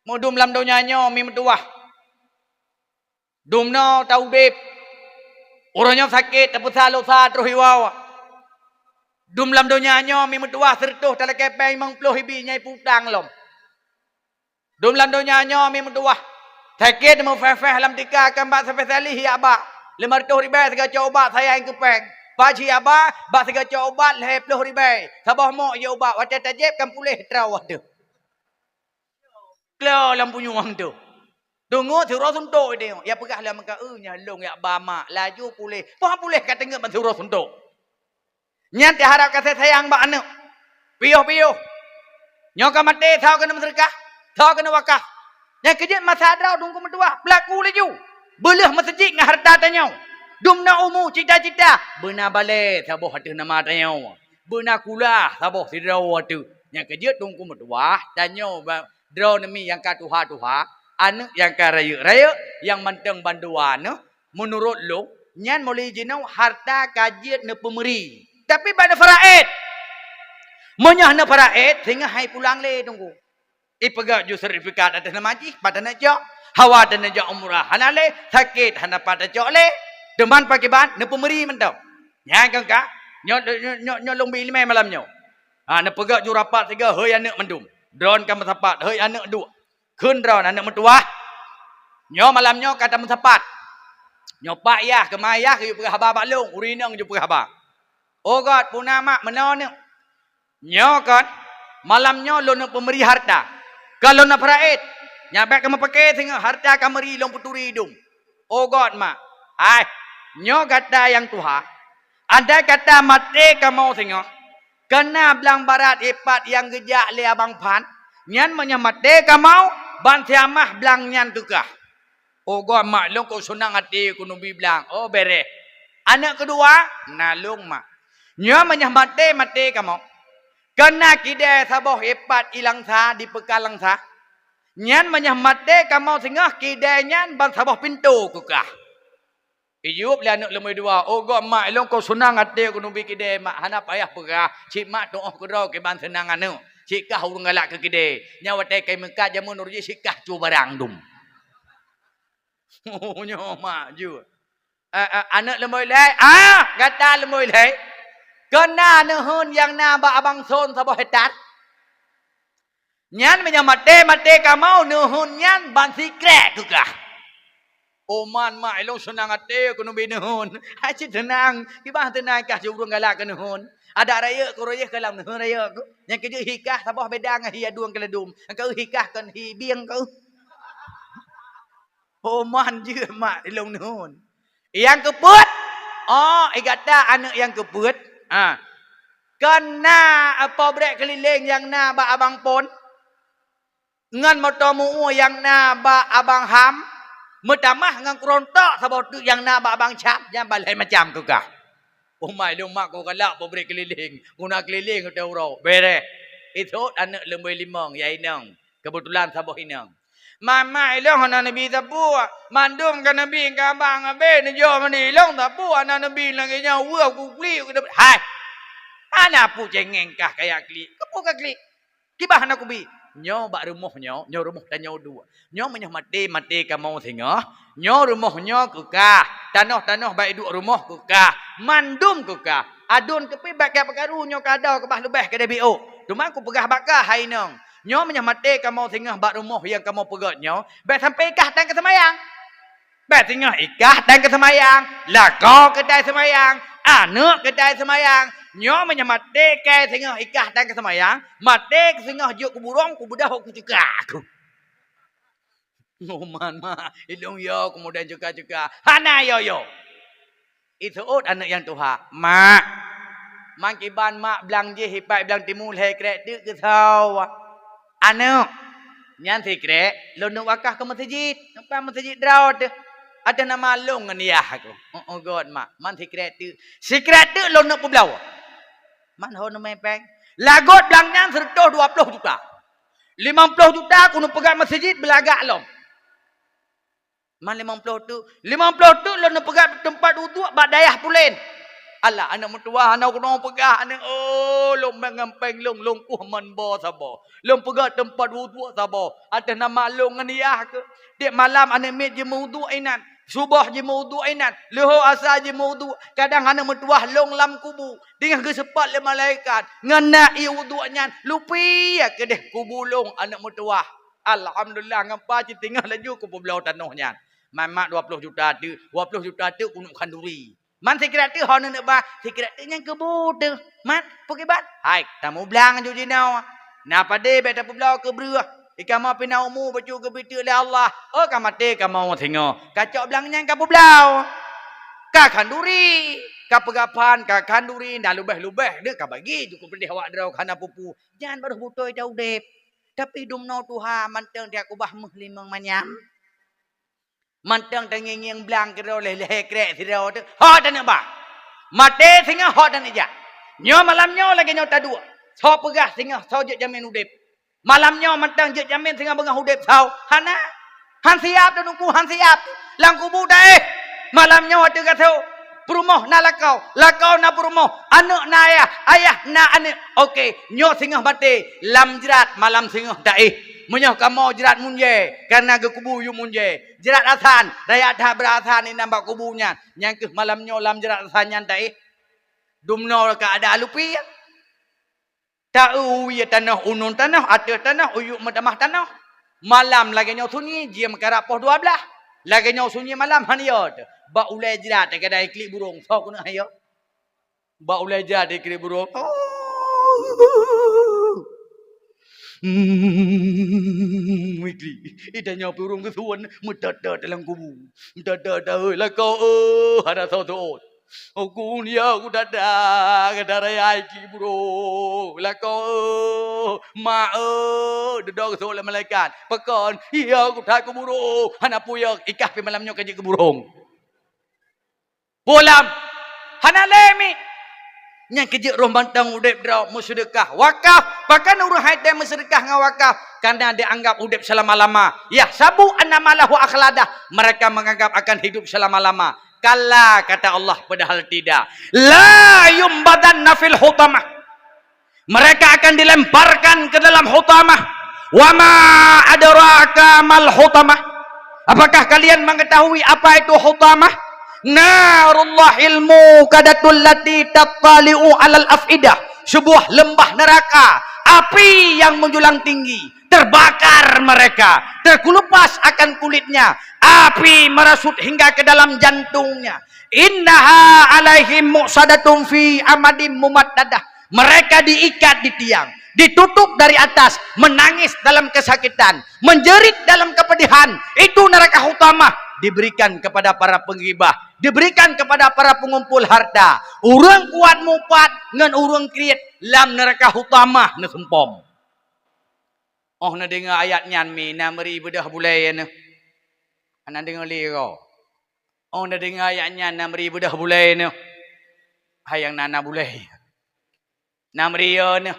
Meudum lam donya nyoe mi meutuwah. Dumnoe taudép. Uroe nyoe sakét, tapeusa losa troh iwoe. Dum lam donya nyoe mi meutuwah seureutôh talakèe péng limong ploh ibi nyang ipeutang lom. Dum lam donya nyoe mi meutuwah sakét meuféh-féh lam tika kan bak spesialis jak bak lima reutôh ribèe sigoe cok ubat sayang keu péng. Paji jak bak, bak sigoe cok ubat lhèe ploh ribèe. Saboh mok jeuet ubat watèe tajép kan puléh troh watèe. Klo lam punyueng tu. Deungoe siuroe suntok idéh. Ya peugah lam muka, "Eh, nyan lôn jak ba mak." Laju puléh. Poh puléh ka teungeut ban siuroe suntok. Nyan teuharap kasih sayang bak aneuk. Piôh-piôh. Nyoe ka maté, soe keuneuk meuseudeukah, soe keuneuk wakaf. Nyang keujeuet masa droe dum keu meutuwah, peulaku laju. Beuleuh meuseujid ngon hareuta tanyoe. Dumnoe umu cita-cita, beuna balèe saboh ateueh nama tanyoe. Beuna kulah saboh sidroe ateueh. Nyang keujeuet dum keu meutuwah, tanyoe ba-, droeneuh mi nyang ka tuha-tuha, aneuk nyang ka rayeuk-rayeuk, nyang mantong bandua neuh, meunurot lôn, nyan mulai jinoe hareuta ka jeuet neupeumeuri. Tapi ban neufaraet. Meunyoe neufaraet, singoh hai pulang lé teungku. Ipeugah ju sertifikat ateueh nama jih, pat taneuk cok. Hawa taneuk jak umrah hana lé, sakét hana pat tacok lé. Teuma pakriban neupeumeuri mantong. Nyan kan ka, nyoe, nyoe, nyoe, nyoe lôn bi ileumèe malam nyoe. Ha, neupeugah ju rapat sigoe, hôi aneuk mandum. Droeneuh ka meusapat, hôi aneuk duek. Kheun droeneuh aneuk meutuwah. Nyoe malam nyoe ka tameusapat. Nyoe pak yah, keu ma yah, geuyue peugah haba bak lôn, ureueng inong geuyue peugah haba. Oh göt, peue na mak, meunoe neuk. Nyoe kan, malam nyoe lôn neupeumeuri hareuta. Ka lôn neufaraet, nyan bèk kamoe paké singoh hareuta ka meuri lôn peuturi dum. Oh göt mak, hai, nyoe gata nyang tuha. Andai kata maté kamoe singoh, keu na blang barat ipat nyang geujak lé abang Phan, nyan meunyoe maté kamoe, ban siamah blang nyan keu kah. Oh göt mak, lôn kok seunang até keuneubri blang. Oh bèrèh. Aneuk keudua, na lôn mak. Nyoe meunyoe maté, maté kamoe, keu na kidèe saboh ipat i Langsa, di peukan Langsa. Nyan meunyoe maté kamoe singoh, kidèe nyan ban saboh pintoe keu kah. Ijôb lé aneuk leumbôi dua, "Oh göt mak, lôn kok seunang até keuneubri kidèe mak, hana payah peugah, cit mak tu'oh keudroe kiban seunang aneuk, cit kah ureueng galak keu kidèe. Nyan watèe ka imeukat jameun ureueng jih cit kah cue barang dum." Oh, nyoe mak jeuet. Eh, eh, aneuk leumbôi lhèe, ah, gata leumbôi lhèe. Kon na neuheun nyang na bak abang Son saboh hektar. Nyan meunyoe maté-maté kamoe neuheun nyan ban sikrék keu kah. Oh man, mak, ilôn seunang até keuneubri neuheun. Hai cit seunang, kiban seunang kah siureueng galak keu neuheun. Adak rayeuk keu royeh keu lam neuheun rayeuk keu. Nyang keujeuet hi kah saboh beda ngon hi adueng keu ladum. Nyang keu hi kah kon hi bieng keu. Oh man jeuet mak ilôn neuheun. Nyang keupeuet, oh, i gata aneuk nyang keupeuet. Ha. Kon na, eh, po brek keulileng nyang na bak abang Pon. Ngon moto meu-ue nyang na bak abang Ham, meutamah ngon keurontok saboh teuk nyang na bak abang Cam, nyan ban lhèe macam keu kah. Umai lôn mak ku galak po brek keulileng, guna keulileng u uroe. Bereh. Isot aneuk leumboi limong, ya inong. Keubeutulan saboh inong. Mama ilôn hana neubi sapeue, mandum ka neubi keu abang abeh neujok mandi ilôn sapeue hana neubi lagèe nyan weueh kuklik. Hai! Hana peue cengeng kah kaya klik. Keupeue ka klik? Kiban hana kubi. Nyoe bak rumoh nyoe, nyoe rumoh tanyoe dua. Nyoe meunyoe maté, maté kamoe singoh. Nyoe rumoh nyoe keu kah. Tanoh-tanoh bak iduek rumoh keu kah. Mandum keu kah. Aduen keupi bak kah peukaru nyoe ka adoe keubah leubeh keudeh biôk. Teuma kupeugah bak kah hai inong. Nyoe meunyoe maté kamoe singoh bak rumoh nyang kamoe peugöt nyoe, bèk sampai i kah tan keu seumayang. Bèk singoh i kah tan keu seumayang, lakoe keutai seumayang, aneuk keutai seumayang. Nyoe meunyoe maté kèe singoh i kah tan keu seumayang, maté singoh jeuet keu burông, kubeudôh kucuka. Ngoh man mak, ilôn yo keumudian cuka-cuka. Hana yo-yo. Iseuôt aneuk nyang tuha, "Mak, man kiban mak blang jih ipat blang timu lhèe krek teuk keusoe." "Aneuk, nyan sikrek lôn neuk wakah keu meuseujid, nukang meuseujid droe teuh. Ateueh nama lôn ngon yah aku." "Oh, oh, göt mak, man sikrek teuk." "Sikrek teuk lôn neuk peubloe." "Man ho neumè pèng?" "Lagot blang nyan seureutôh dua ploh juta. Limong ploh juta kuneuk peugöt meuseujid beulagak lom." "Man limong ploh teuk?" "Limong ploh teuk lôn neupeugöt teumpat wudhu bak dayah pulen." "Alah, aneuk meutuwah, hana keunoe peugah aneuk, oh, lôn mangat pèng lôn, lôn kueh man bo saboh. Lôn peugöt teumpat wudhu saboh. Ateueh nama lôn ngon yah keuh. Tiep malam aneuk miet jimeudhu inan. Suboh jimeudhu inan. Leuhô asa jimeudhu. Kadang aneuk meutuwah lôn lam kubu. Teungoh geuseupôt lé malaikat. Ngon na ié wudhu nyan. Lupi keudeh kubu lôn aneuk meutuwah." Alhamdulillah, ngon pa cit teungoh laju kupeubloe tanoh nyan. Man mak dua ploh juta teuk, dua ploh juta teuk kuneuk khanduri. Man sikrek teuk ho neuneuk ba, sikrek teuk nyan keubu teuh. Man, peue kiban? Hai, tamublang aju jinoe. Na padé bèk tapeubloe keu breueh. Ikamoe pih na umu bacut geubri teuk lé Allah. Oh, ka maté kamoe singoh. Ka cok blang nyan ka peubloe. Ka khanduri. Ka peugah phan, ka khanduri. Na leubeh-leubeh. Dia ka bagi ju keu peudeh awak droe ka hana peue-peue. Nyan barô beutôi ta udép. Tapi dumnoe tuha mantong takeubah méuh limong manyam. Mantong tangieng-ngieng blang keudroe lhèe-lhèe krek sidroe teuh. Ho taneuk ba. Maté singoh ho taneuk jak. Nyoe malam nyoe lagèe nyoe taduek. Soe peugah singoh soe jeuet jamén udép. Malam nyoe mantong jeuet jamén singoh beungoh udép soe? Hana. Han siap Teungku, han siap. Lam kubu taéh. Malam nyoe ateueh gasoe. Peurumoh na lakoe, lakoe na peurumoh, aneuk na ayah, ayah na aneuk. Oke, nyoe singoh maté, lam jrat malam singoh taéh. Meunyoe kamoe jrat munjée, kareuna geukubu yue munjée. Jrat asan, rakyat that brat asan inan bak kubu nyan. Nyan keuh malam nyoe lam jrat asan nyan taéh. Dumnoe ka ada alupi. Ta-eu wie tanoh, uneun tanoh, ateueh tanoh, uyuek meutamah tanoh. Malam lagèe nyoe sunyi, jeuem karab poh dua blaih. Lagèe nyoe sunyi malam, han yo teuh. Bak ulèe jrat teuh kadang iklik burông, soe keuneuk han yo? Bak ulèe jrat iklik burông. Hmm, iklik. Ita nyoe pih ureueng geusuon, meutot-tot dalam kubu. Meutot-tot, "Oi, lakoe, oh, hana soe-soe." "Aku ni ya, aku dada, gata raya iklik burông. Lakoe, mak, eh, dedok geusok lé malaikat. Pakon? Iya, aku that keu burông. Hana peue ya, ikah pih malam nyoe ka jeuet keu burông." Pulang. Hana lé mi. Nyang keujeuet roh mantong udép droe meuseudeukah wakaf. Pakon ureueng hai tém meuseudeukah ngon wakaf? Karena dianggap udép seulama-lama. Yahsabu anna malahu akhladah. Mereka menganggap akan hidup selama-lama. Kalla, kata Allah, padahal tidak. La yumbadanna fil hutamah. Mereka akan dilemparkan ke dalam hutamah. Wa ma adraka mal hutamah. Apakah kalian mengetahui apa itu hutamah? Narullahil mu Muqadatul lati tattali'u alal afidah, sebuah lembah neraka, api yang menjulang tinggi, terbakar mereka, terkelupas akan kulitnya, api merasuk hingga ke dalam jantungnya. Innaha alaihim muqsadatun fi amadim mumaddadah. Mereka diikat di tiang, ditutup dari atas, menangis dalam kesakitan, menjerit dalam kepedihan. Itu neraka hutamah diberikan kepada para penggibah, diberikan kepada para pengumpul harta. Ureuëng kuat mupat ngon ureuëng kriet lam neraka hutamah neuseumpom. Oh neudeungoe ayat nyan mi, na meuri beudôh bulée neuh. Hana deungoe lé goe. Oh neudeungoe ayat nyan, na meuri beudôh bulée neuh. Hai nyang na, na bulée. Na meuri yo neuh.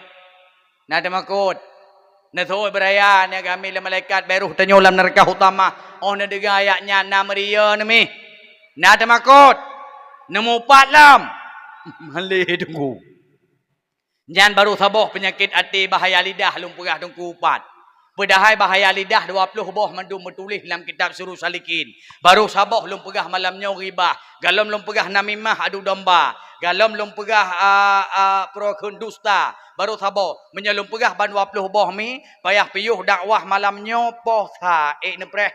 Na teumakot. Neuseuôt beuraya, na geumé lé malaikat, beuruh tanyoe lam neuraka hutamah. Oh neudeungoe ayat nyan, na meuri yo neuh mi. Na teumakot. Neumupat lom. Malée teungku. Nyan barô saboh peunyakét até, bahaya lidah lôn peugah teungku pat. Padahai bahaya lidah dua ploh boh mandum meutuléh lam kitab Sirus Salikin. Barô saboh lôn peugah malam nyoe ghibah. Golom lôn peugah namimah, adu domba. Golom lôn peugah, a, a, peurokon dusta. Barô saboh. Meunyoe lôn peugah ban dua ploh boh mi, payah piôh dakwah malam nyoe poh sa ék neupreh.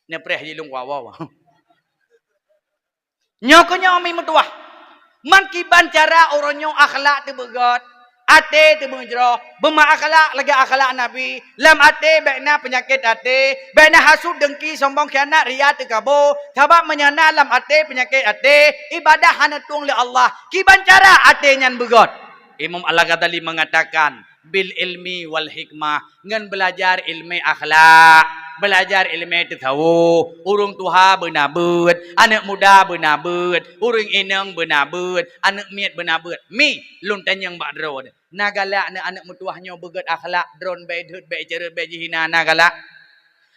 Neupreh jilong wawa. Nyoe keuh nyoe mi meutuwah. Man kiban cara uroe nyoe akhlak teubeugét, até teumeujroh, beuma akhlak lagée akhlak Nabi, lam até bék na peunyakét até, bék na hasut, deungki, sombong, khianat, ria, teukabo, sabab meunyoe na lam até peunyakét até, ibadah hana tueng lé Allah. Kiban cara até nyan beugét? Imam Al-Ghazali mengatakan, bil ilmi wal hikmah, ngon beulajar ilmu akhlak, beulajar ilmu tasawuf, ureuëng tuha beuna beuet, aneuëk muda beuna beuet, ureuëng inong beuna beuet, aneuëk miet beuna beuet. Mi, lôn tanyong bak droe, na galak aneuëk-aneuëk meutuwah nyoe beugét akhlak, droe bék deuet, bék ceureut, bék jihina, na galak?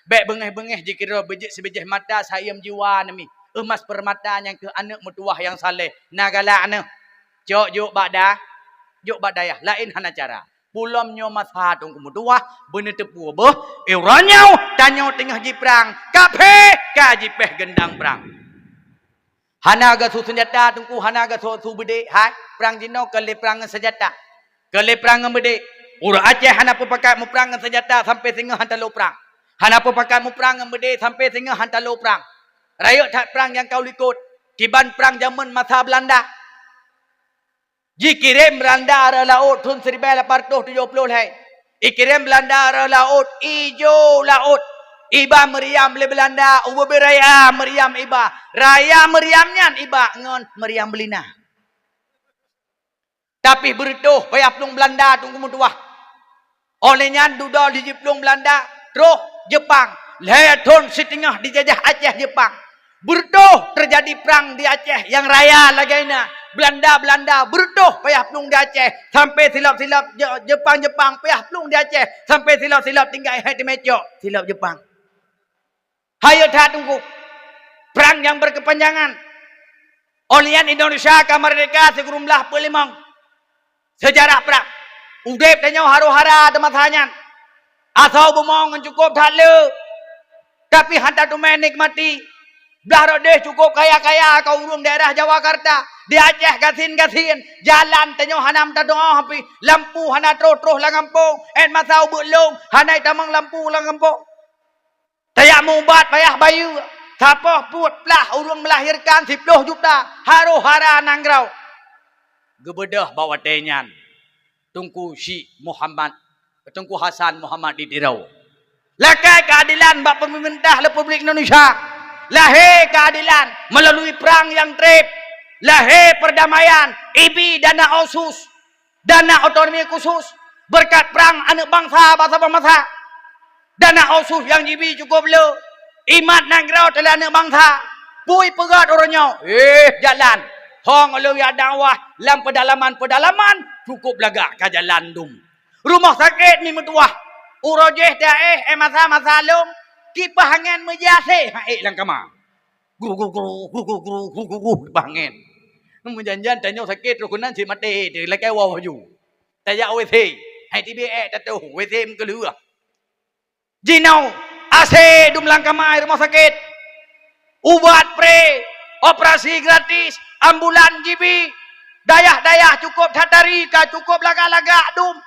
Bék beungéh-beungéh jikeudroe, beujeuet sibeujeuh mata sayeuem jiwa neuh mi, eumas peurmata nyang keuh aneuëk meutuwah nyang saleh, na galak neuh? Cok jok bak da-, jok bak dayah, laén hana cara. Pulom nyoe masa teungku meutuwah, beuneuteupeu beuh, uroe nyoe tanyoe teungoh jiprang, kaphé ka jipéh geundang prang. Hana gasu seunjata teungku, hana gasu-su beudé, hai, prang jinoe kon lé prang ngon seunjata. Kon lé prang ngon beudé. Ureuëng Aceh hana peupakat muprang ngon seunjata sampoe singoh han talo prang. Hana peupakat muprang ngon beudé sampoe singoh han talo prang. Rayeuk that prang nyang ka u likot, kiban prang jamén masa Beulanda. Jikirém Beulanda rot laôt thon siribée lapan reutôh tujoh ploh lhée. Ikirém Beulanda rot laôt, ijo laôt. Iba meuriam lé Beulanda, ubé raya meuriam iba. Raya meuriam nyan iba ngon meuriam beulina. Tapi beureutoh payah plueng Beulanda teungku meutuwah. Óh lheueh nyan dudoe jiplueng Beulanda, troh Jeupang. Lhée thon siteungoh jijajah Aceh Jeupang. Beureutoh teujadi prang di Aceh nyang raya lagée na. Beulanda-Beulanda beureutoh payah plueng di Aceh, sampoe silop-silop Je-, Jeupang-Jeupang payah plueng di Aceh, sampoe silop-silop tinggai hai teumé cok silop Jeupang. Hayeue that teungku, prang nyang beukeupanjangan. Óh lheueh nyan Indonesia ka meurdehka sikureueng blaih peuet limong. Seujarah prang. Udeb tanyoe harôh hara di masa nyan. Asoe bumoe ngon cukôb that le. Tapi han tateumé nikmati. Blah rot deh cukôb kaya-kaya ka ureuëng daerah Jawa Karta. Di Aceh gasien-gasien. Jalan tanyoe hana meutateuoh pih. Lampu hana troh-troh lam gampông. Ét masa ubeut lông. Hana itamong lampu lam gampông. Tajak meuubat payah bayeue, sapoh peuet plah ureuëng meulahirkan siploh juta, harôh hara nanggroe. Geubeudôh bak watée nyan, Teungku Syik Muhammad, Teungku Hasan Muhammad di Tiro. Lakée keuadelan bak peumeurintah Republik Indonesia. Lahé keuadelan meulalui prang nyang treb. Lahé peurdamaian, ibi dana otsus. Dana otonomi khusus, beureukat prang aneuëk bansa bak saboh masa. Dana otsus nyang jibi cukôb le, imat nanggroe teuh lé aneuëk bansa. Peue peugét uroe nyoe? Eh, jalan. Hong lôn jak dakwah lam peudalaman-peudalaman, cukôb lagak ka jalan dum. Rumoh sakét mi meutuwah. Uroe jih taéh, eh, masa-masa lom, kipah angén meujasé han ék lam kama. Gru, gru, gru, gru, gru, gru, gru, gru, gru, bangén. Meujan-jan tanyoe sakét roh keunan cit maté, lakée woe laju. Tajak W C, hai tibi ék tatoh, W C meukeuleueh. Jinoe, A C dum lam kama rumoh sakét. Ubat pre, operasi gratis, Ambulan jibi, dayah-dayah cukôp that tari ka cukôp lagak-lagak dum.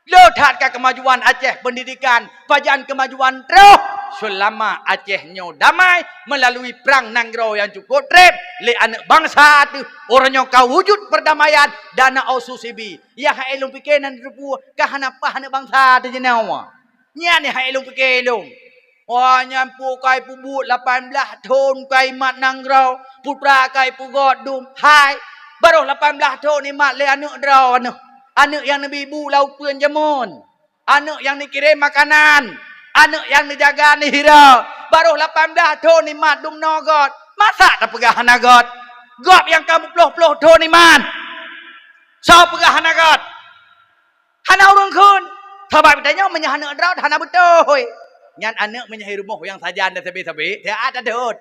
Le that ka keumajuan Aceh peundidikan, pajan keumajuan troh seulama Aceh nyoe damai meulalui prang nanggroe nyang cukôp treb lé aneuk bansa teuh. Uroe nyoe ka wujud peurdamaian dan na osu sibi. Nyang hai lôn pike nan teupeue ka hana paih aneuk bansa teuh jinoe. Nyan nyang hai lôn pike lôn. Oh, nyan peue ka ipeubuet lapan blaih thon ka imat nanggroe, putra ka ipeugöt dum. Hai, barôh lapan blaih thon imat lé aneuk droeneuh. Aneuk nyang neubi bu lam ukeuen jameun. Aneuk nyang neukirém makanan. Aneuk nyang neujaga neuhira. Barôh lapan blaih thon imat dum noe göt. Masa tapeugah hana göt? Gob nyang ka meuploh-ploh thon imat. Soe peugah hana göt? Hana ureueng kheun. Sabab tanyoe meunyoe aneuk droe hana beutôi. Nyan aneuk meunyoe rumoh nyang sajan dan sabe-sabe, siat that dot.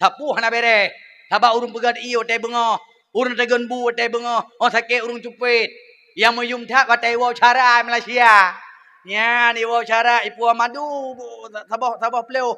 Sapeue hana béreh. Sabab ureueng peugöt ié watèe beungoh, ureueng teugon bu watèe beungoh, oh sakét ureueng cupet. Nyang meuyum that watèe iwoe cara Malaysia. Nyan iwoe cara ipuwoe madu, saboh, saboh ploh.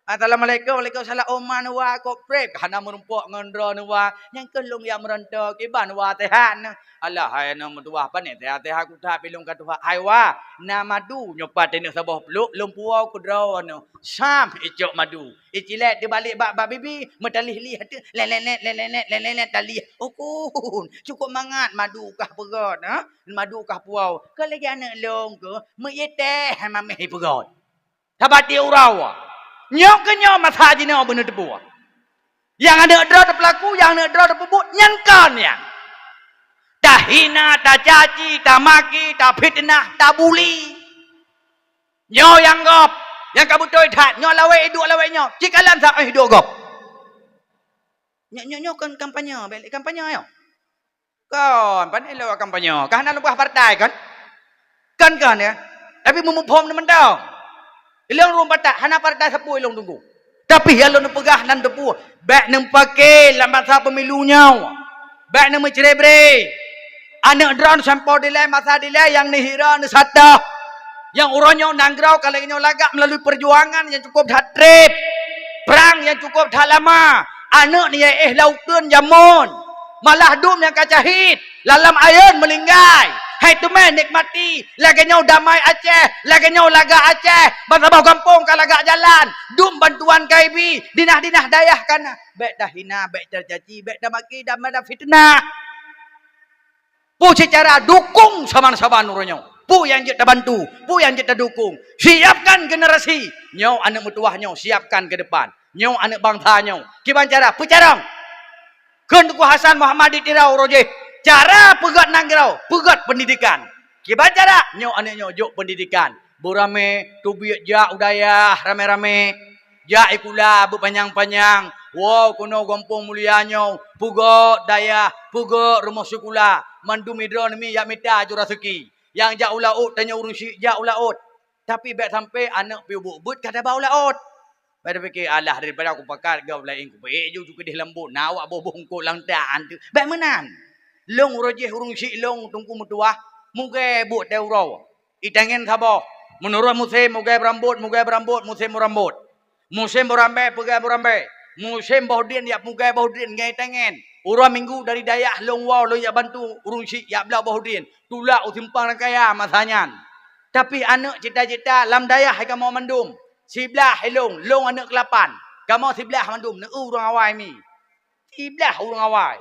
Assalamualaikum, waalaikumsalam. Oh, man wa kok prep hana meurumpok ngon droeneuh wa. Nyang keuh lôn jak meuranto kiban wa sehat nyoe. Alah, hai aneuk meutuwah, pané sehat-sehat kuta pi lôn ka tuha. Hai wa, na madu nyoe pat teuneuk saboh pluek lôn puwoe keu droeneuh. Sam icok madu. Icilek teubalek bak, bak bibi, meutalih-lih ateueh, lelenet, lelenet, lelenet talih. Ukun, cukôp mangat madu kah peugöt, ha? Madu kah puwoe. Keu lagèe aneuk lôn keuh, meuié teh mamèh ipeugöt. Sabab tiep uroe. Nyoe keuh nyoe masa jinoe beuneuteupeu. Nyang aneuk droe teupeulaku, nyang aneuk droe teupeubuet, nyan kon nyan. Tahina, tacaci, tamaki, tafiteunah, tabuli. Nyoe nyang gob, nyang ka beutôi that, nyoe lawét iduek lawét nyoe, cit kalon sa-, eh, iduek gob. Nyoe, nyoe, nyoe kon kampanye, bèk lé kampanye nyoe. Kon, pane lôn kampanye. Ka hana lôn peugah partai kon? Kon, kon ya. Tapi meumuphom teumantong. Ilong ureueng patak, hana partai sapeue ilong tunggu. Tapi nyang lôn peugah nan teupeue, bèk neupake lam masa pemilu nyoe. Bèk neumeucre-bre. Aneuk droeneuh sampoe dilèe masa dilèe nyang neuhira neusato. Nyang uroe nyoe nanggroe ka lagèe nyoe lagak meulalu peujuangan nyang cukôp that treb, prang nyang cukôp that lama, aneuk neuyaéh lam ukeuen jameun, malah dum nyang ka syahid, lam ayeuen meuninggai. Hai teumé nikmati, lagèe nyoe damai Aceh, lagèe nyoe lagak Aceh, bansaboh gampông ka lagak jalan, dum bantuan ka ibi, dinah-dinah dayah ka na. Bèk tahina, bèk tacaci, bèk tamaki dan mada fiteunah. Peue cara dukong saban-saban uroe nyoe. Peue nyang jeuet tabantu, peue nyang jeuet tadukong. Siapkan generasi. Nyoe aneuk meutuwah nyoe, siapkan ke depan. Nyoe aneuk bansa nyoe. Kiban cara peucarông. Kheun Teungku Hasan Muhammad di Tirau uroe jéh. Cara peugöt nanggroe, peugöt peundidikan. Kiban cara nyoe aneuk nyoe jok peundidikan. Beuramé, teubiet jak u dayah ramé-ramé. Jak sikula beupanyang-panyang, woe keunoe gampông mulia nyoe, peugöt dayah, peugöt rumoh sikula, mandum sidroe neumi jak mita ju raseuki. Nyang jak u laôt tanyoe ureueng syik jak u laôt. Tapi bèk sampoe aneuk piôh buet-buet ka taba u laôt. Bèk tapike, "Alah, daripada kupakat gob laén, kupeuék ju cukeudeh lam bot, na awak boh-boh eungkôt lam tan teuh." Bèk meunan. Lôn uroe jéh ureueng syik lôn Teungku meutuwah, mugée buet teuh uroe. Itangen saboh. Meunurot musém, mugée beurambot, mugée beurambot, musém beurambot. Musém beurambée, peugée beurambée. Musém boh drien, jak mugée boh drien ngon itangen. Uroe minggu dari dayah lôn woe, lôn jak bantu ureueng syik jak bloe boh drien. Tulak u simpang rangkaya masa nyan. Tapi aneuk cita-cita lam dayah hai kamoe mandum. Siblaih ilong, lôn aneuk keulapan. Kamoe siblaih mandum, neu ureueng awai mi. Siblaih ureueng awai.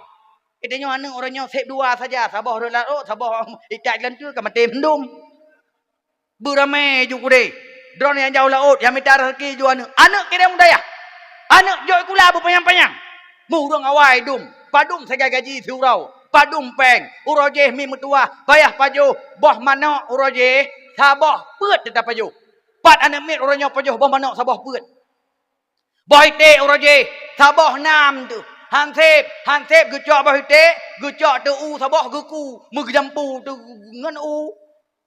Geutanyoe aneuk uroe nyoe sép dua saja, saboh rot laôt, saboh itat geulanteue ka maté mandum. Beuramé ju keudeh. Droeneuh nyang jak u laôt, nyang mita raseuki ju aneuk. Aneuk kirém u dayah. Aneuk jok sikula beupanyang-panyang. Meu ureueng awai dum, padum sagai gaji siuroe, padum péng. Uroe jéh mi meutuwah, payah pajoh, boh manök uroe jéh, saboh peuet teutab pajoh. Pat aneuk miet uroe nyoe pajoh boh manök saboh peuet. Boh iték uroe jéh, saboh nam teuh. Han sép, han sép geucok boh iték, geucok teuh u saboh geuku, meugeujampu teuh ngon u.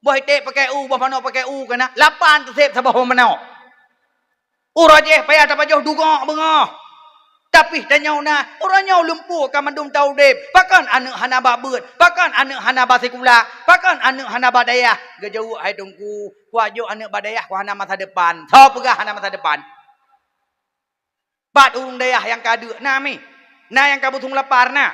Boh iték pakai u, boh manök pakai u keunan, lapan teusép saboh boh manök. Uroe jéh payah tapajoh dugok beungoh. Tapi tanyoe na, uroe nyoe lumpue ka mandum taudeb. Pakon aneuk hana ba beuet? Pakon aneuk hana ba sikula? Pakon aneuk hana ba dayah? Geujaweueb hai Teungku, kuajok aneuk ba dayah ku hana masa depan. Soe peugah hana masa depan? Pat ureueng dayah nyang ka deuk na mi. Na nyang ka busong lapar na?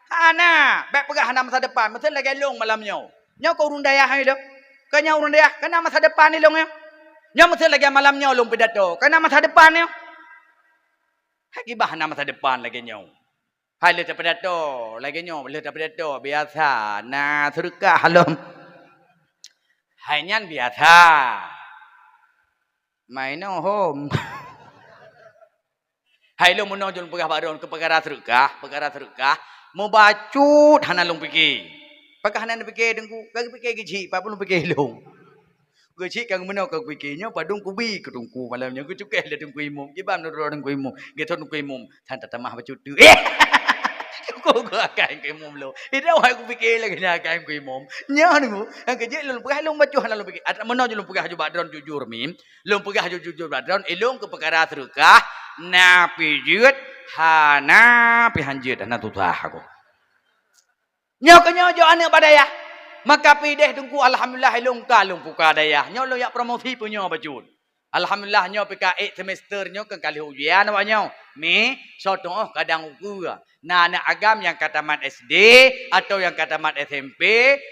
Hana, bèk peugah hana masa depan. Meuseuen lagèe lôn malam nyoe. Nyoe keu ureueng dayah ilôn. Keu nyoe ureueng dayah, keu na masa depan ilôn nyoe. Nyoe meuseuen lagèe malam nyoe lôn pidato, keu na masa depan nyoe. Hai kiban hana masa depan lagèe nyoe. Hai lheueh tapidato lagèe nyoe, lheueh tapidato biasa na seudeukah lom. Hai nyan biasa. Mainoe hom. Hai lôn meunoe jeuet lôn peugah bak droen keu peukara seudeukah, peukara seudeukah, mubacut hana lôn pike. Pakon hana lôn pike Teungku? Ka geupike geuchik, pat lôn pike lôn. Geuchik ka meunoe ka geupike, nyoe padum kubi keu Teungku malam nyoe, geucukeh lé Teungku Imum. Kiban nurot Teungku Imum, geuthon Teungku Imum, "San tatamah bacut teuk." Ko geuakai Teungku Imum lôn. Idawai kupike lagèe nyan akai Teungku Imum. Nyoe Teungku, nyang keu jeuet lôn peugah lôn bacut hana lôn pike. Atra meunoe jeuet lôn peugah ju bak droen jujur mim. Lôn peugah jujur-jujur bak droen, ilôn keu peukara seudeukah, na pih jeuet, hana pih han jeuet, hana susah aku. Nyoe keu nyoe jok aneuk bak dayah. Maka pih deh Teungku, alhamdulillah, ilôn ka lôn buka dayah. Nyoe lôn jak promosi peue nyoe bacut. Alhamdulillah, nyoe pih ka ék semester nyoe keu ka lheueh ujian awak nyoe. Mi, soe tuoh kadang ukeue. Na aneuk agam nyang ka tamat S D atau nyang ka tamat S M P,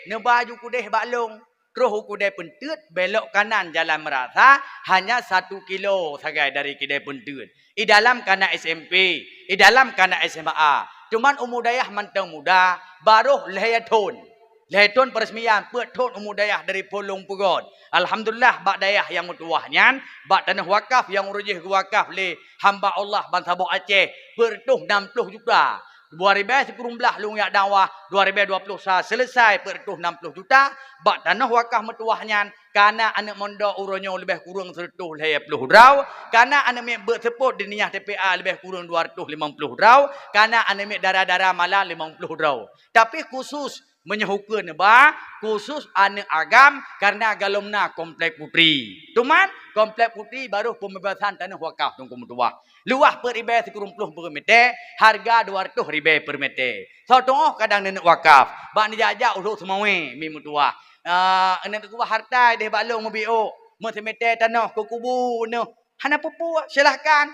neuba ju keudeh bak lôn. Troh u Keudè Peunteut, belok kanan Jalan Meurasa, hanya satu kilo sagai dari Keudè Peunteut. I dalam ka na S M P, i dalam ka na S M A. Cuman umu dayah mantong muda, barôh lhèe thôn. Lhèe thôn peuresmian, peuet thôn umu dayah dari phon lôn peugöt. Alhamdulillah, bak dayah nyang meutuwah nyan, bak tanoh wakaf nyang uroe jih geuwakaf lé hamba Allah bansaboh Aceh, peuet reutôh nam ploh juta. Dua ribèe sikureueng blah lôn jak dakwah, dua ribèe dua ploh sa seuleusai peuet reutôh nam ploh juta, bak tanoh wakaf meutuwah nyan, ka na aneuk mondok uroe nyoe leubeh kureueng seureutôh lhèe ploh droe, ka na aneuk miet beuet seupôt di dinyah T P A leubeh kureueng dua reutôh limong ploh droe, ka na aneuk miet dara-dara malam limong ploh droe. Tapi khusus meunyoe ukeue neuba, khusus aneuk agam, kareuna golom na Komplek Putri. Cuman, Komplek Putri barôh peubebasan tanoh wakaf Teungku meutuwah. Luwah peuet ribèe sikureueng ploh per mètè, hareuga dua reutôh ribèe per mètè. Soe tuoh kadang neuneuk wakaf, bak neujak-jak u Lhokseumawe mi meutuwah. Ah, neuneuk keubah hareuta deh bak lôn meubiôk, meuseumeutè tanoh keu kubu neuh. Hana peue-peue, silahkan.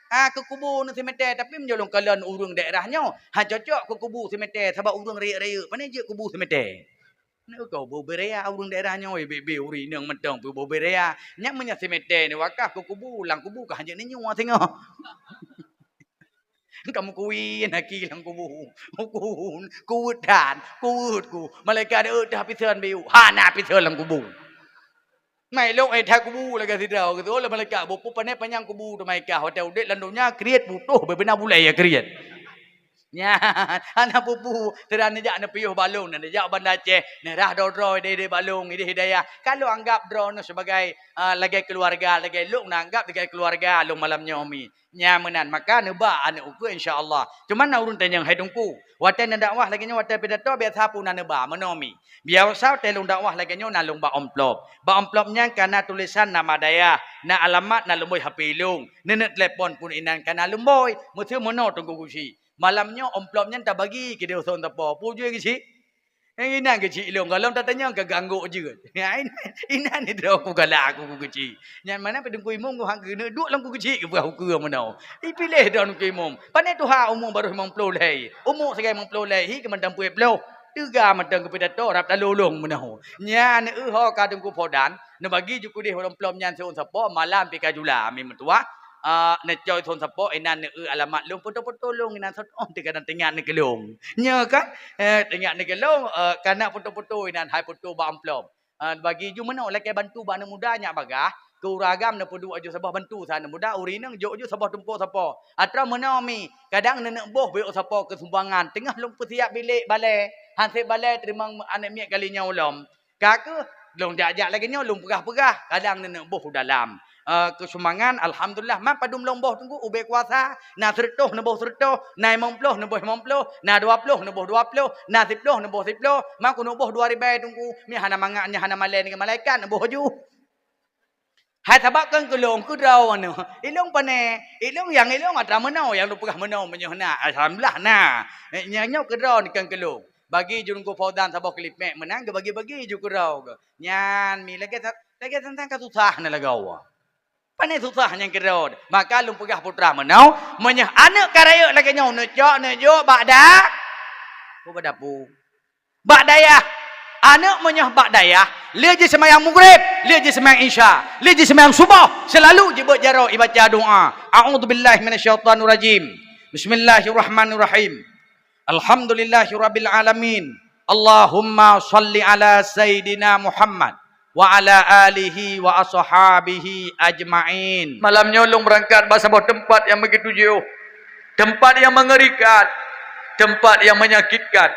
Ah, keu kubu neuh seumeutè, tapi meunyoe lôn kalon ureueng daerah nyoe, han cocok keu kubu seumeutè, sabab ureueng rayeuk-rayeuk, pane jeuet kubu seumeutè. Nyoe keuh boh beurea ureueng daerah nyoe, bit-bit ureueng inong mantong peuboh beurea. Nyan meunyoe seumeutè neuwakaf keu kubu, lam kubu ka hanjeuet neunyoe singoh. Ka meukuwi naki lam kubu. Meukuwun, kuweuet that, kuweuet ku. Malaikat deuh teuh piseuen biu, hana piseuen lam kubu. Mai lôn, eh, that kubu lagèe sidroe, geuteupeue lé malaikat, boh peue pané panyang kubu teuh malaikat, watèe udép lam donya, kriet putôh, beubena bulèe kriet. Nyan, hana peue-peue, sira neujak neupiôh bak lôn, neujak u Banda Aceh, neurhah droe-droe idéh-idéh bak lôn, idéh hidayah. Ka lôn anggap droeneuh sebagai, ah, lagèe keuluwarga, lagèe lôn neuanggap lagèe keuluwarga lôn malam nyoe mi. Nyan meunan, maka neuba aneuk ukeue insya Allah. Cuma na ureueng tanyong, "Hai Teungku, watèe neudakwah lagèe nyoe, watèe pidato biasa peue na neuba meunoe mi?" Biasa watèe lôn dakwah lagèe nyoe na lôn ba amplop. Ba amplop nyan ka na tulésan nama dayah, na alamat, na lumbôi H P lôn. Neuneuk telepon pun inan ka na lumbôi, meuseu meunoe Teungku Geuchik. Malam nyoe amplop nyan tabagi keudéh u thôn sapo. Peue jeuet Geuchik? Eh, inan Geuchik lôn, goh lom tatanyong ka geuanggok jeuet. Inan, inan droe ku galak aku keu Geuchik. Nyan meunan pih Teungku Imum geuhang keuneuk duek lom keu Geuchik geupeugah ukeue meunoe. Ipiléh droeneuh Teungku Imum. Pane tuha umu barôh limong ploh lhèe. Umu sagai limong ploh lhèe, hi keu mantong peuet ploh. Teuga mantong keu pidato rab talolong meunoe. Nyan, eh, ho ka Teungku Podan, neubagi ju keudéh u amplop nyan siôn sapo, malam pih ka jula mi meutuwah. Ah, neucok siôn sapo, inan neueu alamat lôn, foto-foto lôn, inan sot, oh, teuka dan teuingat neuh keu lôn. Nyoe kan? Eh, teuingat neuh keu lôn, eh, ka na foto-foto inan, hai foto bak amplop. Ah, bagi ju meunoe lakèe bantu bak aneuk muda nyak bagaih, keu ureueng agam neupeuduek aju saboh bantu sa aneuk muda, ureueng inong jok aju saboh tumpôk sapo. Atra meunoe mi, kadang neuneuk boh beuet sapo keu sumbangan, teungoh lôn peusiap bilék balèe, han sép balèe teurimong aneuk miet kali nyoe lom. Ka keuh, lôn jak-jak lagèe nyoe, lôn peugah-peugah, kadang neuneuk boh u dalam. Eh, keu sumbangan, alhamdulillah, man padum lôn boh Teungku, ubé kuasa, na seureutôh neuboh seureutôh, na limong ploh neuboh limong ploh, na dua ploh neuboh dua ploh, na siploh neuboh siploh, man keuneuk boh dua ribèe Teungku, mi hana mangat nyan hana malèe ngon malaikat neuboh aju. Hai sabab kon keu lôn, keu droeneuh. Ilôn pané, ilôn nyang ilôn atra meunoe, nyang lôn peugah meunoe meunyoe na, alhamdulillah na. Eh, nyang nyoe keu droeneuh kon keu lôn. Bagi ju Teungku Fauzan saboh keulipèk meunan, geubagi-bagi ju keudroe geuh. Nyan mi lagèe sa-, lagèe sang-sang ka susah na lagoe. Pane susah nyang keudroe. Maka lôn peugah putra meunoe, meunyoe aneuk ka rayeuk lagèe nyoe, neucok, neujok bak da-, bak dapu. Bak dayah. Aneuk meunyoe bak dayah, lheueh jiseumayang Maghrib, lheueh jiseumayang Isya, lheueh jiseumayang Suboh, seulalu jibeuet jaroe ibaca doa, "A'udzubillahi minasyaitonirrajim. Bismillahirrahmanirrahim. Alhamdulillahirabbil alamin. Allahumma shalli ala sayyidina Muhammad wa ala alihi wa ashabihi ajmain." Malam nyoe lôn beurangkat bak saboh teumpat nyang beugitu jiôh, teumpat nyang meungerikan, teumpat nyang menyakitkan,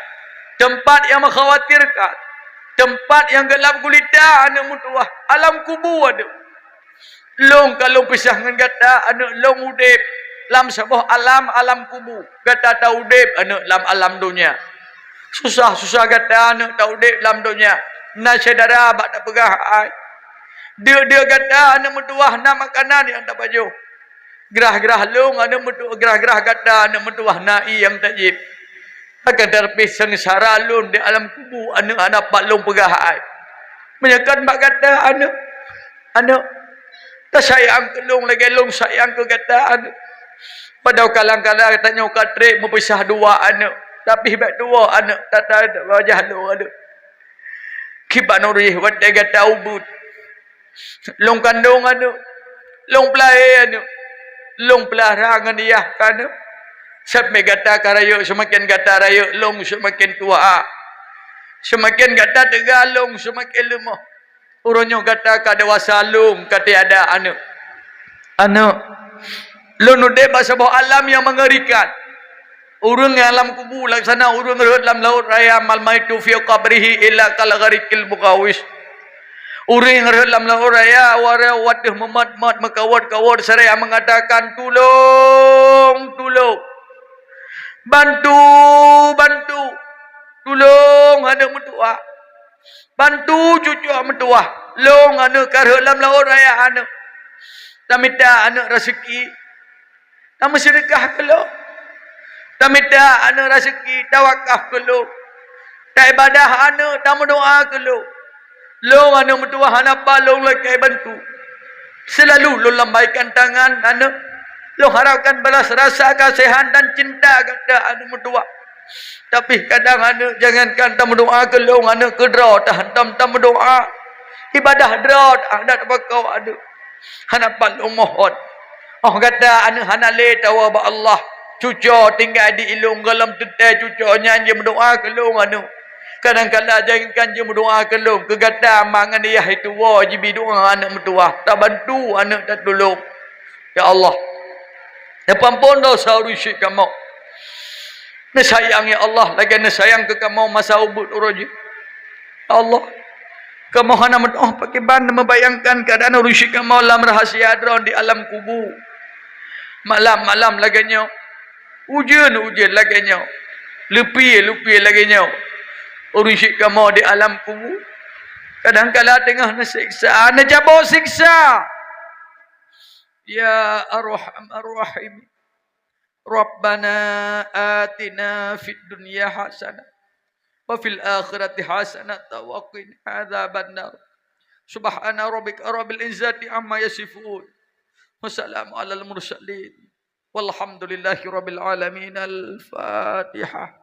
teumpat nyang meukhawatirkan, teumpat nyang gelap gulita aneuk meutuwah, alam kubu aneuk. Lôn ka lôn pisah ngon gata aneuk, lôn udeb lam saboh alam, alam kubu. Gata taudeb aneuk lam alam donya. Susah-susah gata aneuk taudeb lam donya. Na syedara bak tapeugah hai. Deuk-deuk gata aneuk meutuwah na makanan nyang tapajoh. Grah-grah lôn aneuk meutu-, grah-grah gata aneuk meutuwah na ié nyang tajieb. Akan tapi seungsara lôn di alam kubu aneuk hana pat lôn peugah hai. Meunyoe kon bak gata aneuk, aneuk, tasayang keu lôn lagèe lôn sayang keu gata aneuk. Padahai kadang-kadang tanyoe ka trép meupisah dua aneuk, tapi bèk tuwoe aneuk, tata wajah lôn aneuk. Kiban uroe watèe gata ubeut. Lôn kandong aneuk, lôn peulahé aneuk, lôn peulara ngon yah aneuk. Sampoe gata ka rayeuk, seumaken gata rayeuk, lôn seumaken tuha. Seumaken gata teuga, lôn seumaken leumoh. Uroe nyoe gata ka dewasa, lôn ka tiada aneuk. Aneuk, lôn udeb bak saboh alam nyang meungerikan. Ureueng nyang lam kubu laksana ureueng rhot lam laôt raya, "Mal maitu fi qabrihi illa kal ghariqil mughawis." Ureueng nyang rhot lam laôt raya, watèe meumat-mat, meukawöt-kawöt, seraya meungatakan, "Tulông, tulông! Bantu, bantu! Tulông aneuk meutuwah! Bantu cucok meutuwah! Lôn aneuk ka rhot lam laôt raya aneuk! Tamita aneuk raseuki!" Tameuseudeukah keu lôn. Tamita aneuk raseuki, tawakaf keu lôn. Taibadah aneuk, tameudoa keu lôn. Lôn aneuk meutuwah hana pat lôn lakèe bantu. Seulalu lôn lambaikan tangan aneuk. Lôn harapkan balas rasa kasihan dan cinta gata aneuk meutuwah. Tapi kadang aneuk jangankan tameudoa keu lôn, aneuk keudroe tahantom tameudoa. Ibadah droe tahantom tapakon aneuk. Hana pat lôn mohon. Óh gata aneuk hana lé tawoe bak Allah. Cuco tinggai di ilôn gohlom teuntèe cuco nyan jimeudoa keu lôn aneuk. Kadang kala jangankan jimeudoa keu lôn, keu gata ma ngon yah itu woe jibi doa aneuk meutuwah. Tabantu aneuk tatulông. Ya Allah. Tapeuampôn desya ureueng syik kamoe. Neusayang ya Allah, lagèe neusayang keu kamoe masa ubeut uroe jih. Ya Allah, kamoe hana meudoh pakriban neumeubayangkan keuadaan ureueng syik kamoe lam rahasia droe di alam kubu. Malam-malam lagèe nyoe, ujeuen-ujeuen lagèe nyoe, leupie-leupie lagèe nyoe, ureueng syik kamoe di alam kubu. Kadang kala teungoh neuseksa, neucabok seksa. Ya Arhamar Rahimin. Rabbana atina fid dunya hasanah wa fil akhirati hasanah wa qina adzabannar. Subhana rabbika rabbil izzati amma yasifun. Wa salamun alal mursalin. Walhamdulillahi rabbil alamin. Al-Fatihah.